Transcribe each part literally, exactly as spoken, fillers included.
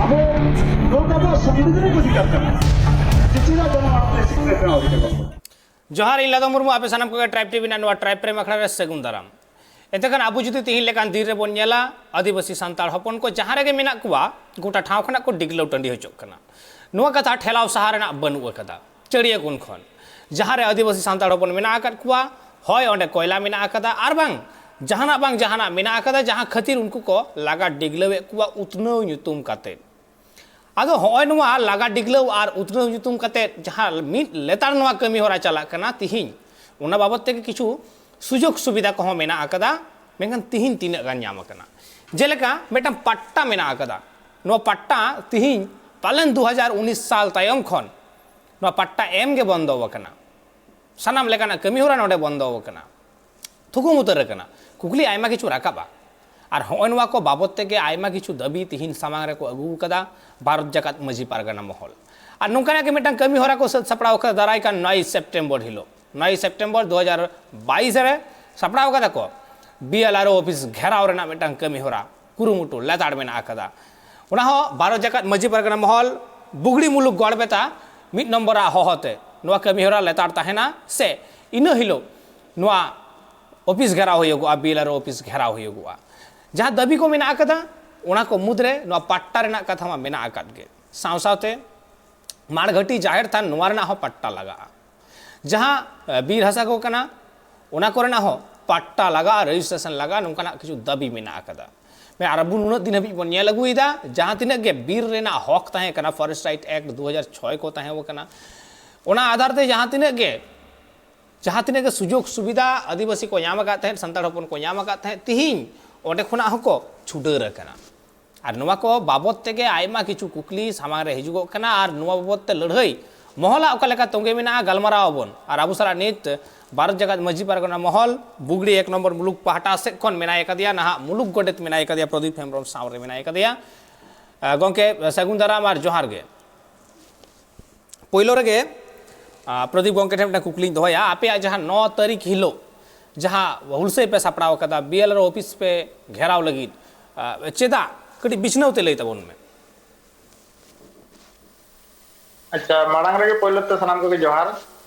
ᱟᱵᱚ ᱱᱚᱣᱟ ᱫᱚ ᱥᱚᱝᱵᱤᱫᱷᱟᱱ ᱠᱚ ᱪᱤᱠᱟᱹᱜ ᱠᱟᱱᱟ? ᱪᱮᱫᱟᱜ ᱡᱟᱱᱟᱢ ᱟᱲᱟᱝ ᱛᱮ ᱥᱤᱠᱷᱱᱟᱹᱛ ᱨᱮᱱᱟᱜ ᱚᱫᱷᱤᱠᱟᱨ ᱵᱟᱹᱱᱩᱜᱼᱟ? ᱡᱚᱦᱟᱨ, ᱤᱧ ᱞᱟᱫᱚᱢ ᱢᱩᱨᱢᱩ, ᱟᱯᱮ ᱥᱟᱱᱟᱢ ᱠᱚᱜᱮ ᱴᱨᱟᱭᱤᱵᱽ ᱴᱤᱵᱷᱤ ᱨᱮᱱᱟᱜ ᱱᱚᱣᱟ ᱴᱨᱟᱭᱤᱵᱽ ᱯᱨᱮᱢ ᱟᱠᱷᱲᱟ ᱨᱮ ᱥᱟᱹᱜᱩᱱ ᱫᱟᱨᱟᱢ᱾ ᱮᱱᱛᱮ ᱠᱷᱟᱱ ᱟᱵᱚ ᱡᱩᱫᱤ ᱛᱤᱦᱤᱧ ᱞᱮᱠᱟᱱ ᱫᱤᱱ ᱨᱮᱵᱚᱱ ᱧᱮᱞᱟ, ᱟᱹᱫᱤᱵᱟᱹᱥᱤ ᱥᱟᱱᱛᱟᱲ ᱦᱚᱯᱚᱱ ᱠᱚ ᱡᱟᱦᱟᱸ ᱨᱮᱜᱮ ᱢᱮᱱᱟᱜ ᱠᱚᱣᱟ, ᱜᱚᱴᱟ ᱴᱷᱟᱶ ᱠᱷᱚᱱᱟᱜ ᱠᱚ ᱰᱤᱜᱽᱞᱟᱹᱣ ᱴᱟᱺᱰᱤ ᱦᱚᱪᱚᱜ ᱠᱟᱱᱟ᱾ ᱱᱚᱣᱟ ᱠᱟᱛᱷᱟ ᱴᱷᱮᱞᱟᱣ ᱥᱟᱦᱟ ᱨᱮᱱᱟᱜ ᱵᱟᱹᱱᱩᱜ ᱟᱠᱟᱫᱟ᱾ ᱪᱟᱹᱲᱭᱟᱹ ᱠᱩᱱ ᱠᱷᱚᱱ ᱡᱟᱦᱟᱸ ᱨᱮ ᱟᱹᱫᱤᱵᱟᱹᱥᱤ ᱥᱟᱱᱛᱟᱲ ᱦᱚᱯᱚᱱ ᱢᱮᱱᱟᱜ ᱟᱠᱟᱫ ᱠᱚᱣᱟ, ᱦᱳᱭ ᱚᱸᱰᱮ ᱠᱚᱭᱞᱟ ᱢᱮᱱᱟᱜ ᱟᱠᱟᱫᱟ, ᱟᱨ ᱵᱟᱝ ᱡᱟᱦᱟᱱᱟᱜ ᱵᱟᱝ ᱡᱟᱦᱟᱱᱟᱜ ᱢᱮᱱᱟᱜ ᱟᱠᱟᱫᱟ, ᱡᱟᱦᱟᱸ ᱠᱷᱟᱹᱛᱤᱨ ᱩᱱᱠᱩ ᱠᱚ ᱞᱟᱜᱟ ᱰᱤᱜᱽᱞᱟᱹᱣᱮᱫ ᱠᱚᱣᱟ ᱩᱛᱱᱟᱹᱣ ᱧᱩᱛᱩᱢ ᱠᱟᱛᱮ᱾ ᱟᱫᱚ ᱦᱚᱸᱜᱼᱚᱭ ᱱᱚᱣᱟ ᱞᱟᱜᱟ ᱰᱤᱜᱽᱞᱟᱹᱣ ᱟᱨ ᱩᱛᱱᱟᱹᱣ ᱧᱩᱛᱩᱢ ᱠᱟᱛᱮ ᱡᱟᱦᱟᱸ ᱢᱤᱫ ᱞᱮᱛᱟᱲ ᱱᱚᱣᱟ ᱠᱟᱹᱢᱤ ᱦᱚᱨᱟ ᱪᱟᱞᱟᱜ ᱠᱟᱱᱟ ᱛᱤᱦᱤᱧ, ᱚᱱᱟ ᱵᱟᱵᱚᱛ ᱛᱮᱜᱮ ᱠᱤᱪᱷᱩ ᱥᱩᱡᱳᱜᱽ ᱥᱩᱵᱤᱫᱷᱟ ᱠᱚᱦᱚᱸ ᱢᱮᱱᱟᱜ ᱟᱠᱟᱫᱟ, ᱢᱮᱱᱠᱷᱟᱱ ᱛᱤᱦᱤᱧ ᱛᱤᱱᱟᱹᱜ ᱜᱟᱱ ᱧᱟᱢ ᱟᱠᱟᱱᱟ? ᱡᱮᱞᱮᱠᱟ ᱢᱤᱫᱴᱟᱝ ᱯᱟᱴᱴᱟ ᱢᱮᱱᱟᱜ ᱟᱠᱟᱫᱟ, ᱱᱚᱣᱟ ᱯᱟᱴᱴᱟ ᱛᱤᱦᱤᱧ ᱯᱟᱞᱮᱱ ᱫᱩ ᱦᱟᱡᱟᱨ ᱩᱱᱤᱥ ᱥᱟᱞ ᱛᱟᱭᱚᱢ ᱠᱷᱚᱱ ᱱᱚᱣᱟ ᱯᱟᱴᱴᱟ ᱮᱢ ᱜᱮ ᱵᱚᱱᱫᱚ ᱟᱠᱟᱱᱟ᱾ ᱥᱟᱱᱟᱢ ᱞᱮᱠᱟᱱᱟᱜ ᱠᱟᱹᱢᱤ ᱦᱚᱨᱟ ᱱᱚᱰᱮ ᱵᱚᱱᱫᱚ ᱟᱠᱟᱱᱟ, ᱛᱷᱩᱠᱩᱢ ᱩᱛᱟᱹᱨ ᱟᱠᱟᱱᱟ᱾ ᱠᱩᱠᱞᱤ ᱟᱭᱢᱟ ᱠᱤᱪᱷᱩ ᱨᱟᱠᱟᱵᱼᱟ᱾ ᱟᱨ ᱦᱚᱸᱜᱼᱚᱭ ᱱᱚᱣᱟ ᱠᱚ ᱵᱟᱵᱚᱛ ᱛᱮᱜᱮ ᱟᱭᱢᱟ ᱠᱤᱪᱷᱩ ᱫᱟᱹᱵᱤ ᱛᱤᱦᱤᱧ ᱥᱟᱢᱟᱝ ᱨᱮᱠᱚ ᱟᱹᱜᱩ ᱟᱠᱟᱫᱟ ᱵᱷᱟᱨᱚᱛ ᱡᱟᱠᱟᱛ ᱢᱟᱹᱡᱷᱤ ᱯᱟᱨᱜᱟᱱᱟ ᱢᱚᱦᱚᱞ᱾ ᱟᱨ ᱱᱚᱝᱠᱟᱱᱟᱜ ᱜᱮ ᱢᱤᱫᱴᱟᱝ ᱠᱟᱹᱢᱤ ᱦᱚᱨᱟ ᱠᱚ ᱥᱟᱹᱛ ᱥᱟᱯᱲᱟᱣ ᱟᱠᱟᱫᱟ ᱫᱟᱨᱟᱭ ᱠᱟᱱ ᱱᱚᱭ ᱥᱮᱯᱴᱮᱢᱵᱚᱨ ᱦᱤᱞᱳᱜ᱾ ᱱᱚᱭ ᱥᱮᱯᱴᱮᱢᱵᱚᱨ ᱫᱩ ᱦᱟᱡᱟᱨ ᱵᱟᱭᱤᱥ ᱨᱮ ᱥᱟᱯᱲᱟᱣ ᱟᱠᱟᱫᱟ ᱠᱚ ᱵᱤ ᱮᱞ ᱟᱨ ᱳ ᱚᱯᱷᱤᱥ ᱜᱷᱮᱨᱟᱣ ᱨᱮᱱᱟᱜ ᱢᱤᱫᱴᱟᱝ ᱠᱟᱹᱢᱤ ᱦᱚᱨᱟ, ᱠᱩᱨᱩᱢᱩᱴᱩ ᱞᱮᱛᱟᱲ ᱢᱮᱱᱟᱜ ᱟᱠᱟᱫᱟ᱾ ᱚᱱᱟ ᱦᱚᱸ ᱵᱷᱟᱨᱚᱛ ᱡᱟᱠᱟᱛ ᱢᱟᱹᱡᱷᱤ ᱯᱟᱨᱜᱟᱱᱟ ᱢᱚᱦᱚᱞ ᱵᱩᱜᱲᱤ ᱢᱩᱞᱩᱠ ᱜᱚᱲᱵᱮᱛᱟ ᱢᱤᱫ ᱱᱚᱢᱵᱚᱨᱟᱜ ᱦᱚᱦᱚᱛᱮ ᱱᱚᱣᱟ ᱠᱟᱹᱢᱤ ᱦᱚᱨᱟ ᱞᱮᱛᱟᱲ ᱛᱟᱦᱮᱱᱟ, ᱥᱮ ᱤᱱᱟᱹ ᱦᱤᱞᱳᱜ ᱱᱚᱣᱟ ᱚᱯᱷᱤᱥ ᱜᱷᱮᱨᱟᱣ ᱦᱩᱭᱩᱜᱚᱜᱼᱟ, ᱵᱤ ᱮᱞ ᱟᱨ ᱳ ᱚᱯᱷᱤᱥ ᱜᱷᱮᱨᱟᱣ ᱦᱩᱭᱩᱜᱚᱜᱼᱟ᱾ ᱡᱟᱦᱟᱸ ᱫᱟᱹᱵᱤ ᱠᱚ ᱢᱮᱱᱟᱜ ᱟᱠᱟᱫᱟ, ᱚᱱᱟ ᱠᱚ ᱢᱩᱫᱽᱨᱮ ᱱᱚᱣᱟ ᱯᱟᱴᱴᱟ ᱨᱮᱱᱟᱜ ᱠᱟᱛᱷᱟ ᱢᱟ ᱢᱮᱱᱟᱜ ᱟᱠᱟᱫ ᱜᱮ, ᱥᱟᱶ ᱥᱟᱶᱛᱮ ᱢᱟᱲᱜᱷᱟᱹᱴᱤ ᱡᱟᱦᱮᱨ ᱛᱷᱟᱱ, ᱱᱚᱣᱟ ᱨᱮᱱᱟᱜ ᱦᱚᱸ ᱯᱟᱴᱴᱟ ᱞᱟᱜᱟᱜᱼᱟ᱾ ᱡᱟᱦᱟᱸ, ᱮ, ᱵᱤᱨ ᱦᱟᱥᱟ ᱠᱚ ᱠᱟᱱᱟ, ᱚᱱᱟ ᱠᱚᱨᱮᱱᱟᱜ ᱦᱚᱸ ᱯᱟᱴᱴᱟ ᱞᱟᱜᱟᱜᱼᱟ, ᱨᱮᱡᱤᱥᱴᱨᱮᱥᱚᱱ ᱞᱟᱜᱟᱜᱼᱟ, ᱱᱚᱝᱠᱟᱱᱟᱜ ᱠᱤᱪᱷᱩ ᱫᱟᱹᱵᱤ ᱢᱮᱱᱟᱜ ᱟᱠᱟᱫᱟ᱾ ᱢᱮ-, ᱟᱨ ᱟᱵᱚ ᱱᱩᱱᱟᱹᱜ ᱫᱤᱱ ᱦᱟᱹᱵᱤᱡ ᱵᱚᱱ ᱧᱮᱞ ᱟᱹᱜᱩᱭᱮᱫᱟ, ᱡᱟᱦᱟᱸ ᱛᱤᱱᱟᱹᱜ ᱜᱮ ᱵᱤᱨ ᱨᱮᱱᱟᱜ ᱦᱚᱠ ᱛᱟᱦᱮᱸ ᱠᱟᱱᱟ, ᱯᱷᱚᱨᱮᱥᱴ ᱨᱟᱭᱤᱴ ᱮᱠᱴ ᱫᱩ ᱦᱟᱡᱟᱨ ᱪᱷᱚᱭ ᱠᱚ ᱛᱟᱦᱮᱸ ᱠᱟᱱᱟ, ᱚᱱᱟ ᱟᱫᱷᱟᱨ ᱛᱮ ᱡᱟᱦᱟᱸ ᱛᱤᱱᱟᱹᱜ ᱜᱮ, ᱡᱟᱦᱟᱸ ᱛᱤᱱᱟᱹᱜ ᱜᱮ ᱥᱩᱡᱳᱜᱽ ᱥᱩᱵᱤᱫᱷᱟ ᱟᱹᱫᱤᱵᱟᱹᱥᱤ ᱠᱚ ᱧᱟᱢ ᱟᱠᱟᱫ ᱛᱟᱦᱮᱸᱫ, ᱥᱟᱱᱛᱟᱲ ᱦᱚᱯᱚᱱ ᱠᱚ ᱧᱟᱢ ᱟᱠᱟᱫ ᱛᱟᱦᱮᱸᱫ, ᱛᱤᱦᱤᱧ ᱚᱸᱰᱮ ᱠᱷᱚᱱᱟᱜ ᱦᱚᱸᱠᱚ ᱪᱷᱩᱰᱟᱹᱨ ᱟᱠᱟᱱᱟ᱾ ᱟᱨ ᱱᱚᱣᱟ ᱠᱚ ᱵᱟᱵᱚᱛ ᱛᱮᱜᱮ ᱟᱭᱢᱟ ᱠᱤᱪᱷᱩ ᱠᱩᱠᱞᱤ ᱥᱟᱢᱟᱝ ᱨᱮ ᱦᱤᱡᱩᱜᱚᱜ ᱠᱟᱱᱟ ᱟᱨ ᱱᱚᱣᱟ ᱵᱟᱵᱚᱛ ᱛᱮ ᱞᱟᱹᱲᱦᱟᱹᱭ ᱢᱚᱦᱚᱞᱟᱜ ᱚᱠᱟ ᱞᱮᱠᱟ ᱛᱚᱸᱜᱮ ᱢᱮᱱᱟᱜᱼᱟ, ᱜᱟᱞᱢᱟᱨᱟᱣ ᱟᱵᱚᱱ᱾ ᱟᱨ ᱟᱵᱚ ᱥᱟᱞᱟᱜ ᱱᱤᱛ ᱵᱷᱟᱨᱚᱛ ᱡᱟᱠᱟᱛ ᱢᱟᱹᱡᱷᱤ ᱯᱟᱨᱜᱟᱱᱟ ᱢᱚᱦᱚᱞ ᱵᱩᱜᱲᱤ ᱮᱠ ᱱᱚᱢᱵᱚᱨ ᱢᱩᱞᱩᱠ ᱯᱟᱦᱴᱟ ᱥᱮᱫ ᱠᱷᱚᱱ ᱢᱮᱱᱟᱭ ᱟᱠᱟᱫᱮᱭᱟ, ᱱᱟᱦᱟᱜ ᱢᱩᱞᱩᱠ ᱜᱚᱰᱮᱛ ᱢᱮᱱᱟᱭ ᱟᱠᱟᱫᱮᱭᱟ, ᱯᱨᱚᱫᱤᱯ ᱦᱮᱢᱵᱨᱚᱢ ᱥᱟᱶ ᱨᱮ ᱢᱮᱱᱟᱭ ᱟᱠᱟᱫᱮᱭᱟ᱾ ᱟᱸ, ᱜᱚᱢᱠᱮ, ᱥᱟᱹᱜᱩᱱ ᱫᱟᱨᱟᱢ ᱟᱨ ᱡᱚᱦᱟᱨ ᱜᱮ᱾ ᱯᱳᱭᱞᱳ ᱨᱮᱜᱮ, ᱟᱸ, ᱯᱨᱚᱫᱤᱯ ᱜᱚᱢᱠᱮ ᱴᱷᱮᱱ ᱢᱤᱫᱴᱟᱝ ᱠᱩᱠᱞᱤᱧ ᱫᱚᱦᱚᱭᱟ, ᱟᱯᱮᱭᱟᱜ ᱡᱟᱦᱟᱸ ᱱᱚ ᱛᱟᱹᱨᱤᱠᱷ ᱦᱤᱞᱳᱜ ᱡᱟᱦᱟᱸ ᱦᱩᱞᱥᱟᱹᱭ ᱯᱮ ᱥᱟᱯᱲᱟᱣ ᱟᱠᱟᱫᱟ, ᱵᱤ ᱮᱞ ᱟᱨ ᱳ ᱚᱯᱷᱤᱥ ᱯᱮ ᱜᱷᱮᱨᱟᱣ ᱞᱟᱹᱜᱤᱫ, ᱟᱸ, ᱪᱮᱫᱟᱜ? ᱠᱟᱹᱴᱤᱡ ᱵᱤᱪᱷᱱᱟᱹᱣ ᱛᱮ ᱞᱟᱹᱭ ᱛᱟᱵᱚᱱ ᱢᱮ᱾ ᱟᱪᱪᱷᱟ, ᱢᱟᱲᱟᱝ ᱨᱮᱜᱮ ᱯᱳᱭᱞᱳ ᱛᱮ ᱥᱟᱱᱟᱢ ᱠᱚᱜᱮ ᱡᱚᱦᱟᱨ,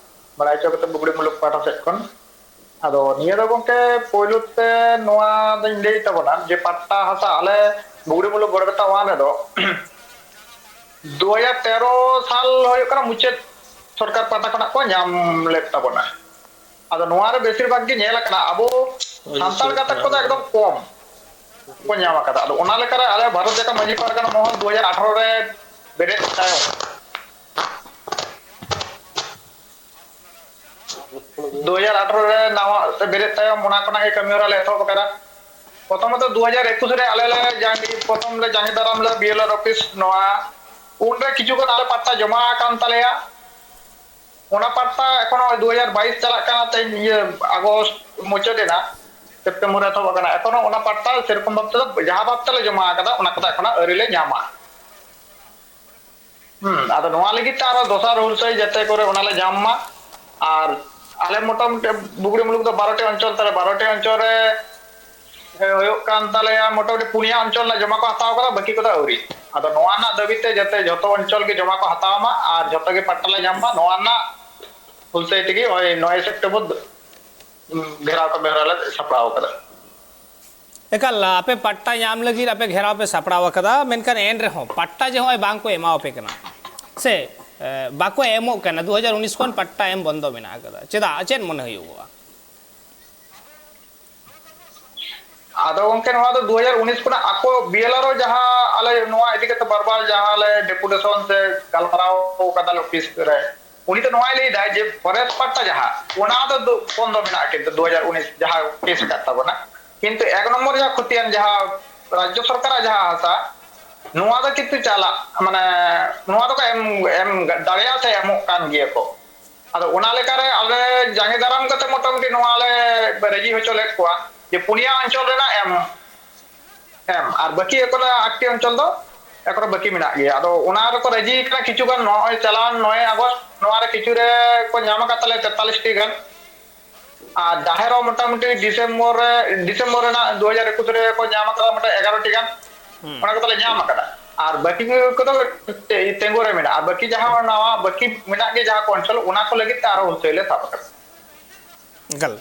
ᱵᱟᱲᱟᱭ ᱦᱚᱪᱚ ᱠᱟᱛᱮ ᱵᱩᱜᱲᱤ ᱢᱩᱞᱩᱠ ᱯᱟᱦᱴᱟ ᱥᱮᱫ ᱠᱷᱚᱱ᱾ ᱟᱫᱚ ᱱᱤᱭᱟᱹ ᱫᱚ ᱜᱚᱝᱠᱮ ᱯᱳᱭᱞᱳ ᱛᱮ ᱱᱚᱣᱟ ᱫᱚᱧ ᱞᱟᱹᱭ ᱛᱟᱵᱚᱱᱟ ᱡᱮ ᱯᱟᱴᱴᱟ ᱦᱟᱥᱟ ᱟᱞᱮ ᱵᱩᱜᱲᱤ ᱢᱩᱞᱩᱠ ᱜᱚᱲᱵᱮᱛᱟ ᱚᱣᱟᱱ ᱨᱮᱫᱚ ᱫᱩ ᱦᱟᱡᱟᱨ ᱛᱮᱨᱚ ᱥᱟᱞ ᱦᱩᱭᱩᱜ ᱠᱟᱱᱟ ᱢᱩᱪᱟᱹᱫ ᱥᱚᱨᱠᱟᱨ ᱯᱟᱦᱴᱟ ᱠᱷᱚᱱᱟᱜ ᱠᱚ ᱧᱟᱢ ᱞᱮᱫ ᱛᱟᱵᱚᱱᱟ᱾ ᱟᱫᱚ ᱱᱚᱣᱟ ᱨᱮ ᱵᱮᱥᱤᱨ ᱵᱷᱟᱜᱽ ᱜᱮ ᱧᱮᱞ ᱟᱠᱟᱱᱟ ᱟᱵᱚ ᱥᱟᱱᱛᱟᱲ ᱜᱟᱛᱟᱠ ᱠᱚᱫᱚ ᱮᱠᱫᱚᱢ ᱠᱚᱢ ᱠᱚ ᱧᱟᱢ ᱟᱠᱟᱫᱟ᱾ ᱟᱫᱚ ᱚᱱᱟ ᱞᱮᱠᱟᱨᱮ ᱟᱞᱮ ᱵᱷᱟᱨᱚᱛ ᱡᱟᱠᱟᱛ ᱢᱟᱹᱡᱷᱤ ᱯᱟᱨᱜᱟᱱᱟ ᱢᱚᱦᱚᱞ ᱫᱩ ᱦᱟᱡᱟᱨ ᱟᱴᱷᱟᱨᱚ ᱨᱮ ᱵᱮᱨᱮᱫ ᱛᱟᱭᱚᱢ, ᱫᱩ ᱦᱟᱡᱟᱨ ᱟᱴᱷᱟᱨᱚ ᱨᱮ ᱱᱟᱣᱟ ᱛᱮ ᱵᱮᱨᱮᱫ ᱛᱟᱭᱚᱢ ᱚᱱᱟ ᱠᱷᱚᱱᱟᱜ ᱜᱮ ᱠᱟᱹᱢᱤ ᱦᱚᱨᱟ ᱞᱮ ᱮᱛᱚᱦᱚᱵ ᱟᱠᱟᱫᱟ᱾ ᱯᱨᱚᱛᱷᱚᱢᱚᱛᱚ ᱫᱩ ᱦᱟᱡᱟᱨ ᱮᱠᱩᱥ ᱨᱮ ᱟᱞᱮ ᱞᱮ ᱡᱟᱸᱜᱮ, ᱯᱨᱚᱛᱷᱚᱢ ᱞᱮ ᱡᱟᱸᱜᱮ ᱫᱟᱨᱟᱢ ᱞᱮ ᱵᱤ ᱮᱞ ᱟᱨ ᱚᱯᱷᱤᱥ ᱱᱚᱣᱟ, ᱩᱱᱨᱮ ᱠᱤᱪᱷᱩ ᱜᱟᱱ ᱟᱞᱮ ᱯᱟᱴᱴᱟ ᱡᱚᱢᱟ ᱟᱠᱟᱱ ᱛᱟᱞᱮᱭᱟ᱾ ᱚᱱᱟ ᱯᱟᱴᱴᱟ ᱮᱠᱷᱚᱱ ᱱᱚᱜᱼᱚᱭ ᱫᱩ ᱦᱟᱡᱟᱨ ᱵᱟᱭᱤᱥ ᱪᱟᱞᱟᱜ ᱠᱟᱱᱟ, ᱛᱮᱦᱮᱧ ᱤᱭᱟᱹ ᱟᱜᱚᱥᱴ ᱢᱩᱪᱟᱹᱫ ᱮᱱᱟ, ᱥᱮᱯᱴᱮᱢᱵᱚᱨ ᱮᱛᱚᱦᱚᱵ ᱟᱠᱟᱱᱟ, ᱮᱠᱷᱚᱱᱳ ᱚᱱᱟ ᱯᱟᱴᱴᱟ ᱥᱮᱨᱚᱠᱚᱢ ᱵᱷᱟᱵ ᱛᱮᱫᱚ ᱡᱟᱦᱟᱸ ᱵᱷᱟᱵ ᱛᱮᱞᱮ ᱡᱚᱢᱟ ᱟᱠᱟᱫᱟ ᱚᱱᱟ ᱠᱚᱫᱚ ᱮᱠᱷᱚᱱᱳ ᱟᱹᱣᱨᱤ ᱞᱮ ᱧᱟᱢᱟ᱾ ᱦᱩᱸ, ᱟᱫᱚ ᱱᱚᱣᱟ ᱞᱟᱹᱜᱤᱫ ᱛᱮ ᱟᱨᱚ ᱫᱚᱥᱟᱨ ᱦᱩᱞᱥᱟᱹᱭ ᱡᱟᱛᱮ ᱠᱚᱨᱮ ᱚᱱᱟ ᱞᱮ ᱧᱟᱢ ᱢᱟ᱾ ᱟᱨ ᱟᱞᱮ ᱢᱚᱴᱟᱢᱩᱴᱤ ᱵᱩᱜᱲᱤ ᱢᱩᱞᱩᱠ ᱫᱚ ᱵᱟᱨᱚᱴᱤ ᱚᱧᱪᱚᱞ ᱛᱟᱞᱮ, ᱵᱟᱨᱚᱴᱤ ᱚᱧᱪᱚᱞ ᱨᱮ ᱦᱩᱭᱩᱜ ᱠᱟᱱ ᱛᱟᱞᱮᱭᱟ ᱢᱚᱴᱟᱢᱩᱴᱤ ᱯᱩᱱᱭᱟ ᱚᱧᱪᱚᱞ ᱨᱮᱱᱟᱜ ᱡᱚᱢᱟ ᱠᱚ ᱦᱟᱛᱟᱣ ᱠᱟᱫᱟ, ᱵᱟᱹᱠᱤ ᱠᱚᱫᱚ ᱟᱹᱣᱨᱤ᱾ ᱟᱫᱚ ᱱᱚᱣᱟ ᱨᱮᱱᱟᱜ ᱫᱟᱹᱵᱤ ᱛᱮ ᱡᱟᱛᱮ ᱡᱷᱚᱛᱚ ᱚᱧᱪᱚᱞ ᱜᱮ ᱡᱚᱢᱟ ᱠᱚ ᱦᱟᱛᱟᱣ ᱢᱟ ᱟᱨ ᱡᱷᱚᱛᱚ ᱜᱮ ᱯᱟᱴᱴᱟ ᱞᱮ ᱧᱟᱢ ᱢᱟ, ᱱᱚᱣᱟ ᱨᱮᱱᱟᱜ ᱦᱩᱞᱥᱟᱹᱭ ᱛᱮᱜᱮ ᱱᱚᱜᱼᱚᱭ ᱱᱚᱭ ᱥᱮᱯᱴᱮᱢᱵᱚᱨ ᱜᱷᱮᱨᱟᱣ ᱠᱟᱹᱢᱤ ᱦᱚᱨᱟ ᱞᱮ ᱥᱟᱯᱲᱟᱣ ᱠᱟᱫᱟ᱾ ᱮᱠᱟᱞ, ᱟᱯᱮ ᱯᱟᱴᱴᱟ ᱧᱟᱢ ᱞᱟᱹᱜᱤᱫ ᱟᱯᱮ ᱜᱷᱮᱨᱟᱣ ᱯᱮ ᱥᱟᱯᱲᱟᱣ ᱟᱠᱟᱫᱟ, ᱢᱮᱱᱠᱷᱟᱱ ᱮᱱ ᱨᱮᱦᱚᱸ ᱯᱟᱴᱴᱟ ᱡᱮ ᱱᱚᱜᱼᱚᱭ ᱵᱟᱝ ᱠᱚ ᱮᱢᱟᱣᱟᱯᱮ ᱠᱟᱱᱟ ᱥᱮ ᱮ, ᱵᱟᱠᱚ ᱮᱢᱚᱜ ᱠᱟᱱᱟ, ᱫᱩ ᱦᱟᱡᱟᱨ ᱩᱱᱤᱥ ᱠᱷᱚᱱ ᱯᱟᱴᱴᱟ ᱮᱢ ᱵᱚᱱᱫᱚ ᱢᱮᱱᱟᱜ ᱟᱠᱟᱫᱟ, ᱪᱮᱫᱟᱜ, ᱪᱮᱫ ᱢᱚᱱᱮ ᱦᱩᱭᱩᱜᱚᱜᱼᱟ? ᱟᱫᱚ ᱜᱚᱝᱠᱮ, ᱱᱚᱣᱟ ᱫᱚ ᱫᱩ ᱦᱟᱡᱟᱨ ᱩᱱᱤᱥ ᱠᱷᱚᱱᱟᱜ ᱟᱠᱚ ᱵᱤ ᱮᱞ ᱟᱨ ᱳ ᱡᱟᱦᱟᱸ ᱟᱞᱮ ᱱᱚᱣᱟ ᱤᱫᱤ ᱠᱟᱛᱮ ᱵᱟᱨ ᱵᱟᱨ ᱡᱟᱦᱟᱸ ᱞᱮ ᱰᱮᱯᱩᱴᱮᱥᱚᱱ ᱥᱮ ᱜᱟᱞᱢᱟᱨᱟᱣ ᱠᱟᱫᱟ ᱞᱮ ᱚᱯᱷᱤᱥ ᱨᱮ, ᱩᱱᱤ ᱫᱚ ᱱᱚᱣᱟᱭ ᱞᱟᱹᱭ ᱫᱟᱭ ᱡᱮ ᱯᱷᱚᱨᱮᱥᱴ ᱯᱟᱴᱴᱟ ᱡᱟᱦᱟᱸ, ᱚᱱᱟ ᱫᱚ ᱫᱩ-, ᱵᱚᱱᱫᱚ ᱢᱮᱱᱟᱜᱼᱟ, ᱠᱤᱱᱛᱩ ᱫᱩ ᱦᱟᱡᱟᱨ ᱩᱱᱤᱥ ᱡᱟᱦᱟᱸ ᱠᱮᱥ ᱟᱠᱟᱫ ᱛᱟᱵᱚᱱᱟ, ᱠᱤᱱᱛᱩ ᱮᱠ ᱱᱚᱢᱵᱚᱨ ᱡᱟᱦᱟᱸ ᱠᱷᱚᱛᱤᱭᱟᱱ ᱡᱟᱦᱟᱸ ᱨᱟᱡᱽᱡᱚ ᱥᱚᱨᱠᱟᱨᱟᱜ ᱡᱟᱦᱟᱸ ᱦᱟᱥᱟ, ᱱᱚᱣᱟ ᱫᱚ ᱠᱤᱱᱛᱩ ᱪᱟᱞᱟᱜ, ᱢᱟᱱᱮ, ᱱᱚᱣᱟ ᱫᱚᱠᱚ ᱮᱢ, ᱮᱢ ᱫᱟᱲᱮᱭᱟᱜᱼᱟ ᱥᱮ ᱮᱢᱚᱜ ᱠᱟᱱ ᱜᱮᱭᱟ ᱠᱚ᱾ ᱟᱫᱚ ᱚᱱᱟ ᱞᱮᱠᱟᱨᱮ ᱟᱞᱮ ᱡᱟᱸᱜᱮ ᱫᱟᱨᱟᱢ ᱠᱟᱛᱮ ᱢᱚᱴᱟᱢᱩᱴᱤ ᱱᱚᱣᱟ ᱞᱮ ᱨᱟᱹᱡᱤ ᱦᱚᱪᱚ ᱞᱮᱫ ᱠᱚᱣᱟ ᱡᱮ ᱯᱩᱱᱭᱟ ᱚᱧᱪᱚᱞ ᱨᱮᱱᱟᱜ ᱮᱢ, ᱮᱢ, ᱟᱨ ᱵᱟᱹᱠᱤ ᱮᱠᱷᱚᱱᱳ ᱟᱴᱴᱤ ᱚᱧᱪᱚᱞ ᱫᱚ ᱮᱠᱷᱚᱱᱳ ᱵᱟᱹᱠᱤ ᱢᱮᱱᱟᱜ ᱜᱮᱭᱟ᱾ ᱟᱫᱚ ᱚᱱᱟ ᱨᱮᱠᱚ ᱨᱟᱹᱡᱤ ᱠᱟᱱᱟ ᱠᱤᱪᱷᱩ ᱜᱟᱱ, ᱱᱚᱜᱼᱚᱭ ᱪᱟᱞᱟᱣᱮᱱ ᱱᱚᱭᱮ ᱟᱜᱚᱥᱴ ᱱᱚᱣᱟ ᱨᱮ ᱠᱤᱪᱷᱩ ᱨᱮ ᱠᱚ ᱧᱟᱢ ᱟᱠᱟᱫ ᱛᱟᱞᱮᱭᱟ ᱛᱮᱛᱟᱞᱤᱥ ᱴᱤ ᱜᱟᱱ, ᱟᱨ ᱡᱟᱦᱮᱨ ᱦᱚᱸ ᱢᱚᱴᱟᱢᱩᱴᱤ ᱰᱤᱥᱮᱢᱵᱚᱨ ᱨᱮ, ᱰᱤᱥᱮᱢᱵᱚᱨ ᱨᱮᱱᱟᱜ ᱫᱩ ᱦᱟᱡᱟᱨ ᱮᱠᱩᱥ ᱨᱮ ᱠᱚ ᱧᱟᱢ ᱟᱠᱟᱫᱟ ᱢᱚᱴᱟ ᱮᱜᱟᱨᱚ ᱴᱤ ᱜᱟᱱ, ᱚᱱᱟ ᱠᱚᱫᱚ ᱞᱮ ᱧᱟᱢ ᱟᱠᱟᱫᱟ᱾ ᱟᱨ ᱵᱟᱹᱠᱤ ᱠᱚᱫᱚ ᱛᱮ-, ᱛᱮᱸᱜᱳ ᱨᱮ ᱢᱮᱱᱟᱜᱼᱟ᱾ ᱟᱨ ᱵᱟᱹᱠᱤ ᱡᱟᱦᱟᱸ ᱱᱟᱣᱟ ᱵᱟᱹᱠᱤ ᱢᱮᱱᱟᱜ ᱜᱮ, ᱡᱟᱦᱟᱸ ᱠᱚ ᱚᱧᱪᱚᱞ, ᱚᱱᱟ ᱠᱚ ᱞᱟᱹᱜᱤᱫ ᱛᱮ ᱟᱨᱚ ᱦᱩᱞᱥᱟᱹᱭ ᱞᱮ ᱥᱟᱵ ᱟᱠᱟᱫᱟ᱾ ᱮᱠᱟᱞ᱾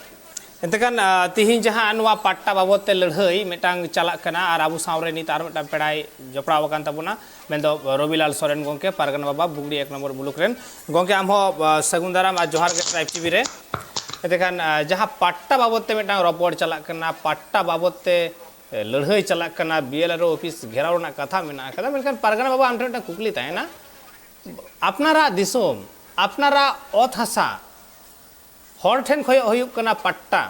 ᱮᱱᱛᱮ ᱠᱷᱟᱱ, ᱟ, ᱛᱤᱦᱤᱧ ᱡᱟᱦᱟᱸ ᱱᱚᱣᱟ ᱯᱟᱴᱴᱟ ᱵᱟᱵᱚᱫ ᱛᱮ ᱞᱟᱹᱲᱦᱟᱹᱭ ᱢᱤᱫᱴᱟᱝ ᱪᱟᱞᱟᱜ ᱠᱟᱱᱟ, ᱟᱨ ᱟᱵᱚ ᱥᱟᱶ ᱨᱮ ᱱᱤᱛ ᱟᱨ ᱢᱤᱫᱴᱟᱝ ᱯᱮᱲᱟᱭ ᱡᱚᱯᱲᱟᱣ ᱟᱠᱟᱱ ᱛᱟᱵᱚᱱᱟ, ᱢᱮᱱᱫᱚ ᱨᱚᱵᱤᱞᱟᱞ ᱥᱚᱨᱮᱱ ᱜᱚᱢᱠᱮ, ᱯᱟᱨᱜᱟᱱᱟ ᱵᱟᱵᱟ, ᱵᱩᱜᱽᱲᱤ ᱮᱠ ᱱᱚᱢᱵᱚᱨ ᱵᱞᱚᱠ ᱨᱮᱱ᱾ ᱜᱚᱢᱠᱮ, ᱟᱢ ᱦᱚᱸ, ᱟ, ᱥᱟᱹᱜᱩᱱ ᱫᱟᱨᱟᱢ ᱟᱨ ᱡᱚᱦᱟᱨ ᱜᱮ ᱴᱨᱟᱭᱤᱵᱽ ᱴᱤᱵᱷᱤ ᱨᱮ᱾ ᱮᱱᱛᱮ ᱠᱷᱟᱱ, ᱟ, ᱡᱟᱦᱟᱸ ᱯᱟᱴᱴᱟ ᱵᱟᱵᱚᱫ ᱛᱮ ᱢᱤᱫᱴᱟᱝ ᱨᱚᱯᱚᱲ ᱪᱟᱞᱟᱜ ᱠᱟᱱᱟ, ᱯᱟᱴᱴᱟ ᱵᱟᱵᱚᱫ ᱛᱮ ᱞᱟᱹᱲᱦᱟᱹᱭ ᱪᱟᱞᱟᱜ ᱠᱟᱱᱟ, ᱵᱤ ᱮᱞ ᱟᱨ ᱳ ᱚᱯᱷᱤᱥ ᱜᱷᱮᱨᱟᱣ ᱨᱮᱱᱟᱜ ᱠᱟᱛᱷᱟ ᱢᱮᱱᱟᱜ ᱟᱠᱟᱫᱟ, ᱢᱮᱱᱠᱷᱟᱱ ᱯᱟᱨᱜᱟᱱᱟ ᱵᱟᱵᱟ, ᱟᱢ ᱴᱷᱮᱱ ᱢᱤᱫᱴᱟᱝ ᱠᱩᱠᱞᱤ ᱛᱟᱦᱮᱱᱟ, ᱟᱯᱱᱟᱨᱟᱜ ᱫᱤᱥᱚᱢ, ᱟᱯᱱᱟᱨᱟᱜ ᱚᱛ ᱦᱟᱥᱟ ᱦᱚᱲ ᱴᱷᱮᱱ ᱠᱷᱚᱭᱚᱜ ᱦᱩᱭᱩᱜ ᱠᱟᱱᱟ ᱯᱟᱴᱴᱟ,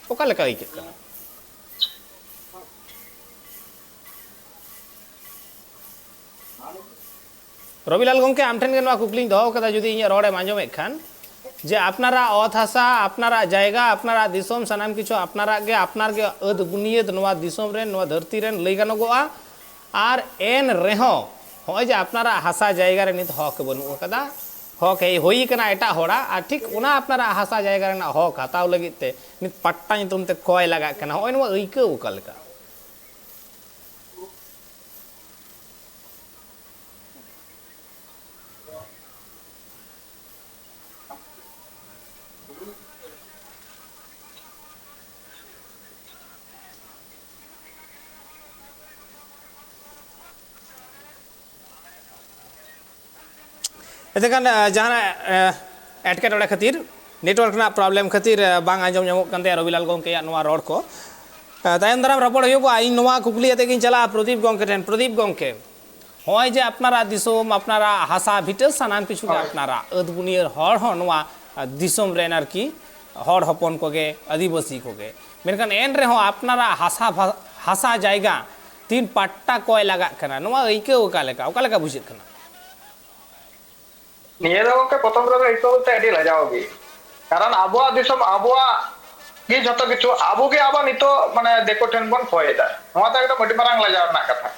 ᱚᱠᱟ ᱞᱮᱠᱟ ᱟᱹᱭᱠᱟᱹᱜ ᱠᱟᱱᱟ? ᱨᱚᱵᱤᱞᱟᱞ ᱜᱚᱢᱠᱮ, ᱟᱢ ᱴᱷᱮᱱ ᱜᱮ ᱱᱚᱣᱟ ᱠᱩᱠᱞᱤᱧ ᱫᱚᱦᱚ ᱠᱟᱫᱟ, ᱡᱩᱫᱤ ᱤᱧᱟᱹᱜ ᱨᱚᱲᱮᱢ ᱟᱸᱡᱚᱢᱮᱫ ᱠᱷᱟᱱ, ᱡᱮ ᱟᱯᱱᱟᱨᱟᱜ ᱚᱛ ᱦᱟᱥᱟ, ᱟᱯᱱᱟᱨᱟᱜ ᱡᱟᱭᱜᱟ, ᱟᱯᱱᱟᱨᱟᱜ ᱫᱤᱥᱚᱢ, ᱥᱟᱱᱟᱢ ᱠᱤᱪᱷᱩ ᱟᱯᱱᱟᱨᱟᱜ ᱜᱮ, ᱟᱯᱱᱟᱨ ᱜᱮ ᱟᱹᱫ ᱵᱩᱱᱤᱭᱟᱹᱫ ᱱᱚᱣᱟ ᱫᱤᱥᱚᱢ ᱨᱮᱱ, ᱱᱚᱣᱟ ᱫᱷᱟᱹᱨᱛᱤ ᱨᱮᱱ ᱞᱟᱹᱭ ᱜᱟᱱᱚᱜᱚᱜᱼᱟ᱾ ᱟᱨ ᱮᱱ ᱨᱮᱦᱚᱸ ᱦᱚᱸᱜᱼᱚᱭ ᱡᱮ ᱟᱯᱱᱟᱨᱟᱜ ᱦᱟᱥᱟ ᱡᱟᱭᱜᱟ ᱨᱮ ᱱᱤᱛ ᱦᱚᱠ ᱵᱟᱹᱱᱩᱜ ᱟᱠᱟᱫᱟ, ᱦᱚᱠ ᱦᱮᱡ ᱦᱩᱭ ᱟᱠᱟᱱᱟ ᱮᱴᱟᱜ ᱦᱚᱲᱟᱜ, ᱟᱨ ᱴᱷᱤᱠ ᱚᱱᱟ ᱟᱯᱱᱟᱨᱟᱜ ᱦᱟᱥᱟ ᱡᱟᱭᱜᱟ ᱨᱮᱱᱟᱜ ᱦᱚᱠ ᱦᱟᱛᱟᱣ ᱞᱟᱹᱜᱤᱫ ᱛᱮ ᱱᱤᱛ ᱯᱟᱴᱴᱟ ᱧᱩᱛᱩᱢ ᱛᱮ ᱠᱚᱭ ᱞᱟᱜᱟᱜ ᱠᱟᱱᱟ, ᱦᱚᱸᱜᱼᱚᱭ ᱱᱚᱣᱟ ᱟᱹᱭᱠᱟᱹᱣ ᱚᱠᱟ ᱞᱮᱠᱟ? ᱮᱱᱛᱮ ᱠᱷᱟᱱ, ᱮ, ᱡᱟᱦᱟᱱᱟᱜ, ᱮ, ᱮᱴᱠᱮᱴᱚᱬᱮ ᱠᱷᱟᱹᱛᱤᱨ, network ᱨᱮᱱᱟᱜ problem ᱠᱷᱟᱹᱛᱤᱨ, ᱮ, ᱵᱟᱝ ᱟᱸᱡᱚᱢ ᱧᱟᱢᱚᱜ ᱠᱟᱱ ᱛᱟᱭᱟ ᱨᱚᱵᱤᱞᱟᱞ ᱜᱚᱢᱠᱮᱭᱟᱜ ᱱᱚᱣᱟ ᱨᱚᱲ ᱠᱚ᱾ ᱮ, ᱛᱟᱭᱚᱢ ᱫᱟᱨᱟᱢ ᱨᱚᱯᱚᱲ ᱦᱩᱭᱩᱜᱼᱟ᱾ ᱤᱧ ᱱᱚᱣᱟ ᱠᱩᱠᱞᱤ ᱟᱛᱮ ᱜᱤᱧ ᱪᱟᱞᱟᱜᱼᱟ ᱯᱨᱚᱫᱤᱯ ᱜᱚᱢᱠᱮ ᱴᱷᱮᱱ᱾ ᱯᱨᱚᱫᱤᱯ ᱜᱚᱢᱠᱮ, ᱦᱚᱸᱜᱼᱚᱭ ᱡᱮ ᱟᱯᱱᱟᱨᱟᱜ ᱫᱤᱥᱚᱢ, ᱟᱯᱱᱟᱨᱟᱜ ᱦᱟᱥᱟ ᱵᱷᱤᱴᱟᱹ, ᱥᱟᱱᱟᱢ ᱠᱤᱪᱷᱩ ᱜᱮ ᱦᱳᱭ᱾ ᱟᱯᱱᱟᱨᱟᱜ, ᱟᱹᱫ ᱵᱩᱱᱤᱭᱟᱹ ᱦᱚᱲ ᱦᱚᱸ ᱱᱚᱣᱟ, ᱟ, ᱫᱤᱥᱚᱢ ᱨᱮᱱ ᱟᱨᱠᱤ ᱦᱚᱲ ᱦᱚᱯᱚᱱ ᱠᱚᱜᱮ, ᱟᱹᱫᱤᱵᱟᱹᱥᱤ ᱠᱚᱜᱮ᱾ ᱢᱮᱱᱠᱷᱟᱱ ᱮᱱ ᱨᱮᱦᱚᱸ ᱟᱯᱱᱟᱨᱟᱜ ᱦᱟᱥᱟ ᱵᱷᱟ-, ᱦᱟᱥᱟ ᱡᱟᱭᱜᱟ ᱛᱤᱱ ᱯᱟᱴᱴᱟ ᱠᱚᱭ ᱞᱟᱜᱟᱜ ᱠᱟᱱᱟ, ᱱᱚᱣᱟ ᱟᱹᱭᱠᱟᱹᱣ ᱚᱠᱟ ᱞᱮᱠᱟ, ᱚᱠᱟ ᱞᱮᱠᱟ ᱵᱩᱡᱷᱟᱹᱜ ᱠᱟᱱᱟ? ᱱᱤᱭᱟᱹ ᱫᱚ ᱜᱚᱢᱠᱮ ᱯᱨᱚᱛᱷᱚᱢ ᱨᱮᱫᱚ ᱟᱹᱭᱠᱟᱹᱣ ᱵᱚᱞᱛᱮ ᱟᱹᱰᱤ ᱞᱟᱡᱟᱣ ᱜᱮ᱾ ᱠᱟᱨᱚᱱ ᱟᱵᱚᱣᱟᱜ ᱫᱤᱥᱚᱢ, ᱟᱵᱚᱣᱟᱜ ᱜᱮ ᱡᱷᱚᱛᱚ ᱠᱤᱪᱷᱩ, ᱟᱵᱚ ᱜᱮ ᱟᱵᱚ ᱱᱤᱛᱚᱜ ᱢᱟᱱᱮ ᱫᱤᱠᱩ ᱴᱷᱮᱱ ᱵᱚᱱ ᱠᱚᱭ ᱮᱫᱟ᱾ ᱱᱚᱣᱟ ᱫᱚ ᱮᱠᱫᱚᱢ ᱟᱹᱰᱤ ᱢᱟᱨᱟᱝ ᱞᱟᱡᱟᱣ ᱨᱮᱱᱟᱜ ᱠᱟᱛᱷᱟ᱾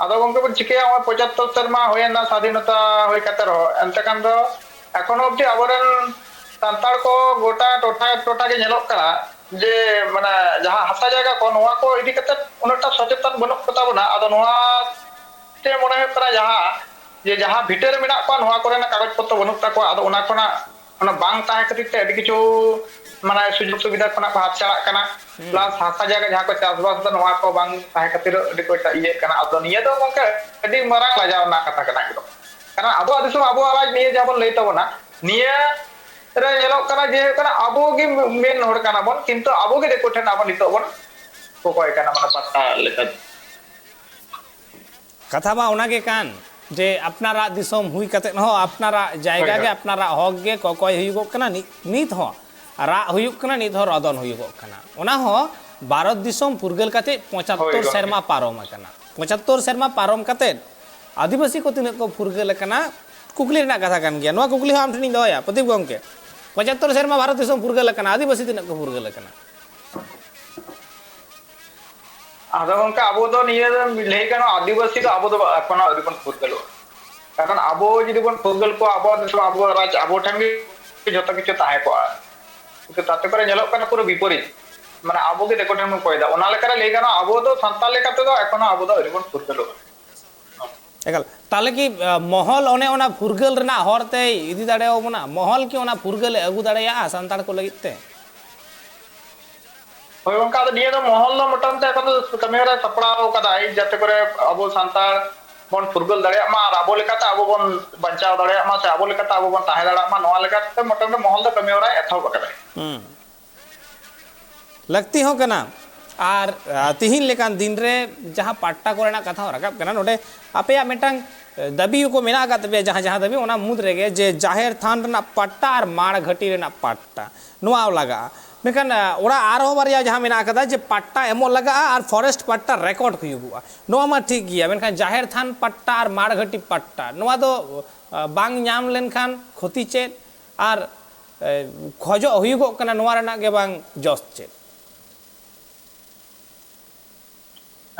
ᱟᱫᱚ ᱜᱚᱢᱠᱮ ᱵᱚᱱ ᱪᱤᱠᱟᱹᱭᱟ, ᱱᱚᱜᱼᱚᱭ ᱯᱚᱸᱪᱟᱛᱛᱳᱨ ᱥᱮᱨᱢᱟ ᱦᱩᱭᱮᱱᱟ ᱥᱟᱫᱷᱤᱱᱚᱛᱟ ᱦᱩᱭ ᱠᱟᱛᱮ ᱨᱮᱦᱚᱸ, ᱮᱱᱛᱮ ᱠᱷᱟᱱ ᱫᱚ ᱮᱠᱷᱚᱱᱳ ᱚᱵᱫᱤ ᱟᱵᱚᱨᱮᱱ ᱥᱟᱱᱛᱟᱲ ᱠᱚ ᱜᱚᱴᱟ ᱴᱚᱴᱷᱟ ᱴᱚᱴᱷᱟ ᱜᱮ ᱧᱮᱞᱚᱜ ᱠᱟᱱᱟ ᱡᱮ ᱢᱟᱱᱮ ᱡᱟᱦᱟᱸ ᱦᱟᱥᱟ ᱡᱟᱭᱜᱟ ᱠᱚ, ᱱᱚᱣᱟ ᱠᱚ ᱤᱫᱤ ᱠᱟᱛᱮ ᱩᱱᱟᱹᱜᱴᱟ ᱥᱚᱪᱮᱛᱚᱱ ᱵᱟᱹᱱᱩᱜ ᱠᱚᱛᱟ ᱵᱚᱱᱟ᱾ ᱟᱫᱚ ᱱᱚᱣᱟ ᱢᱤᱫᱴᱮᱱ ᱢᱚᱱᱮ ᱦᱩᱭᱩᱜ ᱠᱟᱱᱟ ᱡᱟᱦᱟᱸ, ᱡᱮ ᱡᱟᱦᱟᱸ ᱵᱷᱤᱴᱟᱹ ᱨᱮ ᱢᱮᱱᱟᱜ ᱠᱚᱣᱟ, ᱱᱚᱣᱟ ᱠᱚᱨᱮᱱᱟᱜ ᱠᱟᱜᱚᱡᱽ ᱯᱚᱛᱨᱚ ᱵᱟᱹᱱᱩᱜ ᱛᱟᱠᱚᱣᱟ, ᱟᱫᱚ ᱚᱱᱟ ᱠᱷᱚᱱᱟᱜ, ᱚᱱᱟ ᱵᱟᱝ ᱛᱟᱦᱮᱸ ᱠᱷᱟᱹᱛᱤᱨ ᱛᱮ ᱟᱹᱰᱤ ᱠᱤᱪᱷᱩ ᱢᱟᱱᱮ ᱥᱩᱡᱳᱜᱽ ᱥᱩᱵᱤᱫᱷᱟ ᱠᱷᱚᱱᱟᱜ ᱠᱚ ᱦᱟᱛ ᱪᱟᱞᱟᱜ ᱠᱟᱱᱟ᱾ ᱦᱩᱸ᱾ Plus ᱦᱟᱥᱟ ᱡᱟᱭᱜᱟ ᱡᱟᱦᱟᱸ ᱠᱚ ᱪᱟᱥᱵᱟᱥ ᱮᱫᱟ, ᱱᱚᱣᱟ ᱠᱚ ᱵᱟᱝ ᱛᱟᱦᱮᱸ ᱠᱷᱟᱹᱛᱤᱨ ᱟᱹᱰᱤ ᱠᱚ ᱤᱭᱟᱹᱜ ᱠᱟᱱᱟ᱾ ᱟᱫᱚ ᱱᱤᱭᱟᱹ ᱫᱚ ᱜᱚᱝᱠᱮ ᱟᱹᱰᱤ ᱢᱟᱨᱟᱝ ᱞᱟᱡᱟᱣ ᱨᱮᱱᱟᱜ ᱠᱟᱛᱷᱟ ᱠᱟᱱᱟ ᱮᱠᱫᱚᱢ᱾ ᱠᱟᱨᱚᱱ ᱟᱵᱚᱣᱟᱜ ᱫᱤᱥᱚᱢ, ᱟᱵᱚᱣᱟᱜ ᱨᱟᱡᱽ ᱱᱤᱭᱟᱹ ᱡᱟᱦᱟᱸ ᱵᱚᱱ ᱞᱟᱹᱭ ᱛᱟᱵᱚᱱᱟ, ᱱᱤᱭᱟᱹ ᱨᱮ ᱧᱮᱞᱚᱜ ᱠᱟᱱᱟ ᱡᱮ ᱦᱩᱭᱩᱜ ᱠᱟᱱᱟ ᱟᱵᱚ ᱜᱮ ᱢᱮᱱ ᱦᱚᱲ ᱠᱟᱱᱟ ᱵᱚᱱ, ᱠᱤᱱᱛᱩ ᱟᱵᱚ ᱜᱮ ᱫᱤᱠᱩ ᱴᱷᱮᱱ ᱟᱵᱚ ᱱᱤᱛᱚᱜ ᱵᱚᱱ ᱠᱚᱠᱚᱭ ᱠᱟᱱᱟ, ᱢᱟᱱᱮ ᱯᱟᱛᱟ ᱞᱮᱠᱟ᱾ ᱠᱟᱛᱷᱟ ᱢᱟ ᱚᱱᱟ ᱜᱮ ᱠᱟᱱ, ᱡᱮ ᱟᱯᱱᱟᱨᱟᱜ ᱫᱤᱥᱚᱢ ᱦᱩᱭ ᱠᱟᱛᱮᱫ ᱦᱚᱸ ᱟᱯᱱᱟᱨᱟᱜ ᱡᱟᱭᱜᱟ ᱦᱳᱭ, ᱜᱮ, ᱦᱳᱭ᱾ ᱟᱯᱱᱟᱨᱟᱜ ᱦᱚᱠ ᱜᱮ ᱠᱚᱠᱚᱭ ᱦᱩᱭᱩᱜᱚᱜ ᱠᱟᱱᱟ, ᱱᱤ-, ᱱᱤᱛ ᱦᱚᱸ ᱨᱟᱜ ᱦᱩᱭᱩᱜ ᱠᱟᱱᱟ, ᱱᱤᱛ ᱦᱚᱸ ᱨᱚᱫᱚᱱ ᱦᱩᱭᱩᱜᱚᱜ ᱠᱟᱱᱟ᱾ ᱚᱱᱟ ᱦᱚᱸ ᱵᱷᱟᱨᱚᱛ ᱫᱤᱥᱚᱢ ᱯᱷᱩᱨᱜᱟᱹᱞ ᱠᱟᱛᱮᱫ ᱯᱚᱸᱪᱟᱛᱛᱳᱨ ᱦᱳᱭ, ᱜᱚᱢᱠᱮ᱾ ᱥᱮᱨᱢᱟ ᱯᱟᱨᱚᱢ ᱟᱠᱟᱱᱟ᱾ ᱯᱚᱸᱪᱟᱛᱛᱳᱨ ᱥᱮᱨᱢᱟ ᱯᱟᱨᱚᱢ ᱠᱟᱛᱮᱫ ᱟᱹᱫᱤᱵᱟᱹᱥᱤ ᱠᱚ ᱛᱤᱱᱟᱹᱜ ᱠᱚ ᱯᱷᱩᱨᱜᱟᱹᱞ ᱟᱠᱟᱱᱟ, ᱠᱩᱠᱞᱤ ᱨᱮᱱᱟᱜ ᱠᱟᱛᱷᱟ ᱠᱟᱱ ᱜᱮᱭᱟ᱾ ᱱᱚᱣᱟ ᱠᱩᱠᱞᱤ ᱦᱚᱸ ᱟᱢ ᱴᱷᱮᱱᱤᱧ ᱫᱚᱦᱚᱭᱟ, ᱯᱨᱚᱫᱤᱯ ᱜᱚᱢᱠᱮ, ᱯᱚᱸᱪᱟᱛᱛᱳᱨ ᱥᱮᱨᱢᱟ ᱵᱷᱟᱨᱚᱛ ᱫᱤᱥᱚᱢ ᱯᱷᱩᱨᱜᱟᱹᱞ ᱟᱠᱟᱱᱟ, ᱟᱹᱫᱤᱵᱟᱹᱥᱤ ᱛᱤᱱᱟᱹᱜ ᱠᱚ ᱯᱷᱩᱨᱜᱟᱹᱞ ᱟᱠᱟᱱᱟ? ᱟᱫᱚ ᱜᱚᱢᱠᱮ, ᱟᱵᱚ ᱫᱚ ᱱᱤᱭᱟᱹ ᱞᱟᱹᱭ ᱜᱟᱱᱚᱜᱼᱟ, ᱟᱹᱫᱤᱵᱟᱹᱥᱤ ᱫᱚ ᱟᱵᱚ ᱫᱚ ᱮᱠᱷᱚᱱᱳ ᱟᱹᱣᱨᱤ ᱵᱚᱱ ᱯᱷᱩᱨᱜᱟᱹᱞᱚᱜᱼᱟ᱾ ᱠᱟᱨᱚᱱ ᱟᱵᱚ ᱡᱩᱫᱤ ᱵᱚᱱ ᱯᱷᱩᱨᱜᱟᱹᱞ ᱠᱚᱣᱟ, ᱟᱵᱚᱣᱟᱜ ᱫᱤᱥᱚᱢ, ᱟᱵᱚᱣᱟᱜ ᱨᱟᱡᱽ ᱟᱵᱚ ᱴᱷᱮᱱ ᱜᱮ ᱡᱚᱛᱚ ᱠᱤᱪᱷᱩ ᱛᱟᱦᱮᱸ ᱠᱚᱜᱼᱟ᱾ ᱠᱤᱱᱛᱩ ᱛᱟᱛᱮ ᱠᱚᱨᱮ ᱧᱮᱞᱚᱜ ᱠᱟᱱᱟ ᱯᱩᱨᱟᱹ ᱵᱤᱯᱚᱨᱤᱛ, ᱢᱟᱱᱮ ᱟᱵᱚ ᱜᱮ ᱫᱤᱠᱩ ᱴᱷᱮᱱ ᱵᱚᱱ ᱠᱚᱭ ᱮᱫᱟ᱾ ᱚᱱᱟ ᱞᱮᱠᱟᱨᱮ ᱞᱟᱹᱭ ᱜᱟᱱᱚᱜᱼᱟ, ᱟᱵᱚ ᱫᱚ ᱥᱟᱱᱛᱟᱲ ᱞᱮᱠᱟ ᱛᱮᱫᱚ ᱮᱠᱷᱚᱱᱳ ᱟᱵᱚ ᱫᱚ ᱟᱹᱣᱨᱤ ᱵᱚᱱ ᱯᱷᱩᱨᱜᱟᱹᱞᱚᱜᱼᱟ᱾ ᱮᱠᱟᱞ᱾ ᱛᱟᱦᱚᱞᱮ ᱠᱤ, ᱟ, ᱢᱚᱦᱚᱞ ᱚᱱᱮ ᱚᱱᱟ ᱯᱷᱩᱨᱜᱟᱹᱞ ᱨᱮᱱᱟᱜ ᱦᱚᱨ ᱛᱮᱭ ᱤᱫᱤ ᱫᱟᱲᱮᱭᱟᱵᱚᱱᱟ? ᱢᱚᱦᱚᱞ ᱠᱤ ᱚᱱᱟ ᱯᱷᱩᱨᱜᱟᱹᱞ ᱮ ᱟᱹᱜᱩ ᱫᱟᱲᱮᱭᱟᱜᱼᱟ ᱥᱟᱱᱛᱟᱲ ᱠᱚ ᱞᱟᱹᱜᱤᱫ ᱛᱮ? ᱦᱳᱭ ᱜᱚᱝᱠᱮ, ᱟᱫᱚ ᱱᱤᱭᱟᱹ ᱫᱚ ᱢᱚᱦᱚᱞ ᱫᱚ ᱢᱚᱴᱟᱢᱩᱴᱤ ᱮᱠᱷᱚᱱ ᱫᱚ ᱠᱟᱹᱢᱤ ᱦᱚᱨᱟᱭ ᱥᱟᱯᱲᱟᱣ ᱠᱟᱫᱟᱭ, ᱡᱟᱛᱮ ᱠᱚᱨᱮ ᱟᱵᱚ ᱥᱟᱱᱛᱟᱲ ᱵᱚᱱ ᱯᱷᱩᱨᱜᱟᱹᱞ ᱫᱟᱲᱮᱭᱟᱜ ᱢᱟ ᱟᱨ ᱟᱵᱚ ᱞᱮᱠᱟᱛᱮ ᱟᱵᱚ ᱵᱚᱱ ᱵᱟᱧᱪᱟᱣ ᱫᱟᱲᱮᱭᱟᱜ ᱢᱟ ᱥᱮ ᱟᱵᱚ ᱞᱮᱠᱟᱛᱮ ᱟᱵᱚ ᱵᱚᱱ ᱛᱟᱦᱮᱸ ᱫᱟᱲᱮᱭᱟᱜ ᱢᱟ, ᱱᱚᱣᱟ ᱞᱮᱠᱟᱛᱮ ᱢᱚᱴᱟᱢᱩᱴᱤ ᱢᱚᱦᱚᱞ ᱫᱚ ᱠᱟᱹᱢᱤ ᱦᱚᱨᱟᱭ ᱮᱛᱚᱦᱚᱵ ᱟᱠᱟᱫᱟᱭ᱾ ᱦᱩᱸ᱾ ᱞᱟᱹᱠᱛᱤ ᱦᱚᱸ ᱠᱟᱱᱟ᱾ ᱟᱨ, ᱟ, ᱛᱤᱦᱤᱧ ᱞᱮᱠᱟᱱ ᱫᱤᱱ ᱨᱮ ᱡᱟᱦᱟᱸ ᱯᱟᱴᱴᱟ ᱠᱚᱨᱮᱱᱟᱜ ᱠᱟᱛᱷᱟ ᱦᱚᱸ ᱨᱟᱠᱟᱵ ᱠᱟᱱᱟ, ᱱᱚᱰᱮ ᱟᱯᱮᱭᱟᱜ ᱢᱤᱫᱴᱟᱝ, ᱮ, ᱫᱟᱹᱵᱤ ᱠᱚ ᱢᱮᱱᱟᱜ ᱟᱠᱟᱫ ᱛᱟᱯᱮᱭᱟ, ᱡᱟᱦᱟᱸ, ᱡᱟᱦᱟᱸ ᱫᱟᱹᱵᱤ, ᱚᱱᱟ ᱢᱩᱫᱽ ᱨᱮᱜᱮ ᱡᱮ ᱡᱟᱦᱮᱨ ᱛᱷᱟᱱ ᱨᱮᱱᱟᱜ ᱯᱟᱴᱴᱟ ᱟᱨ ᱢᱟᱲ ᱜᱷᱟᱹᱴᱤ ᱨᱮᱱᱟᱜ ᱯᱟᱴᱴᱟ, ᱱᱚᱣᱟ ᱞᱟᱜᱟᱜᱼᱟ᱾ ᱢᱮᱱᱠᱷᱟᱱ, ᱟ, ᱚᱱᱟ ᱟᱨᱦᱚᱸ ᱵᱟᱨᱭᱟ ᱡᱟᱦᱟᱸ ᱢᱮᱱᱟᱜ ᱟᱠᱟᱫᱟ ᱡᱮ ᱯᱟᱴᱴᱟ ᱮᱢᱚᱜ ᱞᱟᱜᱟᱜᱼᱟ ᱟᱨ forest ᱯᱟᱴᱴᱟ record ᱦᱩᱭᱩᱜᱚᱜᱼᱟ, ᱱᱚᱣᱟ ᱢᱟ ᱴᱷᱤᱠ ᱜᱮᱭᱟ, ᱢᱮᱱᱠᱷᱟᱱ ᱡᱟᱦᱮᱨ ᱛᱷᱟᱱ ᱯᱟᱴᱴᱟ ᱟᱨ ᱢᱟᱲ ᱜᱷᱟᱹᱴᱤ ᱯᱟᱴᱴᱟ, ᱱᱚᱣᱟ ᱫᱚ, ᱟ, ᱵᱟᱝ ᱧᱟᱢ ᱞᱮᱱᱠᱷᱟᱱ ᱠᱷᱚᱛᱤ ᱪᱮᱫ? ᱟᱨ, ᱮ, ᱠᱷᱚᱡᱚᱜ ᱦᱩᱭᱩᱜᱚᱜ ᱠᱟᱱᱟ ᱱᱚᱣᱟ ᱨᱮᱱᱟᱜ ᱜᱮ ᱵᱟᱝ ᱡᱚᱥ ᱪᱮᱫ?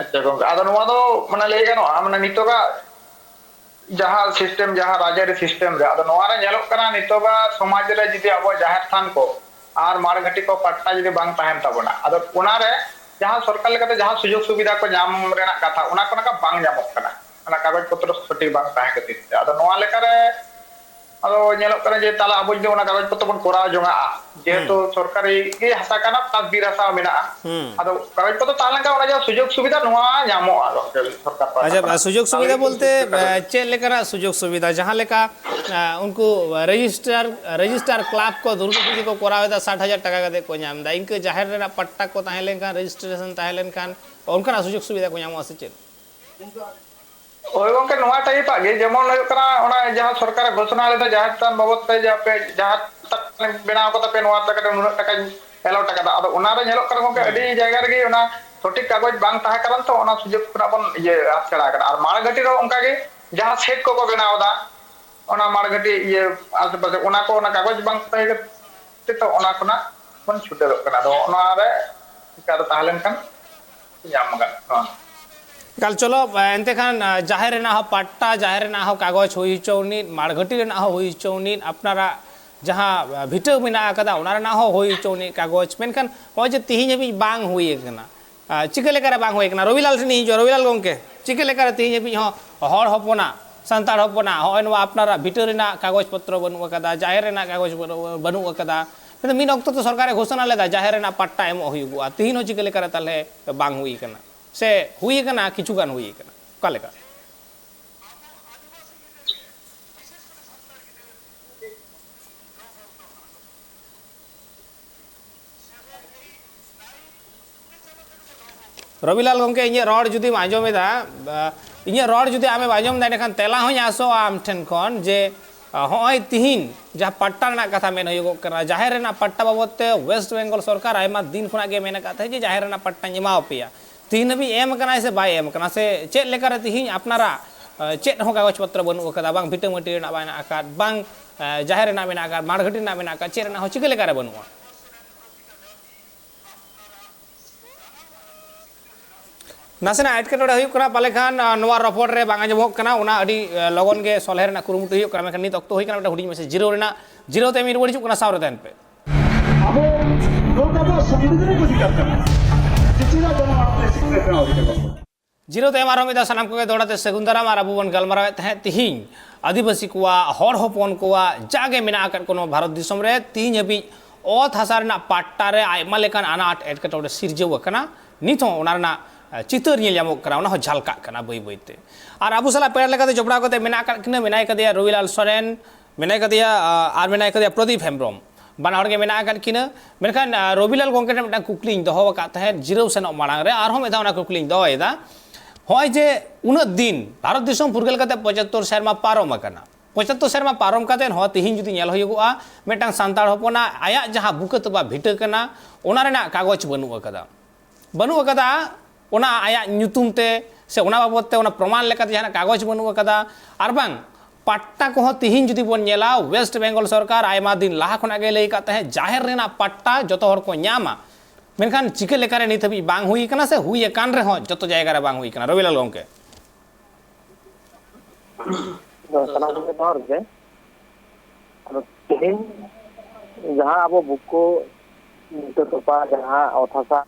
ᱟᱪᱪᱷᱟ ᱜᱚᱝᱠᱮ, ᱟᱫᱚ ᱱᱚᱣᱟ ᱫᱚ ᱢᱟᱱᱮ ᱞᱟᱹᱭ ᱜᱟᱱᱚᱜᱼᱟ, ᱢᱟᱱᱮ ᱱᱤᱛᱚᱜᱟᱜ ᱡᱟᱦᱟᱸ system, ᱡᱟᱦᱟᱸ ᱨᱟᱡᱽᱟᱹᱨᱤ system ᱨᱮ, ᱟᱫᱚ ᱱᱚᱣᱟ ᱨᱮ ᱧᱮᱞᱚᱜ ᱠᱟᱱᱟ ᱱᱤᱛᱚᱜᱟᱜ ᱥᱚᱢᱟᱡᱽ ᱨᱮ ᱡᱩᱫᱤ ᱟᱵᱚ ᱡᱟᱦᱮᱨ ᱛᱷᱟᱱ ᱠᱚ ᱟᱨ ᱢᱟᱲ ᱜᱷᱟᱹᱴᱤ ᱠᱚ ᱯᱟᱴᱴᱟ ᱡᱩᱫᱤ ᱵᱟᱝ ᱛᱟᱦᱮᱱ ᱛᱟᱵᱚᱱᱟ, ᱟᱫᱚ ᱚᱱᱟ ᱨᱮ ᱡᱟᱦᱟᱸ ᱥᱚᱨᱠᱟᱨ ᱞᱮᱠᱟᱛᱮ ᱡᱟᱦᱟᱸ ᱥᱩᱡᱳᱜᱽ ᱥᱩᱵᱤᱫᱷᱟ ᱠᱚ ᱧᱟᱢ ᱨᱮᱱᱟᱜ ᱠᱟᱛᱷᱟ, ᱚᱱᱟ ᱠᱚ ᱱᱟᱜ ᱵᱟᱝ ᱧᱟᱢᱚᱜ ᱠᱟᱱᱟ᱾ ᱚᱱᱟ ᱠᱟᱜᱚᱡᱽ ᱯᱚᱛᱨᱚ ᱥᱚᱴᱷᱤᱠ ᱵᱟᱝ ᱛᱟᱦᱮᱸ ᱠᱷᱟᱹᱛᱤᱨ ᱛᱮ᱾ ᱟᱫᱚ ᱱᱚᱣᱟ ᱞᱮᱠᱟᱨᱮ ᱟᱫᱚ ᱧᱮᱞᱚᱜ ᱠᱟᱱᱟ ᱡᱮ ᱛᱟᱦᱞᱮ ᱟᱵᱚ ᱡᱩᱫᱤ ᱚᱱᱟ ᱠᱟᱜᱚᱡᱽ ᱯᱚᱛᱨᱚ ᱵᱚᱱ ᱠᱚᱨᱟᱣ ᱡᱚᱝᱟᱜᱼᱟ, ᱡᱮᱦᱮᱛᱩ ᱦᱩᱸ᱾ ᱥᱚᱨᱠᱟᱨᱤ ᱜᱮ ᱦᱟᱥᱟ ᱠᱟᱱᱟ plus ᱵᱤᱨ ᱦᱟᱥᱟ ᱦᱚᱸ ᱢᱮᱱᱟᱜᱼᱟ, ᱦᱩᱸ᱾ ᱟᱫᱚ ᱠᱟᱜᱚᱡᱽ ᱯᱚᱛᱨᱚ ᱛᱟᱦᱮᱸ ᱞᱮᱱᱠᱷᱟᱱ ᱚᱱᱟ ᱡᱟᱦᱟᱸ ᱥᱩᱡᱳᱜᱽ ᱥᱩᱵᱤᱫᱷᱟ ᱱᱚᱣᱟ ᱧᱟᱢᱚᱜᱼᱟ ᱜᱚᱢᱠᱮ ᱥᱚᱨᱠᱟᱨ ᱯᱟᱦᱴᱟ ᱟᱪᱪᱷᱟ, ᱠᱷᱚᱱᱟᱜ᱾ ᱥᱩᱡᱳᱜᱽ ᱛᱟᱦᱞᱮ ᱥᱩᱵᱤᱫᱷᱟ ᱠᱤ ᱵᱚᱞᱛᱮ, ᱥᱩᱡᱳᱜᱽ ᱥᱩᱵᱤᱫᱷᱟ ᱠᱟᱜᱚᱡᱽ ᱮ, ᱪᱮᱫ ᱞᱮᱠᱟᱱᱟᱜ ᱥᱩᱡᱳᱜᱽ ᱥᱩᱵᱤᱫᱷᱟ? ᱡᱟᱦᱟᱸ ᱞᱮᱠᱟ, ᱮ, ᱩᱱᱠᱩ ᱨᱮᱡᱤᱥᱴᱟᱨ, ᱨᱮᱡᱤᱥᱴᱟᱨ ᱠᱞᱟᱵᱽ ᱠᱚ ᱫᱩᱨᱜᱟᱹ ᱯᱩᱡᱟᱹ ᱠᱚ ᱠᱚᱨᱟᱣ ᱮᱫᱟ, ᱥᱟᱴ ᱦᱟᱡᱟᱨ ᱴᱟᱠᱟ ᱠᱟᱛᱮ ᱠᱚ ᱧᱟᱢ ᱮᱫᱟ, ᱤᱱᱠᱟᱹ ᱡᱟᱦᱮᱨ ᱨᱮᱱᱟᱜ ᱯᱟᱴᱴᱟ ᱠᱚ ᱛᱟᱦᱮᱸ ᱞᱮᱱᱠᱷᱟᱱ, ᱨᱮᱡᱤᱥᱴᱨᱮᱥᱚᱱ ᱛᱟᱦᱮᱸ ᱞᱮᱱᱠᱷᱟᱱ ᱚᱱᱠᱟᱱᱟᱜ ᱥᱩᱡᱳᱜᱽ ᱥᱩᱵᱤᱫᱷᱟ ᱠᱚ ᱧᱟᱢᱚᱜᱼᱟ ᱥᱮ ᱪᱮᱫ? ᱦᱳᱭ ᱜᱚᱝᱠᱮ, ᱱᱚᱣᱟ ᱴᱟᱭᱤᱯᱟᱜ ᱜᱮ, ᱡᱮᱢᱚᱱ ᱦᱩᱭᱩᱜ ᱠᱟᱱᱟ ᱚᱱᱟ ᱡᱟᱦᱟᱸ ᱥᱚᱨᱠᱟᱨᱮ ᱜᱷᱳᱥᱚᱱᱟ ᱞᱮᱫᱟ ᱡᱟᱦᱮᱨ ᱛᱷᱟᱱ ᱵᱟᱵᱚᱫ ᱛᱮ, ᱡᱮ ᱟᱯᱮ ᱡᱟᱦᱟᱸ ᱛᱷᱟᱱ ᱵᱮᱱᱟᱣ ᱠᱟᱫᱟ ᱯᱮ, ᱱᱚᱣᱟ ᱛᱮ ᱠᱟᱹᱴᱤᱡ ᱱᱩᱱᱟᱹᱜ ᱴᱟᱠᱟᱧ allot ᱟᱠᱟᱫᱟ᱾ ᱟᱫᱚ ᱚᱱᱟᱨᱮ ᱧᱮᱞᱚᱜ ᱠᱟᱱᱟ ᱜᱚᱝᱠᱮ, ᱦᱩᱸ᱾ ᱟᱹᱰᱤ ᱡᱟᱭᱜᱟ ᱨᱮᱜᱮ ᱚᱱᱟ ᱥᱚᱴᱷᱤᱠ ᱠᱟᱜᱚᱡᱽ ᱵᱟᱝ ᱛᱟᱦᱮᱸ ᱠᱟᱨᱚᱱ ᱛᱮ ᱚᱱᱟ ᱥᱩᱡᱳᱜᱽ ᱠᱷᱚᱱᱟᱜ ᱵᱚᱱ ᱤᱭᱟᱹ ᱦᱟᱛ ᱪᱷᱟᱲᱟ ᱟᱠᱟᱫᱟ᱾ ᱟᱨ ᱢᱟᱲ ᱜᱷᱟᱹᱴᱤ ᱨᱮᱦᱚᱸ ᱚᱱᱠᱟ ᱜᱮ ᱡᱟᱦᱟᱸ ᱥᱮᱰ ᱠᱚᱠᱚ ᱵᱮᱱᱟᱣ ᱮᱫᱟ, ᱚᱱᱟ ᱢᱟᱲ ᱜᱷᱟᱹᱴᱤ ᱤᱭᱟᱹ ᱟᱥᱮᱯᱟᱥᱮ, ᱚᱱᱟ ᱠᱚ ᱚᱱᱟ ᱠᱟᱜᱚᱡᱽ ᱵᱟᱝ ᱛᱟᱦᱮᱸ ᱠᱟᱛᱮ ᱛᱚ ᱚᱱᱟ ᱠᱷᱚᱱᱟᱜ ᱵᱚᱱ ᱪᱷᱩᱰᱟᱹᱨᱚᱜ ᱠᱟᱱᱟ᱾ ᱟᱫᱚ ᱚᱱᱟ ᱨᱮ ᱚᱱᱠᱟ ᱫᱚ ᱛᱟᱦᱮᱸ ᱞᱮᱱᱠᱷᱟᱱ ᱧᱟᱢ ᱜᱟᱱᱚᱜᱼᱟ᱾ ᱮᱠᱟᱞ, ᱪᱚᱞᱚ, ᱮᱱᱛᱮ ᱠᱷᱟᱱ, ᱡᱟᱦᱮᱨ ᱨᱮᱱᱟᱜ ᱦᱚᱸ ᱯᱟᱴᱴᱟ, ᱡᱟᱦᱮᱨ ᱨᱮᱱᱟᱜ ᱦᱚᱸ ᱠᱟᱜᱚᱡᱽ ᱦᱩᱭ ᱦᱚᱪᱚ ᱟᱹᱱᱤᱡ, ᱢᱟᱲᱜᱷᱟᱹᱴᱤ ᱨᱮᱱᱟᱜ ᱦᱚᱸ ᱦᱩᱭ ᱦᱚᱪᱚ ᱟᱹᱱᱤᱡ, ᱟᱯᱱᱟᱨᱟᱜ ᱡᱟᱦᱟᱸ ᱵᱷᱤᱴᱟᱹ ᱢᱮᱱᱟᱜ ᱟᱠᱟᱫᱟ, ᱚᱱᱟ ᱨᱮᱱᱟᱜ ᱦᱚᱸ ᱦᱩᱭ ᱦᱚᱪᱚ ᱟᱹᱱᱤᱡ ᱠᱟᱜᱚᱡᱽ᱾ ᱢᱮᱱᱠᱷᱟᱱ ᱱᱚᱜᱼᱚᱭ ᱡᱮ ᱛᱤᱦᱤᱧ ᱦᱟᱹᱵᱤᱡ ᱵᱟᱝ ᱦᱩᱭ ᱟᱠᱟᱱᱟ, ᱟᱨ ᱪᱤᱠᱟᱹ ᱞᱮᱠᱟᱨᱮ ᱵᱟᱝ ᱦᱩᱭ ᱟᱠᱟᱱᱟ? ᱨᱚᱵᱤᱞᱟᱞ ᱴᱷᱮᱱ ᱤᱧ ᱦᱤᱡᱩᱜᱼᱟ᱾ ᱨᱚᱵᱤᱞᱟᱞ ᱜᱚᱢᱠᱮ, ᱪᱤᱠᱟᱹ ᱞᱮᱠᱟᱨᱮ ᱛᱤᱦᱤᱧ ᱦᱟᱹᱵᱤᱡ ᱦᱚᱸ ᱦᱚᱲ ᱦᱚᱯᱚᱱᱟᱜ, ᱥᱟᱱᱛᱟᱲ ᱦᱚᱯᱚᱱᱟᱜ ᱦᱚᱸᱜᱼᱚᱭ ᱱᱚᱣᱟ ᱟᱯᱱᱟᱨᱟᱜ ᱵᱷᱤᱴᱟᱹ ᱨᱮᱱᱟᱜ ᱠᱟᱜᱚᱡᱽ ᱯᱚᱛᱨᱚ ᱵᱟᱹᱱᱩᱜ ᱟᱠᱟᱫᱟ, ᱡᱟᱦᱮᱨ ᱨᱮᱱᱟᱜ ᱠᱟᱜᱚᱡᱽ ᱵᱟᱹᱱᱩᱜ, ᱵᱟᱹᱱᱩᱜ ᱟᱠᱟᱫᱟ? ᱢᱮᱱᱫᱚ ᱢᱤᱫ ᱚᱠᱛᱚ ᱛᱚ ᱥᱚᱨᱠᱟᱨᱮ ᱜᱷᱳᱥᱚᱱᱟ ᱞᱮᱫᱟ ᱡᱟᱦᱮᱨ ᱨᱮᱱᱟᱜ ᱯᱟᱴᱴᱟ ᱮᱢᱚᱜ ᱦᱩᱭᱩᱜᱼᱟ, ᱛᱤᱦᱤᱧ ᱦᱚᱸ ᱪᱤᱠᱟᱹ ᱞᱮᱠᱟᱨᱮ ᱛᱟᱦᱚᱞᱮ ᱵᱟᱝ ᱦᱩᱭ ᱟᱠᱟᱱᱟ? ᱥᱮ ᱦᱩᱭ ᱟᱠᱟᱱᱟ, ᱠᱤᱪᱷᱩ ᱜᱟᱱ ᱦᱩᱭ ᱟᱠᱟᱱᱟ, ᱚᱠᱟ ᱞᱮᱠᱟ? ᱨᱚᱵᱤᱞᱟᱞ ᱜᱚᱢᱠᱮ, ᱤᱧᱟᱹᱜ ᱨᱚᱲ ᱡᱩᱫᱤᱢ ᱟᱸᱡᱚᱢ ᱮᱫᱟ, ᱟ, ᱤᱧᱟᱹᱜ ᱨᱚᱲ ᱡᱩᱫᱤ ᱟᱢᱮᱢ ᱟᱸᱡᱚᱢ ᱮᱫᱟ, ᱮᱸᱰᱮᱠᱷᱟᱱ ᱛᱮᱞᱟ ᱦᱚᱸᱧ ᱟᱥᱚᱜᱼᱟ ᱟᱢ ᱴᱷᱮᱱ ᱠᱷᱚᱱ ᱡᱮ, ᱟ, ᱦᱚᱸᱜᱼᱚᱭ ᱛᱤᱦᱤᱧ ᱡᱟᱦᱟᱸ ᱯᱟᱴᱴᱟ ᱨᱮᱱᱟᱜ ᱠᱟᱛᱷᱟ ᱢᱮᱱ ᱦᱩᱭᱩᱜᱚᱜ ᱠᱟᱱᱟ, ᱡᱟᱦᱮᱨ ᱨᱮᱱᱟᱜ ᱯᱟᱴᱴᱟ ᱵᱟᱵᱚᱫ ᱛᱮ ᱣᱮᱥᱴ ᱵᱮᱝᱜᱚᱞ ᱥᱚᱨᱠᱟᱨ ᱟᱭᱢᱟ ᱫᱤᱱ ᱠᱷᱚᱱᱟᱜ ᱜᱮ ᱢᱮᱱ ᱟᱠᱟᱫ ᱛᱟᱦᱮᱸᱫ ᱡᱮ ᱡᱟᱦᱮᱨ ᱨᱮᱱᱟᱜ ᱯᱟᱴᱴᱟᱧ ᱮᱢᱟᱣᱟᱯᱮᱭᱟ᱾ ᱛᱤᱦᱤᱧ ᱦᱟᱹᱵᱤᱡ ᱮᱢ ᱟᱠᱟᱱᱟᱭ ᱥᱮ ᱵᱟᱭ ᱮᱢ ᱟᱠᱟᱱᱟ, ᱥᱮ ᱪᱮᱫ ᱞᱮᱠᱟᱨᱮ ᱛᱤᱦᱤᱧ ᱟᱯᱱᱟᱨᱟᱜ, ᱟ, ᱪᱮᱫ ᱦᱚᱸ ᱠᱟᱜᱚᱡᱽ ᱯᱚᱛᱨᱚ ᱵᱟᱹᱱᱩᱜ ᱟᱠᱟᱫᱟ, ᱵᱟᱝ ᱵᱷᱤᱴᱟᱹ ᱢᱟᱹᱴᱤ ᱨᱮᱱᱟᱜ ᱢᱮᱱᱟᱜ ᱟᱠᱟᱫ, ᱵᱟᱝ, ᱟ, ᱡᱟᱦᱮᱨ ᱨᱮᱱᱟᱜ ᱢᱮᱱᱟᱜ ᱟᱠᱟᱫ, ᱢᱟᱲᱜᱷᱟᱹᱴᱤ ᱨᱮᱱᱟᱜ ᱢᱮᱱᱟᱜ ᱟᱠᱟᱫ, ᱪᱮᱫ ᱨᱮᱱᱟᱜ ᱦᱚᱸ ᱪᱤᱠᱟᱹ ᱞᱮᱠᱟᱨᱮ ᱵᱟᱹᱱᱩᱜᱼᱟ? ᱱᱟᱥᱮᱱᱟᱜ ᱮᱴᱠᱮᱴᱚᱬᱮ ᱦᱩᱭᱩᱜ ᱠᱟᱱᱟ, ᱯᱟᱞᱮ ᱠᱷᱟᱱ, ᱟ, ᱱᱚᱣᱟ ᱨᱚᱯᱚᱲ ᱨᱮ ᱵᱟᱝ ᱟᱸᱡᱚᱢᱚᱜ ᱠᱟᱱᱟ, ᱚᱱᱟ ᱟᱹᱰᱤ, ᱟ, ᱞᱚᱜᱚᱱ ᱜᱮ ᱥᱚᱞᱦᱮ ᱨᱮᱱᱟᱜ ᱠᱩᱨᱩᱢᱩᱴᱩ ᱦᱩᱭᱩᱜ ᱠᱟᱱᱟ᱾ ᱢᱮᱱᱠᱷᱟᱱ ᱱᱤᱛ ᱚᱠᱛᱚ ᱦᱩᱭ ᱠᱟᱱᱟ ᱢᱤᱫᱴᱟᱝ ᱦᱩᱰᱤᱧ ᱢᱟᱪᱷᱟ ᱡᱤᱨᱟᱹᱣ ᱨᱮᱱᱟᱜ᱾ ᱡᱤᱨᱟᱹᱣ ᱛᱮ ᱢᱤᱫ ᱨᱩᱣᱟᱹᱲ ᱦᱤᱡᱩᱜ ᱠᱟᱱᱟ, ᱥᱟᱶ ᱨᱮ ᱛᱟᱦᱮᱱ ᱯᱮ᱾ ᱟᱵᱚ ᱱᱚᱣᱟ ᱫᱚ ᱥᱚᱝᱵᱤᱫᱷᱟᱱ ᱚᱫᱷᱤᱠᱟᱨ ᱠᱟᱱᱟ᱾ ᱡᱮᱛᱮᱱᱟᱜ ᱡᱮᱱᱚ ᱟᱯᱱᱮ ᱥᱤᱠᱷᱱᱟᱹᱛ ᱨᱮᱱᱟᱜ ᱚᱫᱷᱤᱠᱟᱨ ᱠᱟᱱᱟ᱾ ᱡᱤᱨᱟᱹᱣ ᱛᱟᱭᱚᱢ ᱟᱨᱦᱚᱸ ᱢᱤᱫ ᱫᱷᱟᱣ ᱥᱟᱱᱟᱢ ᱠᱚᱜᱮ ᱫᱚᱦᱲᱟ ᱛᱮ ᱥᱟᱹᱜᱩᱱ ᱫᱟᱨᱟᱢ᱾ ᱟᱨ ᱟᱵᱚ ᱵᱚᱱ ᱜᱟᱞᱢᱟᱨᱟᱣᱮᱫ ᱛᱟᱦᱮᱸᱫ ᱛᱤᱦᱤᱧ ᱟᱹᱫᱤᱵᱟᱹᱥᱤ ᱠᱚᱣᱟᱜ, ᱦᱚᱲ ᱦᱚᱯᱚᱱ ᱠᱚᱣᱟᱜ ᱡᱟᱜᱮ ᱢᱮᱱᱟᱜ ᱟᱠᱟᱫ ᱠᱚ ᱱᱚᱣᱟ ᱵᱷᱟᱨᱚᱛ ᱫᱤᱥᱚᱢ ᱨᱮ ᱛᱤᱦᱤᱧ ᱦᱟᱹᱵᱤᱡ ᱚᱛ ᱦᱟᱥᱟ ᱨᱮᱱᱟᱜ ᱯᱟᱴᱴᱟ ᱨᱮ ᱟᱭᱢᱟ ᱞᱮᱠᱟᱱ ᱟᱱᱟᱴ ᱮᱴᱠᱮᱴᱚᱬᱮ ᱥᱤᱨᱡᱟᱹᱣ ᱟᱠᱟᱱᱟ᱾ ᱱᱤᱛ ᱦᱚᱸ ᱚᱱᱟ ᱨᱮᱱᱟᱜ, ᱮ, ᱪᱤᱛᱟᱹᱨ ᱧᱮᱞ ᱧᱟᱢᱚᱜ ᱠᱟᱱᱟ, ᱚᱱᱟ ᱦᱚᱸ ᱡᱷᱟᱞᱠᱟᱜ ᱠᱟᱱᱟ ᱵᱟᱹᱭ ᱵᱟᱹᱭ ᱛᱮ᱾ ᱟᱨ ᱟᱵᱚ ᱥᱟᱞᱟᱜ ᱯᱮᱲᱟ ᱞᱮᱠᱟᱛᱮ ᱡᱚᱯᱲᱟᱣ ᱠᱟᱛᱮ ᱢᱮᱱᱟᱜ ᱟᱠᱟᱫ ᱠᱤᱱᱟᱹ, ᱢᱮᱱᱟᱭ ᱠᱟᱫᱮᱭᱟ ᱨᱚᱵᱤᱞᱟᱞ ᱥᱚᱨᱮᱱ, ᱢᱮᱱᱟᱭ ᱠᱟᱫᱮᱭᱟ, ᱟ, ᱟᱨ ᱢᱮᱱᱟᱭ ᱠᱟᱫᱮᱭᱟ ᱯᱨᱚᱫᱤᱯ ᱦᱮᱢᱵᱨᱚᱢ᱾ ᱵᱟᱱᱟ ᱦᱚᱲ ᱜᱮ ᱢᱮᱱᱟᱜ ᱟᱠᱟᱫ ᱠᱤᱱᱟᱹ᱾ ᱢᱮᱱᱠᱷᱟᱱ, ᱟ, ᱨᱚᱵᱤᱞᱟᱞ ᱜᱚᱢᱠᱮ ᱴᱷᱮᱱ ᱢᱤᱫᱴᱟᱝ ᱠᱩᱠᱞᱤᱧ ᱫᱚᱦᱚ ᱟᱠᱟᱫ ᱛᱟᱦᱮᱸᱫ ᱡᱤᱨᱟᱹᱣ ᱥᱮᱱᱚᱜ ᱢᱟᱲᱟᱝ ᱨᱮ, ᱟᱨᱦᱚᱸ ᱢᱤᱫ ᱫᱷᱟᱣ ᱚᱱᱟ ᱠᱩᱠᱞᱤᱧ ᱫᱚᱦᱚᱭᱮᱫᱟ᱾ ᱱᱚᱜᱼᱚᱭ ᱡᱮ ᱩᱱᱟᱹᱜ ᱫᱤᱱ ᱵᱷᱟᱨᱚᱛ ᱫᱤᱥᱚᱢ ᱯᱷᱩᱨᱜᱟᱹᱞ ᱠᱟᱛᱮ ᱯᱚᱸᱪᱟᱛᱛᱳᱨ ᱥᱮᱨᱢᱟ ᱯᱟᱨᱚᱢ ᱟᱠᱟᱱᱟ, ᱯᱚᱸᱪᱟᱛᱛᱳᱨ ᱥᱮᱨᱢᱟ ᱯᱟᱨᱚᱢ ᱠᱟᱛᱮ ᱦᱚᱸ ᱛᱤᱦᱤᱧ ᱡᱩᱫᱤ ᱧᱮᱞ ᱦᱩᱭᱩᱜᱚᱜᱼᱟ, ᱢᱤᱫᱴᱟᱝ ᱥᱟᱱᱛᱟᱲ ᱦᱚᱯᱚᱱᱟᱜ ᱟᱭᱟᱜ ᱡᱟᱦᱟᱸ ᱵᱩᱠᱟᱹ ᱛᱚᱯᱟ ᱵᱷᱤᱴᱟᱹ ᱠᱟᱱᱟ, ᱚᱱᱟ ᱨᱮᱱᱟᱜ ᱠᱟᱜᱚᱡᱽ ᱵᱟᱹᱱᱩᱜ ᱟᱠᱟᱫᱟ᱾ ᱵᱟᱹᱱᱩᱜ ᱟᱠᱟᱫᱟ, ᱚᱱᱟ ᱟᱭᱟᱜ ᱧᱩᱛᱩᱢ ᱛᱮ ᱥᱮ ᱚᱱᱟ ᱵᱟᱵᱚᱫ ᱛᱮ ᱚᱱᱟ ᱯᱨᱚᱢᱟᱱ ᱞᱮᱠᱟᱛᱮ ᱡᱟᱦᱟᱱᱟᱜ ᱠᱟᱜᱚᱡᱽ ᱵᱟᱹᱱᱩᱜ ᱟᱠᱟᱫᱟ᱾ ᱟᱨ ᱵᱟᱝ, ᱯᱟᱴᱴᱟ ᱠᱚᱦᱚᱸ ᱛᱤᱦᱤᱧ ᱡᱩᱫᱤ ᱵᱚᱱ ᱧᱮᱞᱟ, ᱳᱭᱮᱥᱴ ᱵᱮᱝᱜᱚᱞ ᱥᱚᱨᱠᱟᱨ ᱟᱭᱢᱟ ᱫᱤᱱ ᱞᱟᱦᱟ ᱠᱷᱚᱱᱟᱜ ᱜᱮ ᱞᱟᱹᱭ ᱟᱠᱟᱫ ᱛᱟᱦᱮᱸᱫ ᱡᱟᱦᱮᱨ ᱨᱮᱱᱟᱜ ᱯᱟᱴᱴᱟ ᱡᱚᱛᱚ ᱦᱚᱲ ᱠᱚ ᱧᱟᱢᱟ᱾ ᱢᱮᱱᱠᱷᱟᱱ ᱪᱤᱠᱟᱹ ᱞᱮᱠᱟᱨᱮ ᱱᱤᱛ ᱦᱟᱹᱵᱤᱡ ᱵᱟᱝ ᱦᱩᱭ ᱟᱠᱟᱱᱟ, ᱥᱮ ᱦᱩᱭ ᱟᱠᱟᱱ ᱨᱮᱦᱚᱸ ᱡᱚᱛᱚ ᱡᱟᱭᱜᱟ ᱨᱮ ᱵᱟᱝ ᱦᱩᱭ ᱟᱠᱟᱱᱟ? ᱨᱚᱵᱤᱞᱟᱞ ᱜᱚᱢᱠᱮ᱾ ᱥᱟᱱᱟᱢ ᱠᱚᱜᱮ ᱡᱚᱦᱟᱨ ᱜᱮ᱾ ᱟᱫᱚ ᱛᱮᱦᱮᱧ ᱡᱟᱦᱟᱸ ᱟᱵᱚ ᱵᱩᱠᱟᱹ ᱵᱩᱠᱟᱹ ᱛᱚᱯᱟ ᱡᱟᱦᱟᱸ ᱚᱛ ᱦᱟᱥᱟ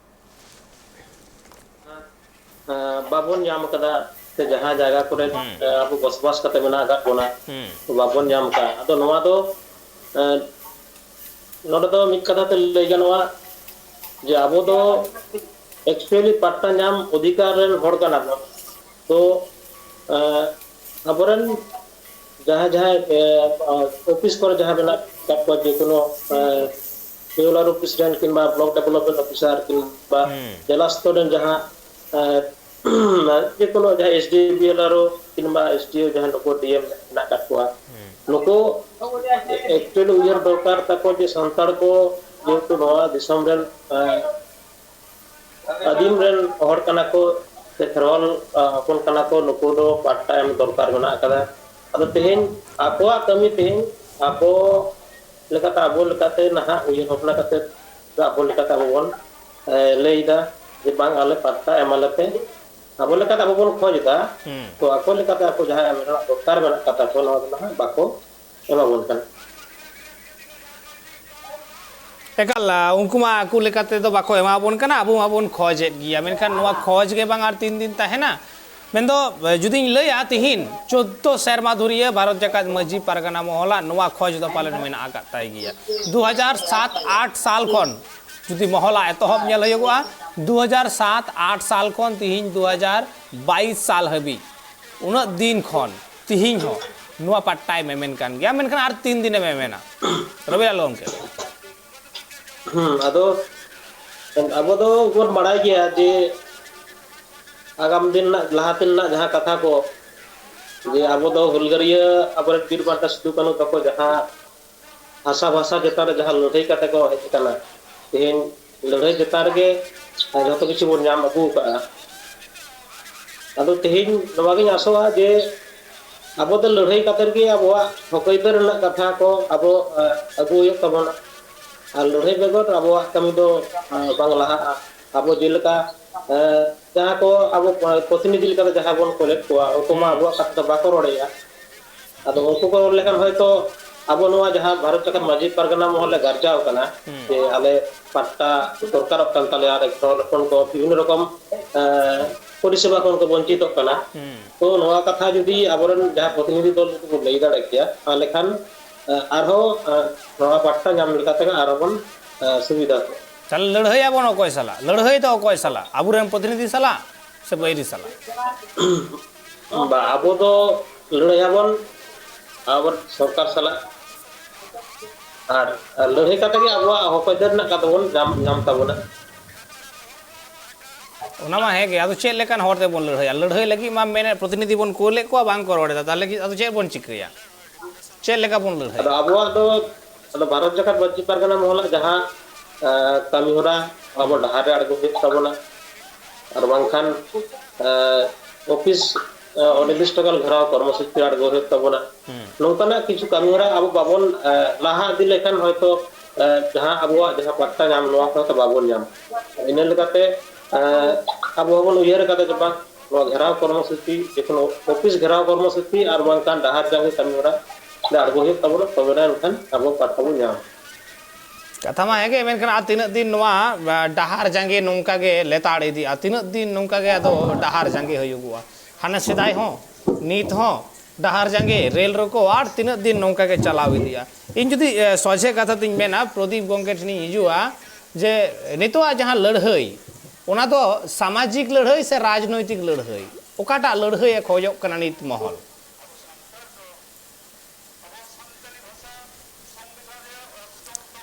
ᱮᱸ, ᱵᱟᱵᱚᱱ ᱧᱟᱢ ᱟᱠᱟᱫᱟ, ᱥᱮ ᱡᱟᱦᱟᱸ ᱡᱟᱭᱜᱟ ᱠᱚᱨᱮ, ᱦᱩᱸ᱾ ᱮᱸ, ᱟᱵᱚ ᱵᱚᱥᱚᱵᱟᱥ ᱠᱟᱛᱮ ᱢᱮᱱᱟᱜ ᱟᱠᱟᱫ ᱵᱚᱱᱟ, ᱦᱩᱸ᱾ ᱵᱟᱵᱚᱱ ᱧᱟᱢ ᱟᱠᱟᱫᱟ᱾ ᱟᱫᱚ ᱱᱚᱣᱟ ᱫᱚ, ᱮᱸ, ᱱᱚᱰᱮ ᱫᱚ ᱢᱤᱫ ᱠᱟᱛᱷᱟ ᱛᱮ ᱞᱟᱹᱭ ᱜᱟᱱᱚᱜᱼᱟ ᱡᱮ ᱟᱵᱚ ᱫᱚ actually ᱯᱟᱴᱴᱟ ᱧᱟᱢ ᱚᱫᱷᱤᱠᱟᱨ ᱨᱮᱱ ᱦᱚᱲ ᱠᱟᱱᱟ ᱵᱚᱱ᱾ ᱛᱚ, ᱮᱸ, ᱟᱵᱚᱨᱮᱱ ᱡᱟᱦᱟᱸᱭ ᱡᱟᱦᱟᱸᱭ, ᱮ, ᱚ, ᱚᱯᱷᱤᱥ ᱠᱚᱨᱮ ᱡᱟᱦᱟᱸ ᱢᱮᱱᱟᱜ ᱟᱠᱟᱫ ᱠᱚᱣᱟ, ᱡᱮᱠᱳᱱᱳ, ᱮ, ᱨᱩᱨᱟᱞ ᱚᱯᱷᱤᱥ ᱨᱮᱱ ᱠᱤᱝᱵᱟ ᱵᱞᱚᱠ ᱰᱮᱵᱷᱞᱚᱯᱢᱮᱱᱴ ᱚᱯᱷᱤᱥᱟᱨ ᱠᱤᱝᱵᱟ ᱦᱩᱸ᱾ ᱡᱮᱞᱟ ᱥᱛᱚᱨ ᱨᱮᱱ ᱡᱟᱦᱟᱸ, ᱮ, ᱡᱮᱠᱳᱱᱳ ᱡᱟᱦᱟᱸ ᱮᱥ ᱰᱤ ᱯᱤ ᱮᱞ ᱟᱨ ᱳ ᱠᱤᱝᱵᱟ ᱮᱥ ᱰᱤ ᱳ ᱡᱟᱦᱟᱸ ᱱᱩᱠᱩ ᱰᱤ ᱮᱢ ᱢᱮᱱᱟᱜ ᱟᱠᱟᱫ ᱠᱚᱣᱟ, ᱦᱩᱸ᱾ ᱱᱩᱠᱩ actually ᱩᱭᱦᱟᱹᱨ ᱫᱚᱨᱠᱟᱨ ᱛᱟᱠᱚ ᱡᱮ ᱥᱟᱱᱛᱟᱲ ᱠᱚ ᱡᱮᱦᱮᱛᱩ ᱱᱚᱣᱟ ᱫᱤᱥᱚᱢ ᱨᱮᱱ, ᱮ, ᱟᱹᱫᱤᱢ ᱨᱮᱱ ᱦᱚᱲ ᱠᱟᱱᱟ ᱠᱚ, ᱥᱮ ᱠᱷᱮᱨᱣᱟᱞ, ᱟ, ᱦᱚᱯᱚᱱ ᱠᱟᱱᱟ ᱠᱚ, ᱱᱩᱠᱩ ᱫᱚ ᱯᱟᱴᱴᱟ ᱮᱢ ᱫᱚᱨᱠᱟᱨ ᱢᱮᱱᱟᱜ ᱟᱠᱟᱫᱟ᱾ ᱟᱫᱚ ᱛᱮᱦᱮᱧ ᱟᱠᱚᱣᱟᱜ ᱠᱟᱹᱢᱤ, ᱛᱮᱦᱮᱧ ᱟᱠᱚ ᱞᱮᱠᱟᱛᱮ, ᱟᱵᱚ ᱞᱮᱠᱟᱛᱮ ᱱᱟᱦᱟᱜ ᱩᱭᱦᱟᱹᱨ ᱵᱷᱟᱵᱽᱱᱟ ᱠᱟᱛᱮ ᱟᱵᱚ ᱞᱮᱠᱟᱛᱮ ᱟᱵᱚ ᱵᱚᱱ, ᱮ, ᱞᱟᱹᱭ ᱮᱫᱟ ᱡᱮ ᱵᱟᱝ, ᱟᱞᱮ ᱯᱟᱴᱴᱟ ᱮᱢᱟᱞᱮ ᱯᱮ᱾ ᱟᱵᱚ ᱞᱮᱠᱟᱛᱮ ᱟᱵᱚ ᱵᱚᱱ ᱠᱷᱚᱡᱽ ᱮᱫᱟ, ᱦᱩᱸ᱾ ᱛᱚ ᱟᱠᱚ ᱞᱮᱠᱟᱛᱮ ᱟᱠᱚ ᱡᱟᱦᱟᱸᱭᱟᱜ ᱢᱮᱱᱟᱜ ᱫᱚᱨᱠᱟᱨ ᱢᱮᱱᱟᱜ ᱟᱠᱟᱫ ᱛᱟᱠᱚ, ᱱᱚᱣᱟ ᱫᱚ ᱱᱟᱦᱟᱜ ᱵᱟᱠᱚ ᱮᱢᱟᱵᱚᱱ ᱠᱟᱱᱟ᱾ ᱮᱠᱟᱞ, ᱟ, ᱩᱱᱠᱩ ᱢᱟ ᱟᱠᱚ ᱞᱮᱠᱟ ᱛᱮᱫᱚ ᱵᱟᱠᱚ ᱮᱢᱟ ᱵᱚᱱ ᱠᱟᱱᱟ, ᱟᱵᱚ ᱢᱟᱵᱚᱱ ᱠᱷᱚᱡᱮᱫ ᱜᱮᱭᱟ, ᱢᱮᱱᱠᱷᱟᱱ ᱱᱚᱣᱟ ᱠᱷᱚᱡᱽ ᱜᱮ ᱵᱟᱝ ᱟᱨ ᱛᱤᱱ ᱫᱤᱱ ᱛᱟᱦᱮᱱᱟ? ᱢᱮᱱᱫᱚ, ᱮ, ᱡᱩᱫᱤᱧ ᱞᱟᱹᱭᱟ, ᱛᱤᱦᱤᱧ ᱪᱳᱫᱽᱫᱳ ᱥᱮᱨᱢᱟ ᱫᱷᱩᱨᱤᱭᱟᱹ ᱵᱷᱟᱨᱚᱛ ᱡᱟᱠᱟᱛ ᱢᱟᱹᱡᱷᱤ ᱯᱟᱨᱜᱟᱱᱟ ᱢᱚᱦᱚᱞᱟᱜ ᱱᱚᱣᱟ ᱠᱷᱚᱡᱽ ᱫᱚ ᱯᱟᱞᱮᱱ ᱢᱮᱱᱟᱜ ᱟᱠᱟᱫ ᱛᱟᱭ ᱜᱮᱭᱟ᱾ ᱫᱩ ᱦᱟᱡᱟᱨ ᱥᱟᱛ ᱟᱴ ᱥᱟᱞ ᱠᱷᱚᱱ ᱡᱩᱫᱤ ᱢᱚᱦᱚᱞᱟ ᱮᱛᱚᱦᱚᱵ ᱧᱮᱞ ᱦᱩᱭᱩᱜᱚᱜᱼᱟ, ᱫᱩ ᱦᱟᱡᱟᱨ ᱥᱟᱛ ᱟᱴ ᱥᱟᱞ ᱠᱷᱚᱱ ᱛᱤᱦᱤᱧ ᱫᱩ ᱦᱟᱡᱟᱨ ᱵᱟᱭᱤᱥ ᱥᱟᱞ ᱦᱟᱹᱵᱤᱡ, ᱩᱱᱟᱹᱜ ᱫᱤᱱ ᱠᱷᱚᱱ ᱛᱤᱦᱤᱧ ᱦᱚᱸ ᱱᱚᱣᱟ ᱯᱟᱴᱴᱟᱭ ᱢᱮᱢᱮᱱ ᱠᱟᱱ ᱜᱮᱭᱟ, ᱢᱮᱱᱠᱷᱟᱱ ᱟᱨ ᱛᱤᱱ ᱫᱤᱱᱮ ᱢᱮᱢᱮᱱᱟ? ᱨᱚᱵᱤᱞᱟᱞ ᱜᱚᱢᱠᱮ᱾ ᱦᱩᱸ, ᱟᱫᱚ ᱟᱵᱚ ᱫᱚ ᱵᱚᱱ ᱵᱟᱲᱟᱭ ᱜᱮᱭᱟ ᱡᱮ ᱟᱜᱟᱢ ᱫᱤᱱ ᱨᱮᱱᱟᱜ, ᱞᱟᱦᱟ ᱫᱤᱱ ᱨᱮᱱᱟᱜ ᱡᱟᱦᱟᱸ ᱠᱟᱛᱷᱟ ᱠᱚ, ᱡᱮ ᱟᱵᱚ ᱫᱚ ᱦᱩᱞᱜᱟᱹᱨᱤᱭᱟᱹ ᱟᱵᱚᱨᱮᱱ ᱵᱤᱨ ᱵᱟᱱᱴᱟ ᱥᱤᱫᱩ ᱠᱟᱹᱱᱦᱩ ᱛᱟᱠᱚ ᱡᱟᱦᱟᱸ ᱦᱟᱥᱟ ᱵᱷᱟᱥᱟ ᱪᱮᱛᱟᱱ ᱨᱮ ᱡᱟᱦᱟᱸ ᱞᱟᱹᱲᱦᱟᱹᱭ ᱠᱟᱛᱮ ᱠᱚ ᱦᱮᱡ ᱟᱠᱟᱱᱟ, ᱛᱮᱦᱮᱧ ᱞᱟᱹᱲᱦᱟᱹᱭ ᱪᱮᱛᱟᱱ ᱨᱮᱜᱮ ᱡᱷᱚᱛᱚ ᱠᱤᱪᱷᱩ ᱵᱚᱱ ᱧᱟᱢ ᱟᱹᱜᱩ ᱟᱠᱟᱫᱼᱟ᱾ ᱟᱫᱚ ᱛᱮᱦᱮᱧ ᱱᱚᱣᱟᱜᱤᱧ ᱟᱥᱚᱜᱼᱟ ᱡᱮ ᱟᱵᱚ ᱫᱚ ᱞᱟᱹᱲᱦᱟᱹᱭ ᱠᱟᱛᱮ ᱜᱮ ᱟᱵᱚᱣᱟᱜ ᱦᱚᱠ ᱟᱹᱭᱫᱟᱹᱨ ᱨᱮᱱᱟᱜ ᱠᱟᱛᱷᱟ ᱠᱚ ᱟᱵᱚ, ᱮ, ᱟᱹᱜᱩ ᱦᱩᱭᱩᱜ ᱛᱟᱵᱚᱱᱟ᱾ ᱟᱨ ᱞᱟᱹᱲᱦᱟᱹᱭ ᱵᱮᱜᱚᱨ ᱟᱵᱚᱣᱟᱜ ᱠᱟᱹᱢᱤ ᱫᱚ, ᱮ, ᱵᱟᱝ ᱞᱟᱦᱟᱜᱼᱟ᱾ ᱟᱵᱚ ᱡᱮᱞᱮᱠᱟ, ᱮ, ᱡᱟᱦᱟᱸ ᱠᱚ ᱟᱵᱚ ᱯᱨᱚᱛᱤᱱᱤᱫᱷᱤ ᱞᱮᱠᱟᱛᱮ ᱡᱟᱦᱟᱸ ᱵᱚᱱ ᱠᱚᱞᱮᱠᱴ ᱠᱚᱣᱟ, ᱩᱱᱠᱩ ᱢᱟ ᱟᱵᱚᱣᱟᱜ ᱠᱟᱛᱷᱟ ᱫᱚ ᱵᱟᱠᱚ ᱨᱚᱲᱮᱫᱼᱟ᱾ ᱟᱫᱚ ᱩᱱᱠᱩ ᱠᱚ ᱨᱚᱲ ᱞᱮᱠᱷᱟᱱ ᱦᱚᱭᱛᱚ ᱟᱵᱚ ᱱᱚᱣᱟ ᱡᱟᱦᱟᱸ ᱵᱷᱟᱨᱚᱛ ᱡᱟᱠᱟᱛ ᱢᱟᱹᱡᱷᱤ ᱯᱟᱨᱜᱟᱱᱟ ᱢᱚᱦᱚᱞ ᱞᱮ ᱜᱟᱨᱡᱟᱣ ᱠᱟᱱᱟ, ᱦᱩᱸ᱾ ᱡᱮ ᱟᱞᱮ ᱯᱟᱴᱴᱟ ᱫᱚᱨᱠᱟᱨᱚᱜ ᱠᱟᱱ ᱛᱟᱞᱮᱭᱟ, ᱟᱨ ᱮᱠ ᱦᱚᱲ ᱦᱚᱯᱚᱱ ᱠᱚ ᱵᱤᱵᱷᱤᱱᱱᱚ ᱨᱚᱠᱚᱢ, ᱮ, ᱯᱚᱨᱤᱥᱮᱵᱟ ᱠᱷᱚᱱ ᱠᱚ ᱵᱚᱧᱪᱤᱛᱚᱜ ᱠᱟᱱᱟ᱾ ᱦᱩᱸ᱾ ᱛᱚ ᱱᱚᱣᱟ ᱠᱟᱛᱷᱟ ᱡᱩᱫᱤ ᱟᱵᱚᱨᱮᱱ ᱡᱟᱦᱟᱸ ᱯᱨᱚᱛᱤᱱᱤᱫᱷᱤ ᱫᱚᱞ ᱡᱩᱫᱤ ᱠᱚ ᱞᱟᱹᱭ ᱫᱟᱲᱮ ᱠᱮᱭᱟ, ᱛᱟᱦᱚᱞᱮ ᱠᱷᱟᱱ, ᱮ, ᱟᱨᱦᱚᱸ, ᱮ, ᱱᱚᱣᱟ ᱯᱟᱴᱴᱟ ᱧᱟᱢ ᱞᱮᱠᱟᱛᱮ ᱟᱨᱦᱚᱸ ᱵᱚᱱ, ᱮ, ᱥᱩᱵᱤᱫᱷᱟ ᱠᱚᱜᱼᱟ᱾ ᱛᱟᱦᱚᱞᱮ ᱞᱟᱹᱲᱦᱟᱹᱭ ᱟᱵᱚᱱ ᱚᱠᱚᱭ ᱥᱟᱞᱟᱜ? ᱞᱟᱹᱲᱦᱟᱹᱭ ᱫᱚ ᱚᱠᱚᱭ ᱥᱟᱞᱟᱜ? ᱟᱵᱚᱨᱮᱱ ᱯᱨᱚᱛᱤᱱᱤᱫᱷᱤ ᱥᱟᱞᱟᱜ ᱥᱮ ᱵᱟᱹᱭᱨᱤ ᱥᱟᱞᱟᱜ? ᱵᱟ, ᱟᱵᱚ ᱫᱚ ᱞᱟᱹᱲᱦᱟᱹᱭ ᱟᱵᱚᱱ ᱟᱵᱚ ᱥᱚᱨᱠᱟᱨ ᱥᱟᱞᱟᱜ᱾ ᱟᱨ ᱞᱟᱹᱲᱦᱟᱹᱭ ᱠᱟᱛᱮ ᱜᱮ ᱟᱵᱚᱣᱟᱜ ᱦᱚᱠ ᱟᱹᱭᱫᱟᱹᱨ ᱨᱮᱱᱟᱜ ᱠᱟᱛᱷᱟ ᱵᱚᱱ ᱧᱟᱢ, ᱧᱟᱢ ᱛᱟᱵᱚᱱᱟ᱾ ᱚᱱᱟ ᱢᱟ ᱦᱮᱸ ᱜᱮ, ᱟᱫᱚ ᱪᱮᱫ ᱞᱮᱠᱟᱱ ᱦᱚᱲ ᱛᱮᱵᱚᱱ ᱞᱟᱹᱲᱦᱟᱹᱭᱟ? ᱞᱟᱹᱲᱦᱟᱹᱭ ᱞᱟᱹᱜᱤᱫ ᱢᱟ ᱢᱮᱱᱮᱫ ᱯᱨᱚᱛᱤᱱᱤᱫᱷᱤ ᱵᱚᱱ ᱠᱳᱞᱮᱫ ᱠᱚᱣᱟ, ᱵᱟᱝ ᱠᱚ ᱨᱚᱲ ᱮᱫᱟ, ᱛᱟᱦᱚᱞᱮ ᱠᱤ ᱟᱫᱚ ᱪᱮᱫ ᱵᱚᱱ ᱪᱤᱠᱟᱹᱭᱟ? ᱪᱮᱫ ᱞᱮᱠᱟ ᱵᱚᱱ ᱞᱟᱹᱲᱦᱟᱹᱭᱟ? ᱟᱫᱚ ᱟᱵᱚᱣᱟᱜ ᱫᱚ, ᱟᱫᱚ ᱵᱷᱟᱨᱚᱛ ᱡᱟᱠᱟᱛ ᱢᱟᱹᱡᱷᱤ ᱯᱟᱨᱜᱟᱱᱟ ᱢᱚᱦᱚᱞᱟᱜ ᱡᱟᱦᱟᱸ, ᱮ, ᱠᱟᱹᱢᱤ ᱦᱚᱨᱟ ᱟᱵᱚ ᱰᱟᱦᱟᱨ ᱨᱮ ᱟᱬᱜᱚ ᱦᱩᱭᱩᱜ ᱛᱟᱵᱚᱱᱟ, ᱟᱨ ᱵᱟᱝᱠᱷᱟᱱ, ᱮ, ᱚᱯᱷᱤᱥ, ᱮ, ᱚᱱᱤᱨᱫᱤᱥᱴᱚ ᱠᱟᱞ ᱜᱷᱮᱨᱟᱣ ᱠᱚᱨᱢᱚᱥᱩᱪᱤ ᱟᱬᱜᱚ ᱦᱩᱭᱩᱜ ᱛᱟᱵᱚᱱᱟ᱾ ᱦᱩᱸ᱾ ᱱᱚᱝᱠᱟᱱᱟᱜ ᱠᱤᱪᱷᱩ ᱠᱟᱹᱢᱤ ᱦᱚᱨᱟ ᱟᱵᱚ ᱵᱟᱵᱚᱱ, ᱮ, ᱞᱟᱦᱟ ᱤᱫᱤ ᱞᱮᱠᱷᱟᱱ ᱦᱚᱭᱛᱚ, ᱮ, ᱡᱟᱦᱟᱸ ᱟᱵᱚᱣᱟᱜ ᱡᱟᱦᱟᱸ ᱯᱟᱴᱴᱟ ᱧᱟᱢ, ᱱᱚᱣᱟ ᱠᱚ ᱦᱚᱭᱛᱚ ᱵᱟᱵᱚᱱ ᱧᱟᱢᱟ᱾ ᱤᱱᱟᱹ ᱞᱮᱠᱟᱛᱮ, ᱮ, ᱟᱵᱚ ᱦᱚᱸᱵᱚᱱ ᱩᱭᱦᱟᱹᱨ ᱟᱠᱟᱫᱟ ᱡᱮ ᱵᱟᱝ, ᱱᱚᱣᱟ ᱜᱷᱮᱨᱟᱣ ᱠᱚᱨᱢᱚᱥᱩᱪᱤ, ᱡᱮᱠᱳᱱᱳ ᱚᱯᱷᱤᱥ ᱜᱷᱮᱨᱟᱣ ᱠᱚᱨᱢᱚᱥᱩᱪᱤ ᱟᱨ ᱵᱟᱝᱠᱷᱟᱱ ᱰᱟᱦᱟᱨ ᱡᱟᱸᱜᱮ ᱠᱟᱹᱢᱤ ᱦᱚᱨᱟ ᱨᱮ ᱟᱬᱜᱚ ᱦᱩᱭᱩᱜ ᱛᱟᱵᱚᱱᱟ, ᱛᱚᱵᱮ ᱮᱱᱟ ᱮᱱᱠᱷᱟᱱ ᱟᱵᱚ ᱯᱟᱴᱴᱟ ᱵᱚᱱ ᱧᱟᱢᱟ᱾ ᱠᱟᱛᱷᱟ ᱢᱟ ᱦᱮᱸᱜᱮ, ᱢᱮᱱᱠᱷᱟᱱ ᱟᱨ ᱛᱤᱱᱟᱹᱜ ᱫᱤᱱ ᱱᱚᱣᱟ, ᱟ, ᱰᱟᱦᱟᱨ ᱡᱟᱸᱜᱮ ᱱᱚᱝᱠᱟ ᱜᱮ ᱞᱮᱛᱟᱲ ᱤᱫᱤᱜᱼᱟ? ᱛᱤᱱᱟᱹᱜ ᱫᱤᱱ ᱱᱚᱝᱠᱟ ᱜᱮ ᱟᱫᱚ ᱰᱟᱦᱟᱨ ᱡᱟᱸᱜᱮ ᱦᱩᱭᱩᱜᱚᱜᱼᱟ? ᱦᱟᱱᱮ ᱥᱮᱫᱟᱭ ᱦᱚᱸ, ᱱᱤᱛ ᱦᱚᱸ ᱰᱟᱦᱟᱨ ᱡᱟᱸᱜᱮ, ᱨᱮᱞ ᱨᱳᱠᱳ, ᱟᱨ ᱛᱤᱱᱟᱹᱜ ᱫᱤᱱ ᱱᱚᱝᱠᱟ ᱜᱮ ᱪᱟᱞᱟᱣ ᱤᱫᱤᱜᱼᱟ? ᱤᱧ ᱡᱩᱫᱤ, ᱮ, ᱥᱚᱡᱷᱮ ᱠᱟᱛᱷᱟ ᱛᱤᱧ ᱢᱮᱱᱟ, ᱯᱨᱚᱫᱤᱯ ᱜᱚᱢᱠᱮ ᱴᱷᱮᱱᱤᱧ ᱦᱤᱡᱩᱜᱼᱟ, ᱡᱮ ᱱᱤᱛᱚᱜᱟᱜ ᱡᱟᱦᱟᱸ ᱞᱟᱹᱲᱦᱟᱹᱭ, ᱚᱱᱟ ᱫᱚ ᱥᱟᱢᱟᱡᱤᱠ ᱞᱟᱹᱲᱦᱟᱹᱭ ᱥᱮ ᱨᱟᱡᱽᱱᱳᱭᱛᱤᱠ ᱞᱟᱹᱲᱦᱟᱹᱭ? ᱚᱠᱟᱴᱟᱜ ᱞᱟᱹᱲᱦᱟᱹᱭ ᱮ ᱠᱷᱚᱡᱚᱜ ᱠᱟᱱᱟ ᱱᱤᱛ ᱢᱚᱦᱚᱞ?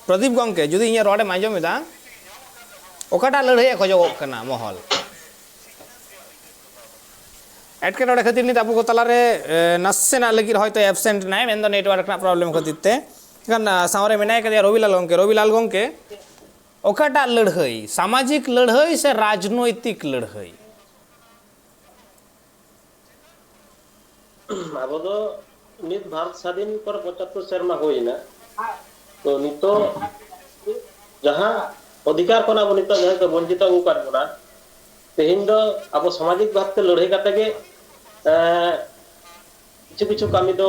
ᱯᱨᱚᱫᱤᱯ ᱜᱚᱢᱠᱮ, ᱡᱩᱫᱤ ᱤᱧᱟᱹᱜ ᱨᱚᱲᱮᱢ ᱟᱸᱡᱚᱢ ᱮᱫᱟ, ᱚᱠᱟᱴᱟᱜ ᱞᱟᱹᱲᱦᱟᱹᱭ ᱮ ᱠᱷᱚᱡᱚᱜᱚᱜ ᱠᱟᱱᱟ ᱢᱚᱦᱚᱞ? ᱮᱴᱠᱮᱴᱚᱬᱮ ᱠᱷᱟᱹᱛᱤᱨ ᱱᱤᱛ ᱟᱵᱚ ᱠᱚ ᱛᱟᱞᱟᱨᱮ, ᱮ, ᱱᱟᱥᱮᱱᱟᱜ ᱞᱟᱹᱜᱤᱫ ᱦᱚᱭᱛᱳ absent ᱮᱱᱟᱭ, ᱢᱮᱱᱫᱚ network ᱨᱮᱱᱟᱜ problem ᱠᱷᱟᱹᱛᱤᱨ ᱛᱮ᱾ ᱮᱱᱠᱷᱟᱱ, ᱟ, ᱥᱟᱶᱨᱮ ᱢᱮᱱᱟᱭ ᱠᱟᱫᱮᱭᱟ ᱨᱚᱵᱤᱞᱟᱞ ᱜᱚᱢᱠᱮ᱾ ᱨᱚᱵᱤᱞᱟᱞ ᱜᱚᱢᱠᱮ, ᱚᱠᱟᱴᱟᱜ ᱞᱟᱹᱲᱦᱟᱹᱭ, ᱥᱟᱢᱟᱡᱤᱠ ᱞᱟᱹᱲᱦᱟᱹᱭ ᱥᱮ ᱨᱟᱡᱽᱱᱳᱭᱛᱤᱠ ᱞᱟᱹᱲᱦᱟᱹᱭ? ᱟᱵᱚ ᱫᱚ ᱱᱤᱛ ᱵᱷᱟᱨᱚᱛ ᱥᱟᱫᱷᱤᱱ ᱯᱚᱨ ᱯᱚᱸᱪᱟᱛᱛᱳᱨ ᱥᱮᱨᱢᱟ ᱦᱩᱭ ᱮᱱᱟ᱾ ᱛᱚ ᱱᱤᱛᱚᱜ ᱡᱟᱦᱟᱸ ᱚᱫᱷᱤᱠᱟᱨ ᱠᱷᱚᱱ ᱟᱵᱚ ᱱᱤᱛᱚᱜ ᱡᱟᱦᱟᱸ ᱠᱚ ᱵᱚᱧᱪᱤᱛ ᱟᱹᱜᱩ ᱟᱠᱟᱫ ᱵᱚᱱᱟ, ᱛᱮᱦᱮᱧ ᱫᱚ ᱟᱵᱚ ᱥᱟᱢᱟᱡᱤᱠ ᱵᱷᱟᱵᱽᱛᱮ ᱞᱟᱹᱲᱦᱟᱹᱭ ᱠᱟᱛᱮ ᱜᱮ, ᱮᱸ, ᱠᱤᱪᱷᱩ ᱠᱤᱪᱷᱩ ᱠᱟᱹᱢᱤ ᱫᱚ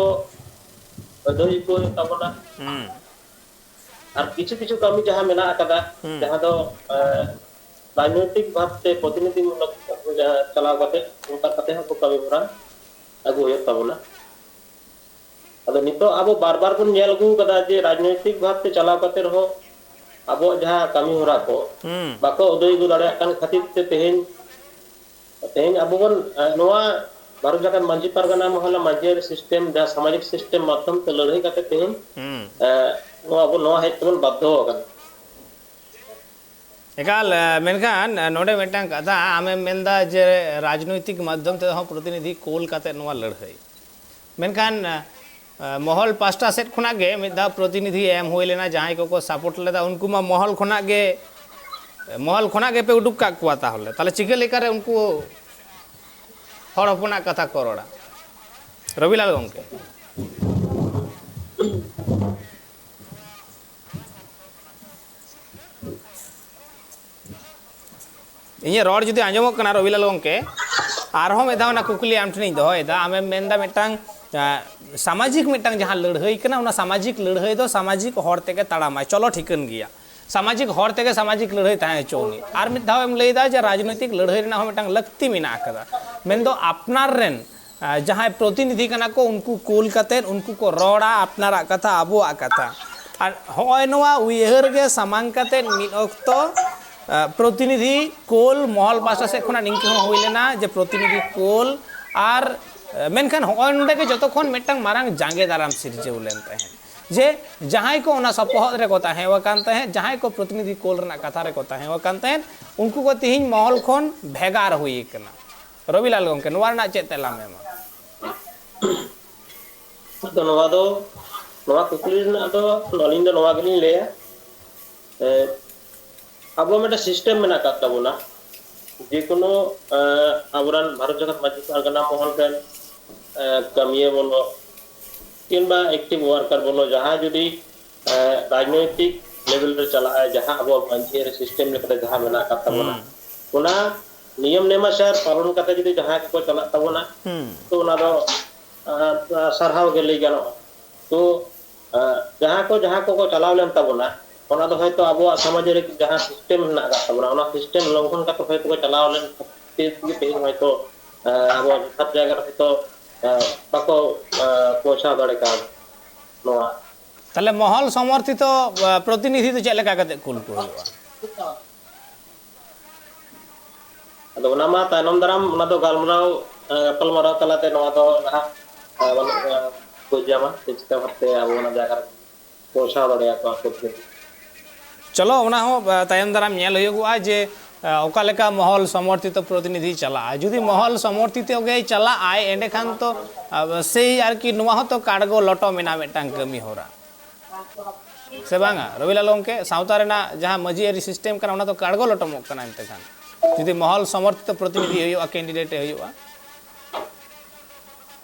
ᱟᱹᱫᱟᱹᱭ ᱠᱚ ᱦᱩᱭᱩᱜ ᱛᱟᱵᱚᱱᱟ᱾ ᱦᱩᱸ᱾ ᱟᱨ ᱠᱤᱪᱷᱩ ᱠᱤᱪᱷᱩ ᱠᱟᱹᱢᱤ ᱡᱟᱦᱟᱸ ᱢᱮᱱᱟᱜ ᱟᱠᱟᱫᱟ, ᱦᱩᱸ᱾ ᱡᱟᱦᱟᱸ ᱫᱚ, ᱮᱸ, ᱨᱟᱡᱽᱱᱳᱭᱛᱤᱠ ᱵᱷᱟᱵᱽᱛᱮ ᱯᱨᱚᱛᱤᱱᱤᱫᱷᱤ ᱢᱩᱞᱚᱠ ᱡᱟᱦᱟᱸ ᱪᱟᱞᱟᱣ ᱠᱟᱛᱮ, ᱚᱱᱠᱟ ᱠᱟᱛᱮ ᱦᱚᱸ ᱠᱚ ᱠᱟᱹᱢᱤ ᱦᱚᱨᱟ ᱟᱹᱜᱩ ᱦᱩᱭᱩᱜ ᱛᱟᱵᱚᱱᱟ᱾ ᱟᱫᱚ ᱱᱤᱛᱚᱜ ᱟᱵᱚ ᱵᱟᱨ ᱵᱟᱨ ᱵᱚᱱ ᱧᱮᱞ ᱟᱹᱜᱩ ᱠᱟᱫᱟ ᱡᱮ ᱨᱟᱡᱽᱱᱳᱭᱛᱤᱠ ᱵᱷᱟᱵᱽᱛᱮ ᱪᱟᱞᱟᱣ ᱠᱟᱛᱮ ᱨᱮᱦᱚᱸ ᱟᱵᱚᱣᱟᱜ ᱡᱟᱦᱟᱸ ᱠᱟᱹᱢᱤ ᱦᱚᱨᱟ ᱠᱚ ᱦᱩᱸ᱾ ᱵᱟᱠᱚ ᱟᱹᱫᱟᱹᱭ ᱟᱹᱜᱩ ᱫᱟᱲᱮᱭᱟᱜ ᱠᱟᱱ ᱠᱷᱟᱹᱛᱤᱨ ᱛᱮ ᱛᱮᱦᱮᱧ, ᱛᱮᱦᱮᱧ ᱟᱵᱚ ᱵᱚᱱ, ᱮ, ᱱᱚᱣᱟ ᱵᱷᱟᱨᱚᱛ ᱡᱟᱠᱟᱛ ᱢᱟᱹᱡᱷᱤ ᱯᱟᱨᱜᱟᱱᱟ ᱢᱚᱦᱚᱞ ᱢᱟᱹᱡᱷᱤ ᱟᱹᱨᱤ system, ᱡᱟᱦᱟᱸ ᱥᱟᱢᱟᱡᱤᱠ system ᱢᱟᱫᱽᱫᱷᱚᱢ ᱛᱮ ᱞᱟᱹᱲᱦᱟᱹᱭ ᱠᱟᱛᱮ ᱛᱮᱦᱮᱧ, ᱦᱩᱸ᱾ ᱮ, ᱱᱚᱣᱟ ᱟᱵᱚ ᱱᱚᱣᱟ ᱦᱮᱡ ᱛᱮᱵᱚᱱ ᱵᱟᱫᱽᱫᱷᱚ ᱟᱠᱟᱱᱟ᱾ ᱮᱠᱟᱞ, ᱮ, ᱢᱮᱱᱠᱷᱟᱱ, ᱮ, ᱱᱚᱰᱮ ᱢᱤᱫᱴᱟᱝ ᱠᱟᱛᱷᱟ, ᱟᱢᱮᱢ ᱢᱮᱱᱫᱟ ᱡᱮ ᱨᱟᱡᱽᱱᱳᱭᱛᱤᱠ ᱢᱟᱫᱽᱫᱷᱚᱢ ᱛᱮᱦᱚᱸ ᱯᱨᱚᱛᱤᱱᱤᱫᱷᱤ ᱠᱳᱞ ᱠᱟᱛᱮ ᱱᱚᱣᱟ ᱞᱟᱹᱲᱦᱟᱹᱭ᱾ ᱢᱮᱱᱠᱷᱟᱱ, ᱮ, ᱢᱚᱦᱚᱞ ᱯᱟᱥᱴᱟ ᱥᱮᱫ ᱠᱷᱚᱱᱟᱜ ᱜᱮ ᱢᱤᱫ ᱫᱷᱟᱣ ᱯᱨᱚᱛᱤᱱᱤᱫᱷᱤ ᱮᱢ ᱦᱩᱭ ᱞᱮᱱᱟ, ᱡᱟᱦᱟᱸᱭ ᱠᱚᱠᱚ support ᱞᱮᱫᱟ, ᱩᱱᱠᱩ ᱢᱟ ᱢᱚᱦᱚᱞ ᱠᱷᱚᱱᱟᱜ ᱜᱮ, ᱢᱚᱦᱚᱞ ᱠᱷᱚᱱᱟᱜ ᱜᱮᱯᱮ ᱩᱰᱩᱠ ᱠᱟᱜ ᱠᱚᱣᱟ᱾ ᱛᱟᱦᱚᱞᱮ, ᱛᱟᱦᱚᱞᱮ ᱪᱤᱠᱟᱹ ᱞᱮᱠᱟᱨᱮ ᱩᱱᱠᱩ ᱦᱚᱲ ᱦᱚᱯᱚᱱᱟᱜ ᱠᱟᱛᱷᱟ ᱠᱚ ᱨᱚᱲᱟ? ᱨᱚᱵᱤᱞᱟᱞ ᱜᱚᱢᱠᱮ᱾ ᱤᱧᱟᱹᱜ ᱨᱚᱲ ᱡᱩᱫᱤ ᱟᱸᱡᱚᱢᱚᱜ ᱠᱟᱱᱟ, ᱨᱚᱵᱤᱞᱟᱞ ᱜᱚᱢᱠᱮ, ᱟᱨᱦᱚᱸ ᱢᱤᱫ ᱫᱷᱟᱣ ᱚᱱᱟ ᱠᱩᱠᱞᱤ ᱟᱢ ᱴᱷᱮᱱᱤᱧ ᱫᱚᱦᱚᱭᱮᱫᱟ᱾ ᱟᱢᱮᱢ ᱢᱮᱱᱫᱟ ᱢᱤᱫᱴᱟᱝ, ᱟ, ᱥᱟᱢᱟᱡᱤᱠ ᱢᱤᱫᱴᱟᱝ ᱡᱟᱦᱟᱸ ᱞᱟᱹᱲᱦᱟᱹᱭ ᱠᱟᱱᱟ, ᱚᱱᱟ ᱥᱟᱢᱟᱡᱤᱠ ᱞᱟᱹᱲᱦᱟᱹᱭ ᱫᱚ ᱥᱟᱢᱟᱡᱤᱠ ᱦᱚᱨ ᱛᱮᱜᱮ ᱛᱟᱲᱟᱢᱟᱭ, ᱪᱚᱞᱚ ᱴᱷᱤᱠᱟᱹᱱ ᱜᱮᱭᱟ, ᱥᱟᱢᱟᱡᱤᱠ ᱦᱚᱨ ᱛᱮᱜᱮ ᱥᱟᱢᱟᱡᱤᱠ ᱞᱟᱹᱲᱦᱟᱹᱭ ᱛᱟᱦᱮᱸ ᱦᱚᱪᱚ ᱩᱱᱤ᱾ ᱟᱨ ᱢᱤᱫ ᱫᱷᱟᱣ ᱮᱢ ᱞᱟᱹᱭᱫᱟ ᱡᱮ ᱨᱟᱡᱽᱱᱳᱭᱛᱤᱠ ᱞᱟᱹᱲᱦᱟᱹᱭ ᱨᱮᱱᱟᱜ ᱦᱚᱸ ᱢᱤᱫᱴᱟᱝ ᱞᱟᱹᱠᱛᱤ ᱢᱮᱱᱟᱜ ᱟᱠᱟᱫᱟ, ᱢᱮᱱᱫᱚ ᱟᱯᱱᱟᱨ ᱨᱮᱱ, ᱟ, ᱡᱟᱦᱟᱸᱭ ᱯᱨᱚᱛᱤᱱᱤᱫᱷᱤ ᱠᱟᱱᱟ ᱠᱚ, ᱩᱱᱠᱩ ᱠᱳᱞ ᱠᱟᱛᱮᱫ ᱩᱱᱠᱩ ᱠᱚ ᱨᱚᱲᱟ ᱟᱯᱱᱟᱨᱟᱜ ᱠᱟᱛᱷᱟ, ᱟᱵᱚᱣᱟᱜ ᱠᱟᱛᱷᱟ᱾ ᱟᱨ ᱦᱚᱸᱜᱼᱚᱭ ᱱᱚᱣᱟ ᱩᱭᱦᱟᱹᱨ ᱜᱮ ᱥᱟᱢᱟᱝ ᱠᱟᱛᱮᱫ ᱢᱤᱫ ᱚᱠᱛᱚ, ᱟ, ᱯᱨᱚᱛᱤᱱᱤᱫᱷᱤ ᱠᱳᱞ ᱢᱚᱦᱚᱞ ᱯᱟᱦᱴᱟ ᱥᱮᱫ ᱠᱷᱚᱱᱟᱜ ᱱᱤᱝᱠᱟᱹ ᱦᱚᱸ ᱦᱩᱭ ᱞᱮᱱᱟ ᱡᱮ ᱯᱨᱚᱛᱤᱱᱤᱫᱷᱤ ᱠᱳᱞ ᱟᱨ, ᱟ, ᱢᱮᱱᱠᱷᱟᱱ ᱦᱚᱸᱜᱼᱚᱭ ᱱᱚᱰᱮ ᱜᱮ ᱡᱚᱛᱚ ᱠᱷᱚᱱ ᱢᱤᱫᱴᱟᱝ ᱢᱟᱨᱟᱝ ᱡᱟᱸᱜᱮ ᱫᱟᱨᱟᱢ ᱥᱤᱨᱡᱟᱹᱣ ᱞᱮᱱ ᱛᱟᱦᱮᱸᱫ, ᱡᱮ ᱡᱟᱦᱟᱸᱭ ᱠᱚ ᱚᱱᱟ ᱥᱚᱯᱚᱦᱚᱫ ᱨᱮᱠᱚ ᱛᱟᱦᱮᱸ ᱟᱠᱟᱱ ᱛᱟᱦᱮᱸᱫ, ᱡᱟᱦᱟᱸᱭ ᱠᱚ ᱯᱨᱚᱛᱤᱱᱤᱫᱷᱤ ᱠᱳᱞ ᱨᱮᱱᱟᱜ ᱠᱟᱛᱷᱟ ᱨᱮᱠᱚ ᱛᱟᱦᱮᱸ ᱟᱠᱟᱱ ᱛᱟᱦᱮᱸᱫ, ᱩᱱᱠᱩ ᱠᱚ ᱛᱤᱦᱤᱧ ᱢᱚᱦᱚᱞ ᱠᱷᱚᱱ ᱵᱷᱮᱜᱟᱨ ᱦᱩᱭ ᱟᱠᱟᱱᱟ᱾ ᱨᱚᱵᱤᱞᱟᱞ ᱜᱚᱢᱠᱮ, ᱱᱚᱣᱟ ᱨᱮᱱᱟᱜ ᱪᱮᱫ ᱛᱮᱞᱟᱢ ᱮᱢᱟ? ᱟᱫᱚ ᱱᱚᱣᱟ ᱫᱚ, ᱱᱚᱣᱟ ᱠᱩᱠᱞᱤ ᱨᱮᱱᱟᱜ ᱫᱚ ᱟᱹᱞᱤᱧ ᱫᱚ ᱱᱚᱣᱟ ᱜᱮᱞᱤᱧ ᱞᱟᱹᱭᱟ, ᱮ, ᱟᱵᱚ ᱢᱤᱫᱴᱮᱱ ᱥᱤᱥᱴᱮᱢ ᱢᱮᱱᱟᱜ ᱟᱠᱟᱫ ᱛᱟᱵᱚᱱᱟ, ᱡᱮᱠᱳᱱᱳ, ᱮ, ᱟᱵᱚᱨᱮᱱ ᱵᱷᱟᱨᱚᱛ ᱡᱟᱠᱟᱛ ᱢᱟᱹᱡᱷᱤ ᱯᱟᱨᱜᱟᱱᱟ ᱢᱚᱦᱚᱞ ᱨᱮᱱ, ᱮ, ᱠᱟᱹᱢᱤᱭᱟᱹ ᱵᱚᱞᱚ ᱠᱤᱝᱵᱟ ᱮᱠᱴᱤᱵᱷ ᱳᱣᱟᱨᱠᱟᱨ ᱵᱚᱞᱚ, ᱡᱟᱦᱟᱸᱭ ᱡᱩᱫᱤ, ᱮ, ᱨᱟᱡᱽᱱᱳᱭᱛᱤᱠ ᱞᱮᱵᱮᱞ ᱨᱮ ᱪᱟᱞᱟᱜᱼᱟᱭ, ᱡᱟᱦᱟᱸ ᱟᱵᱚᱣᱟᱜ ᱢᱟᱹᱡᱷᱤ ᱟᱹᱨᱤ ᱥᱤᱥᱴᱮᱢ ᱞᱮᱠᱟᱛᱮ ᱡᱟᱦᱟᱸ ᱢᱮᱱᱟᱜ ᱟᱠᱟᱫ ᱛᱟᱵᱚᱱᱟ, ᱦᱩᱸ᱾ ᱚᱱᱟ ᱱᱤᱭᱚᱢ ᱱᱮᱢᱟᱪᱟᱨ ᱯᱟᱞᱚᱱ ᱠᱟᱛᱮ ᱡᱩᱫᱤ ᱡᱟᱦᱟᱸᱭ ᱠᱚᱠᱚ ᱪᱟᱞᱟᱜ ᱛᱟᱵᱚᱱᱟ, ᱦᱩᱸ᱾ ᱛᱚ ᱚᱱᱟ ᱫᱚ, ᱟ, ᱥᱟᱨᱦᱟᱣ ᱜᱮ ᱞᱟᱹᱭ ᱜᱟᱱᱚᱜᱼᱟ᱾ ᱛᱚ, ᱟ, ᱡᱟᱦᱟᱸ ᱠᱚ, ᱡᱟᱦᱟᱸ ᱠᱚᱠᱚ ᱪᱟᱞᱟᱣ ᱞᱮᱱ ᱛᱟᱵᱚᱱᱟ, ᱚᱱᱟ ᱫᱚ ᱦᱚᱭᱛᱳ ᱟᱵᱚᱣᱟᱜ ᱥᱟᱢᱟᱡᱽ ᱨᱮ ᱡᱟᱦᱟᱸ ᱥᱤᱥᱴᱮᱢ ᱢᱮᱱᱟᱜ ᱟᱠᱟᱫ ᱛᱟᱵᱚᱱᱟ, ᱚᱱᱟ ᱥᱤᱥᱴᱮᱢ ᱞᱚᱝᱜᱷᱚᱱ ᱠᱟᱛᱮ ᱦᱚᱭᱛᱳ ᱠᱚ ᱪᱟᱞᱟᱣ ᱞᱮᱱ ᱠᱷᱟᱹᱛᱤᱨ ᱛᱮᱜᱮ ᱛᱮᱦᱮᱧ ᱦᱚᱭᱛᱳ, ᱟ, ᱟᱵᱚᱣᱟᱜ ᱡᱚᱛᱷᱟᱛ ᱡᱟᱭᱜᱟ ᱨᱮ ᱦᱚᱭᱛᱳ, ᱟ, ᱵᱟᱠᱚ, ᱟ, ᱯᱳᱣᱪᱷᱟᱣ ᱫᱟᱲᱮ ᱠᱟᱣᱫᱟ ᱱᱚᱣᱟ᱾ ᱛᱟᱦᱞᱮ ᱢᱚᱦᱚᱞ ᱥᱚᱢᱚᱨᱛᱷᱤᱛᱚ, ᱟ, ᱯᱨᱚᱛᱤᱱᱤᱫᱷᱤ ᱫᱚ ᱪᱮᱫ ᱞᱮᱠᱟ ᱠᱟᱛᱮ ᱠᱩᱞ ᱠᱚ ᱦᱩᱭᱩᱜᱼᱟ? ᱟᱫᱚ ᱚᱱᱟ ᱢᱟ ᱛᱟᱭᱱᱚᱢ ᱫᱟᱨᱟᱢ ᱚᱱᱟ ᱫᱚ ᱜᱟᱞᱢᱟᱨᱟᱣ, ᱮ, ᱜᱟᱯᱟᱞᱢᱟᱨᱟᱣ ᱛᱟᱞᱟᱛᱮ ᱱᱚᱣᱟ ᱫᱚ ᱱᱟᱦᱟᱜ, ᱮ, ᱵᱟᱹᱱᱩᱜ, ᱮ, ᱵᱩᱡᱽ ᱧᱟᱢᱟ ᱪᱮ ᱪᱤᱠᱟ ᱵᱷᱟᱵᱛᱮ ᱟᱵᱚ ᱚᱱᱟ ᱡᱟᱭᱜᱟ ᱨᱮ ᱯᱳᱣᱪᱷᱟᱣ ᱫᱟᱲᱮᱭᱟᱠᱚᱣᱟ ᱟᱠᱚ ᱛᱮ᱾ ᱪᱚᱞᱚ, ᱚᱱᱟ ᱦᱚᱸ, ᱟ, ᱛᱟᱭᱚᱢ ᱫᱟᱨᱟᱢ ᱧᱮᱞ ᱦᱩᱭᱩᱜᱚᱜᱼᱟ ᱡᱮ, ᱟ, ᱚᱠᱟ ᱞᱮᱠᱟ ᱢᱚᱦᱚᱞ ᱥᱚᱢᱚᱨᱛᱷᱤᱛᱚ ᱯᱨᱚᱛᱤᱱᱤᱫᱷᱤ ᱪᱟᱞᱟᱜᱼᱟ᱾ ᱡᱩᱫᱤ ᱢᱚᱦᱚᱞ ᱥᱚᱢᱚᱨᱛᱷᱤᱛᱚ ᱜᱮᱭ ᱪᱟᱞᱟᱜᱼᱟᱭ, ᱮᱸᱰᱮᱠᱷᱟᱱ ᱛᱚ, ᱟ, ᱥᱮᱭ ᱟᱨᱠᱤ ᱱᱚᱣᱟ ᱦᱚᱸᱛᱚ ᱠᱟᱲᱜᱚ ᱞᱚᱴᱚᱢ ᱮᱱᱟ ᱢᱤᱫᱴᱟᱝ ᱠᱟᱹᱢᱤ ᱦᱚᱨᱟ, ᱥᱮ ᱵᱟᱝᱟ ᱨᱚᱵᱤᱞᱟᱞ ᱜᱚᱢᱠᱮ? ᱥᱟᱶᱛᱟ ᱨᱮᱱᱟᱜ ᱡᱟᱦᱟᱸ ᱢᱟᱹᱡᱷᱤ ᱟᱹᱨᱤ ᱥᱤᱥᱴᱮᱢ ᱠᱟᱱᱟ, ᱚᱱᱟ ᱫᱚ ᱠᱟᱲᱜᱚ ᱞᱚᱴᱚᱢᱚᱜ ᱠᱟᱱᱟ ᱮᱱᱛᱮ ᱠᱷᱟᱱ, ᱡᱩᱫᱤ ᱢᱚᱦᱚᱞ ᱥᱚᱢᱚᱨᱛᱷᱤᱛᱚ ᱯᱨᱚᱛᱤᱱᱤᱫᱷᱤ ᱦᱩᱭᱩᱜᱼᱟ, ᱠᱮᱱᱰᱤᱰᱮᱴ ᱮ ᱦᱩᱭᱩᱜᱼᱟ᱾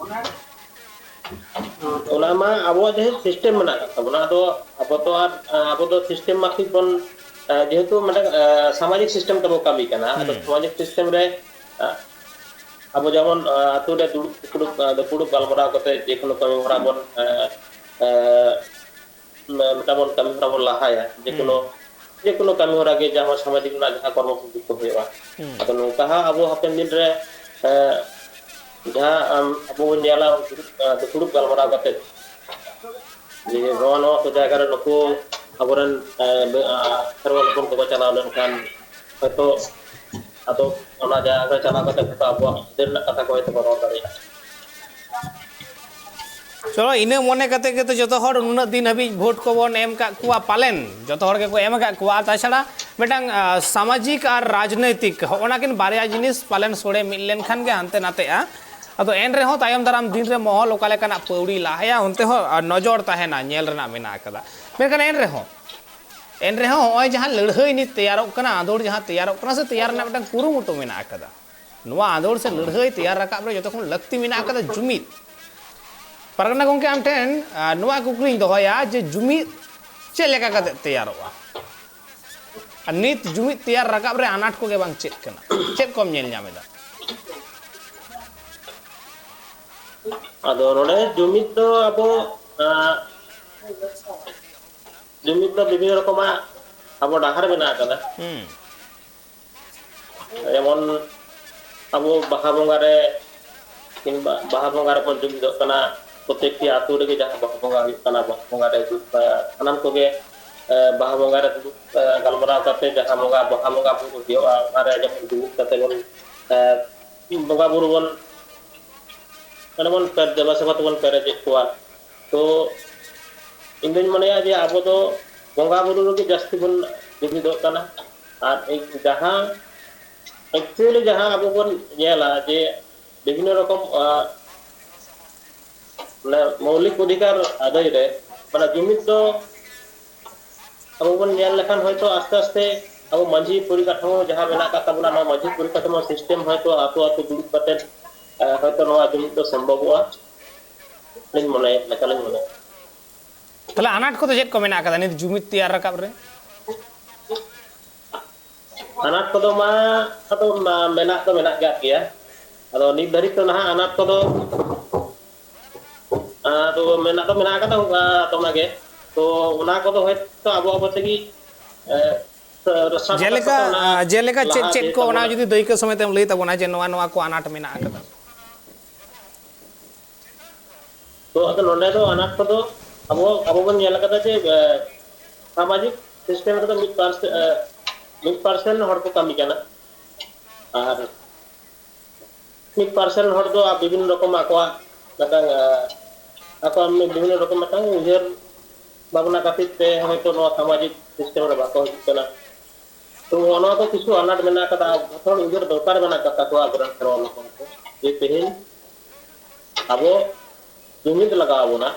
ᱚᱱᱟ ᱢᱟ ᱟᱵᱚᱣᱟᱜ ᱡᱟᱦᱟᱸ ᱥᱤᱥᱴᱮᱢ ᱢᱮᱱᱟᱜ ᱟᱠᱟᱫ ᱛᱟᱵᱚᱱᱟ, ᱟᱫᱚ ᱟᱵᱚ ᱫᱚ ᱟᱨ, ᱟᱵᱚ ᱫᱚ ᱥᱤᱥᱴᱮᱢ ᱢᱟᱯᱷᱤᱠ ᱵᱚᱱ, ᱡᱮᱦᱮᱛᱩ ᱢᱤᱫᱴᱟᱝ, ᱥᱟᱢᱟᱡᱤᱠ ᱥᱤᱥᱴᱮᱢ ᱛᱮᱵᱚ ᱠᱟᱹᱢᱤ ᱠᱟᱱᱟ, ᱟᱫᱚ ᱦᱩᱸ᱾ ᱥᱟᱢᱟᱡᱤᱠ ᱥᱤᱥᱴᱮᱢ ᱨᱮ, ᱟᱵᱚ ᱡᱮᱢᱚᱱ, ᱟᱸ, ᱟᱛᱳ ᱨᱮ ᱫᱩᱲᱩᱵ ᱫᱩᱯᱲᱩᱵ, ᱟᱸ, ᱫᱩᱯᱲᱩᱵ ᱜᱟᱞᱢᱟᱨᱟᱣ ᱠᱟᱛᱮ ᱡᱮᱠᱳᱱᱳ ᱠᱟᱹᱢᱤ ᱦᱚᱨᱟ ᱵᱚᱱ, ᱟᱸ, ᱟᱸ, ᱢᱮ-, ᱢᱤᱫᱴᱟᱝ ᱵᱚᱱ ᱠᱟᱹᱢᱤ ᱦᱚᱨᱟ ᱵᱚᱱ ᱞᱟᱦᱟᱭᱟ, ᱡᱮᱠᱳᱱᱳ, ᱦᱩᱸ᱾ ᱡᱮᱠᱳᱱᱳ ᱠᱟᱹᱢᱤ ᱦᱚᱨᱟ ᱜᱮ ᱡᱟᱦᱟᱸ ᱥᱟᱢᱟᱡᱤᱠ ᱨᱮᱱᱟᱜ ᱡᱟᱦᱟᱸ ᱠᱚᱨᱢᱚ ᱥᱩᱪᱤ ᱠᱚ ᱦᱩᱭᱩᱜᱼᱟ᱾ ᱦᱩᱸ᱾ ᱟᱫᱚ ᱱᱚᱝᱠᱟ ᱦᱟᱸᱜ ᱟᱵᱚ ᱦᱟᱯᱮᱱ ᱫᱤᱱ ᱨᱮ, ᱮᱸ, ᱡᱟᱦᱟᱸ, ᱟᱢ, ᱟᱵᱚ ᱵᱚᱱ ᱧᱮᱞᱟ ᱫᱩᱲᱩᱵ, ᱟᱸ, ᱫᱩᱯᱲᱩᱵ ᱜᱟᱞᱢᱟᱨᱟᱣ ᱠᱟᱛᱮ ᱡᱮ ᱱᱚᱣᱟ, ᱱᱚᱣᱟ ᱠᱚ ᱡᱟᱭᱜᱟ ᱨᱮ ᱱᱩᱠᱩ ᱟᱵᱚᱨᱮᱱ, ᱮᱸ, ᱵᱮ-, ᱟᱸ, ᱠᱷᱮᱨᱣᱟᱞ ᱦᱚᱯᱚᱱ ᱠᱚᱠᱚ ᱪᱟᱞᱟᱣ ᱞᱮᱱᱠᱷᱟᱱ ᱦᱚᱭᱛᱳ ᱟᱫᱚ ᱚᱱᱟ ᱡᱟᱭᱜᱟ ᱨᱮ ᱪᱟᱞᱟᱣ ᱠᱟᱛᱮ ᱦᱚᱭᱛᱳ ᱟᱵᱚᱣᱟᱜ ᱟᱹᱭᱫᱟᱹᱨ ᱨᱮᱱᱟᱜ ᱠᱟᱛᱷᱟ ᱠᱚ ᱦᱚᱭᱛᱳ ᱠᱚ ᱨᱚᱲ ᱫᱟᱲᱮᱭᱟᱜᱼᱟ᱾ ᱪᱚᱞᱚ, ᱤᱱᱟᱹ ᱢᱚᱱᱮ ᱠᱟᱛᱮ ᱜᱮᱛᱚ ᱡᱚᱛᱚ ᱦᱚᱲ ᱱᱩᱱᱟᱹᱜ ᱫᱤᱱ ᱦᱟᱹᱵᱤᱡ ᱵᱷᱳᱴ ᱠᱚᱵᱚᱱ ᱮᱢ ᱠᱟᱜ ᱠᱚᱣᱟ, ᱯᱟᱞᱮᱱ ᱡᱚᱛᱚ ᱦᱚᱲ ᱜᱮᱠᱚ ᱮᱢ ᱟᱠᱟᱫ ᱠᱚᱣᱟ᱾ ᱟᱨ ᱛᱟᱪᱷᱟᱲᱟ ᱢᱤᱫᱴᱟᱝ, ᱟ, ᱥᱟᱢᱟᱡᱤᱠ ᱟᱨ ᱨᱟᱡᱽᱱᱳᱭᱛᱤᱠ, ᱦᱚᱸᱜᱼᱚ ᱱᱟ ᱠᱤᱱ ᱵᱟᱨᱭᱟ ᱡᱤᱱᱤᱥ ᱯᱟᱞᱮᱱ ᱥᱚᱲᱮ ᱢᱤᱫ ᱞᱮᱱᱠᱷᱟᱱ ᱜᱮ ᱦᱟᱱᱛᱮ ᱱᱟᱛᱮᱜᱼᱟ᱾ ᱟᱫᱚ ᱮᱱ ᱨᱮᱦᱚᱸ ᱛᱟᱭᱚᱢ ᱫᱟᱨᱟᱢ ᱫᱤᱱ ᱨᱮ ᱢᱚᱦᱚᱞ ᱚᱠᱟ ᱞᱮᱠᱟᱱᱟᱜ ᱯᱟᱹᱣᱲᱤ ᱞᱟᱦᱟᱭᱟ, ᱚᱱᱛᱮ ᱦᱚᱸ, ᱟ, ᱱᱚᱡᱚᱨ ᱛᱟᱦᱮᱱᱟ, ᱧᱮᱞ ᱨᱮᱱᱟᱜ ᱢᱮᱱᱟᱜ ᱟᱠᱟᱫᱟ᱾ ᱢᱮᱱᱠᱷᱟᱱ ᱮᱱ ᱨᱮᱦᱚᱸ, ᱮᱱ ᱨᱮᱦᱚᱸ ᱦᱚᱸᱜᱼᱚᱭ ᱡᱟᱦᱟᱸ ᱞᱟᱹᱲᱦᱟᱹᱭ ᱱᱤᱛ ᱛᱮᱭᱟᱨᱚᱜ ᱠᱟᱱᱟ, ᱟᱸᱫᱳᱲ ᱡᱟᱦᱟᱸ ᱛᱮᱭᱟᱨᱚᱜ ᱠᱟᱱᱟ ᱥᱮ ᱛᱮᱭᱟᱨ ᱨᱮᱱᱟᱜ ᱢᱤᱫᱴᱟᱝ ᱠᱩᱨᱩᱢᱩᱴᱩ ᱢᱮᱱᱟᱜ ᱟᱠᱟᱫᱟ, ᱱᱚᱣᱟ ᱟᱸᱫᱳᱲ ᱥᱮ ᱞᱟᱹᱲᱦᱟᱹᱭ ᱛᱮᱭᱟᱨ ᱨᱟᱠᱟᱵ ᱨᱮ ᱡᱚᱛᱚ ᱠᱷᱚᱱ ᱞᱟᱹᱠᱛᱤ ᱢᱮᱱᱟᱜ ᱟᱠᱟᱫᱟ ᱡᱩᱢᱤᱫ᱾ ᱯᱟᱨᱜᱟᱱᱟ ᱜᱚᱢᱠᱮ, ᱟᱢ ᱴᱷᱮᱱ, ᱟ, ᱱᱚᱣᱟ ᱠᱩᱠᱞᱤᱧ ᱫᱚᱦᱚᱭᱟ ᱡᱮ ᱡᱩᱢᱤᱫ ᱪᱮᱫ ᱞᱮᱠᱟ ᱠᱟᱛᱮ ᱛᱮᱭᱟᱨᱚᱜᱼᱟ? ᱟᱨ ᱱᱤᱛ ᱡᱩᱢᱤᱫ ᱛᱮᱭᱟᱨ ᱨᱟᱠᱟᱵ ᱨᱮ ᱟᱱᱟᱴ ᱠᱚᱜᱮ ᱵᱟᱝ ᱪᱮᱫ ᱠᱟᱱᱟ? ᱪᱮᱫ ᱠᱚᱢ ᱧᱮᱞ ᱧᱟᱢ ᱮᱫᱟ? ᱟᱫᱚ ᱱᱚᱰᱮ ᱡᱩᱢᱤᱫ ᱫᱚ ᱟᱵᱚ, ᱟᱸ, ᱡᱩᱢᱤᱫ ᱫᱚ ᱵᱤᱵᱷᱤᱱᱱᱚ ᱨᱚᱠᱚᱢᱟᱜ ᱟᱵᱚ ᱰᱟᱦᱟᱨ ᱢᱮᱱᱟᱜ ᱟᱠᱟᱫᱟ᱾ ᱦᱩᱸ᱾ ᱡᱮᱢᱚᱱ ᱟᱵᱚ ᱵᱟᱦᱟ ᱵᱚᱸᱜᱟ ᱨᱮ, ᱠᱤᱝᱵᱟ ᱵᱟᱦᱟ ᱵᱚᱸᱜᱟ ᱨᱮᱵᱚᱱ ᱡᱩᱢᱤᱫᱚᱜ ᱠᱟᱱᱟ, ᱯᱨᱚᱛᱮᱠᱴᱤ ᱟᱛᱳ ᱨᱮᱜᱮ ᱡᱟᱦᱟᱸ ᱵᱟᱦᱟ ᱵᱚᱸᱜᱟ ᱦᱩᱭᱩᱜ ᱠᱟᱱᱟ, ᱵᱟᱦᱟ ᱵᱚᱸᱜᱟ ᱨᱮ ᱡᱩ-, ᱥᱟᱱᱟᱢ ᱠᱚᱜᱮ, ᱮ, ᱵᱟᱦᱟ ᱵᱚᱸᱜᱟ ᱨᱮ ᱫᱩᱲᱩᱵ, ᱮ, ᱜᱟᱞᱢᱟᱨᱟᱣ ᱠᱟᱛᱮ ᱡᱟᱦᱟᱸ ᱵᱚᱸᱜᱟ, ᱵᱟᱦᱟ ᱵᱚᱸᱜᱟ ᱵᱩᱨᱩ ᱦᱩᱭᱩᱜᱼᱟ, ᱚᱱᱟ ᱨᱮ ᱡᱮᱢᱚᱱ ᱫᱩᱲᱩᱵ ᱠᱟᱛᱮ ᱵᱚᱱ, ᱮ, ᱵᱚᱸᱜᱟ ᱵᱩᱨᱩ ᱵᱚᱱ, ᱢᱟᱱᱮ ᱵᱚᱱ ᱯᱮ-, ᱫᱮᱵᱟ ᱥᱮᱵᱟ ᱛᱮᱵᱚᱱ ᱯᱮᱨᱮᱡᱮᱫ ᱠᱚᱣᱟ᱾ ᱛᱚ ᱤᱧ ᱫᱩᱧ ᱢᱚᱱᱮᱭᱟ ᱡᱮ ᱟᱵᱚ ᱫᱚ ᱵᱚᱸᱜᱟ ᱵᱩᱨᱩ ᱨᱮᱜᱮ ᱡᱟᱹᱥᱛᱤ ᱵᱚᱱ ᱡᱩᱢᱤᱫᱚᱜ ᱠᱟᱱᱟ᱾ ᱟᱨ ᱮᱠ-, ᱡᱟᱦᱟᱸ actually ᱡᱟᱦᱟᱸ ᱟᱵᱚ ᱵᱚᱱ ᱧᱮᱞᱟ ᱡᱮ ᱵᱤᱵᱷᱤᱱᱱᱚ ᱨᱚᱠᱚᱢ, ᱟ, ᱢᱟᱱᱮ ᱢᱳᱣᱞᱤᱠ ᱚᱫᱷᱤᱠᱟᱨ ᱟᱹᱫᱟᱹᱭ ᱨᱮ, ᱢᱟᱱᱮ ᱡᱩᱢᱤᱫ ᱫᱚ ᱟᱵᱚ ᱵᱚᱱ ᱧᱮᱞ ᱞᱮᱠᱷᱟᱱ ᱦᱚᱭᱛᱳ ᱟᱥᱛᱮ ᱟᱥᱛᱮ ᱟᱵᱚ ᱢᱟᱹᱡᱷᱤ ᱯᱚᱨᱤᱠᱟᱴᱷᱟᱢᱳ ᱡᱟᱦᱟᱸ ᱢᱮᱱᱟᱜ ᱟᱠᱟᱫ ᱛᱟᱵᱚᱱᱟ, ᱱᱚᱣᱟ ᱢᱟᱹᱡᱷᱤ ᱯᱚᱨᱤᱠᱟᱴᱷᱟᱢᱳ system ᱦᱚᱭᱛᱳ ᱟᱛᱳ ᱟᱛᱳ ᱫᱩᱲᱩᱵ ᱠᱟᱛᱮ, ᱮ, ᱦᱚᱭᱛᱳ ᱱᱚᱣᱟ ᱡᱩᱢᱤᱫ ᱫᱚ ᱥᱚᱢᱵᱷᱚᱵᱚᱜᱼᱟ, ᱞᱤᱧ ᱢᱚᱱᱮᱭᱮᱫ ᱞᱮᱠᱟᱞᱤᱧ ᱢᱚᱱᱮᱭᱟ᱾ ᱛᱟᱦᱞᱮ ᱟᱱᱟᱴ ᱠᱚᱫᱚ ᱪᱮᱫ ᱠᱚ ᱢᱮᱱᱟᱜ ᱟᱠᱟᱫᱟ ᱱᱤᱛ ᱡᱩᱢᱤᱫ ᱛᱮᱭᱟᱨ ᱨᱟᱠᱟᱵ ᱨᱮ? ᱟᱱᱟᱴ ᱠᱚᱫᱚ ᱢᱟ ᱟᱫᱚ ᱢᱟ ᱢᱮᱱᱟᱜ ᱫᱚ ᱢᱮᱱᱟᱜ ᱟᱠᱟᱫ ᱜᱮᱭᱟ᱾ ᱟᱫᱚ ᱱᱤᱛ ᱫᱷᱟᱹᱨᱤᱡ ᱛᱮ ᱱᱟᱦᱟᱜ ᱟᱱᱟᱴ ᱠᱚᱫᱚ, ᱟᱫᱚ ᱢᱮᱱᱟᱜ ᱫᱚ ᱢᱮᱱᱟᱜ ᱟᱠᱟᱫᱟ, ᱚᱱᱠᱟ ᱫᱚᱢᱮ ᱜᱮ᱾ ᱛᱚ ᱚᱱᱟ ᱠᱚᱫᱚ ᱦᱚᱭᱛᱳ ᱟᱵᱚ ᱟᱵᱚ ᱛᱮᱜᱮ, ᱮ, ᱥᱟ-, ᱥᱟᱵ ᱨᱟᱠᱟᱵ ᱡᱮᱞᱮᱠᱟ, ᱠᱟᱛᱮ ᱚᱱᱟ ᱟ, ᱡᱮᱞᱮᱠᱟ ᱪᱮᱫ ᱞᱟᱦᱟ ᱪᱮᱫ ᱤᱫᱤ ᱠᱚ, ᱚᱱᱟ ᱛᱟᱵᱚᱱᱟ᱾ ᱡᱩᱫᱤ ᱫᱟᱹᱭᱠᱟᱹ ᱥᱚᱢᱮᱛ ᱮᱢ ᱞᱟᱹᱭ ᱛᱟᱵᱚᱱᱟ ᱡᱮ ᱱᱚᱣᱟ, ᱱᱚᱣᱟ ᱠᱚ ᱟᱱᱟᱴ ᱢᱮᱱᱟᱜ ᱟᱠᱟᱫᱟ᱾ ᱛᱚ ᱟᱫᱚ ᱱᱚᱰᱮ ᱫᱚ ᱟᱱᱟᱴ ᱠᱚᱫᱚ ᱟᱵᱚ, ᱟᱵᱚ ᱵᱚᱱ ᱧᱮᱞ ᱟᱠᱟᱫᱟ ᱡᱮ, ᱮ, ᱥᱟᱢᱟᱡᱤᱠ system ᱨᱮᱫᱚ ᱢᱤᱫ percent, ᱮ, ᱢᱤᱫ percent ᱦᱚᱲ ᱠᱚ ᱠᱟᱹᱢᱤ ᱠᱟᱱᱟ᱾ ᱟᱨ ᱢᱤᱫ percent ᱦᱚᱲ ᱫᱚ ᱵᱤᱵᱷᱤᱱᱱᱚ ᱨᱚᱠᱚᱢ ᱟᱠᱚᱣᱟᱜ ᱢᱤᱫᱴᱟᱝ, ᱮ, ᱟᱠᱚᱣᱟᱜ ᱢᱤᱫ ᱵᱤᱵᱷᱤᱱᱱᱚ ᱨᱚᱠᱚᱢ ᱢᱤᱫᱴᱟᱝ ᱩᱭᱦᱟᱹᱨ ᱵᱷᱟᱵᱽᱱᱟ ᱠᱷᱟᱹᱛᱤᱨ ᱛᱮ ᱦᱚᱭᱛᱳ ᱱᱚᱣᱟ ᱥᱟᱢᱟᱡᱤᱠ system ᱨᱮ ᱵᱟᱠᱚ ᱦᱤᱡᱩᱜ ᱠᱟᱱᱟ᱾ ᱛᱚ ᱱᱚᱣᱟ ᱫᱚ ᱠᱤᱪᱷᱩ ᱟᱱᱟᱴ ᱢᱮᱱᱟᱜ ᱟᱠᱟᱫᱟ᱾ ᱡᱚᱛᱚ ᱦᱚᱲ ᱩᱭᱦᱟᱹᱨ ᱫᱚᱨᱠᱟᱨ ᱢᱮᱱᱟᱜ ᱟᱠᱟᱫ ᱛᱟᱠᱚᱣᱟ ᱟᱵᱚᱨᱮᱱ ᱠᱷᱮᱨᱣᱟᱞ ᱦᱚᱯᱚᱱ ᱠᱚ, ᱡᱮ ᱛᱮᱦᱮᱧ ᱟᱵᱚ ᱡᱩᱢᱤᱫ ᱞᱟᱜᱟᱣ ᱵᱚᱱᱟ᱾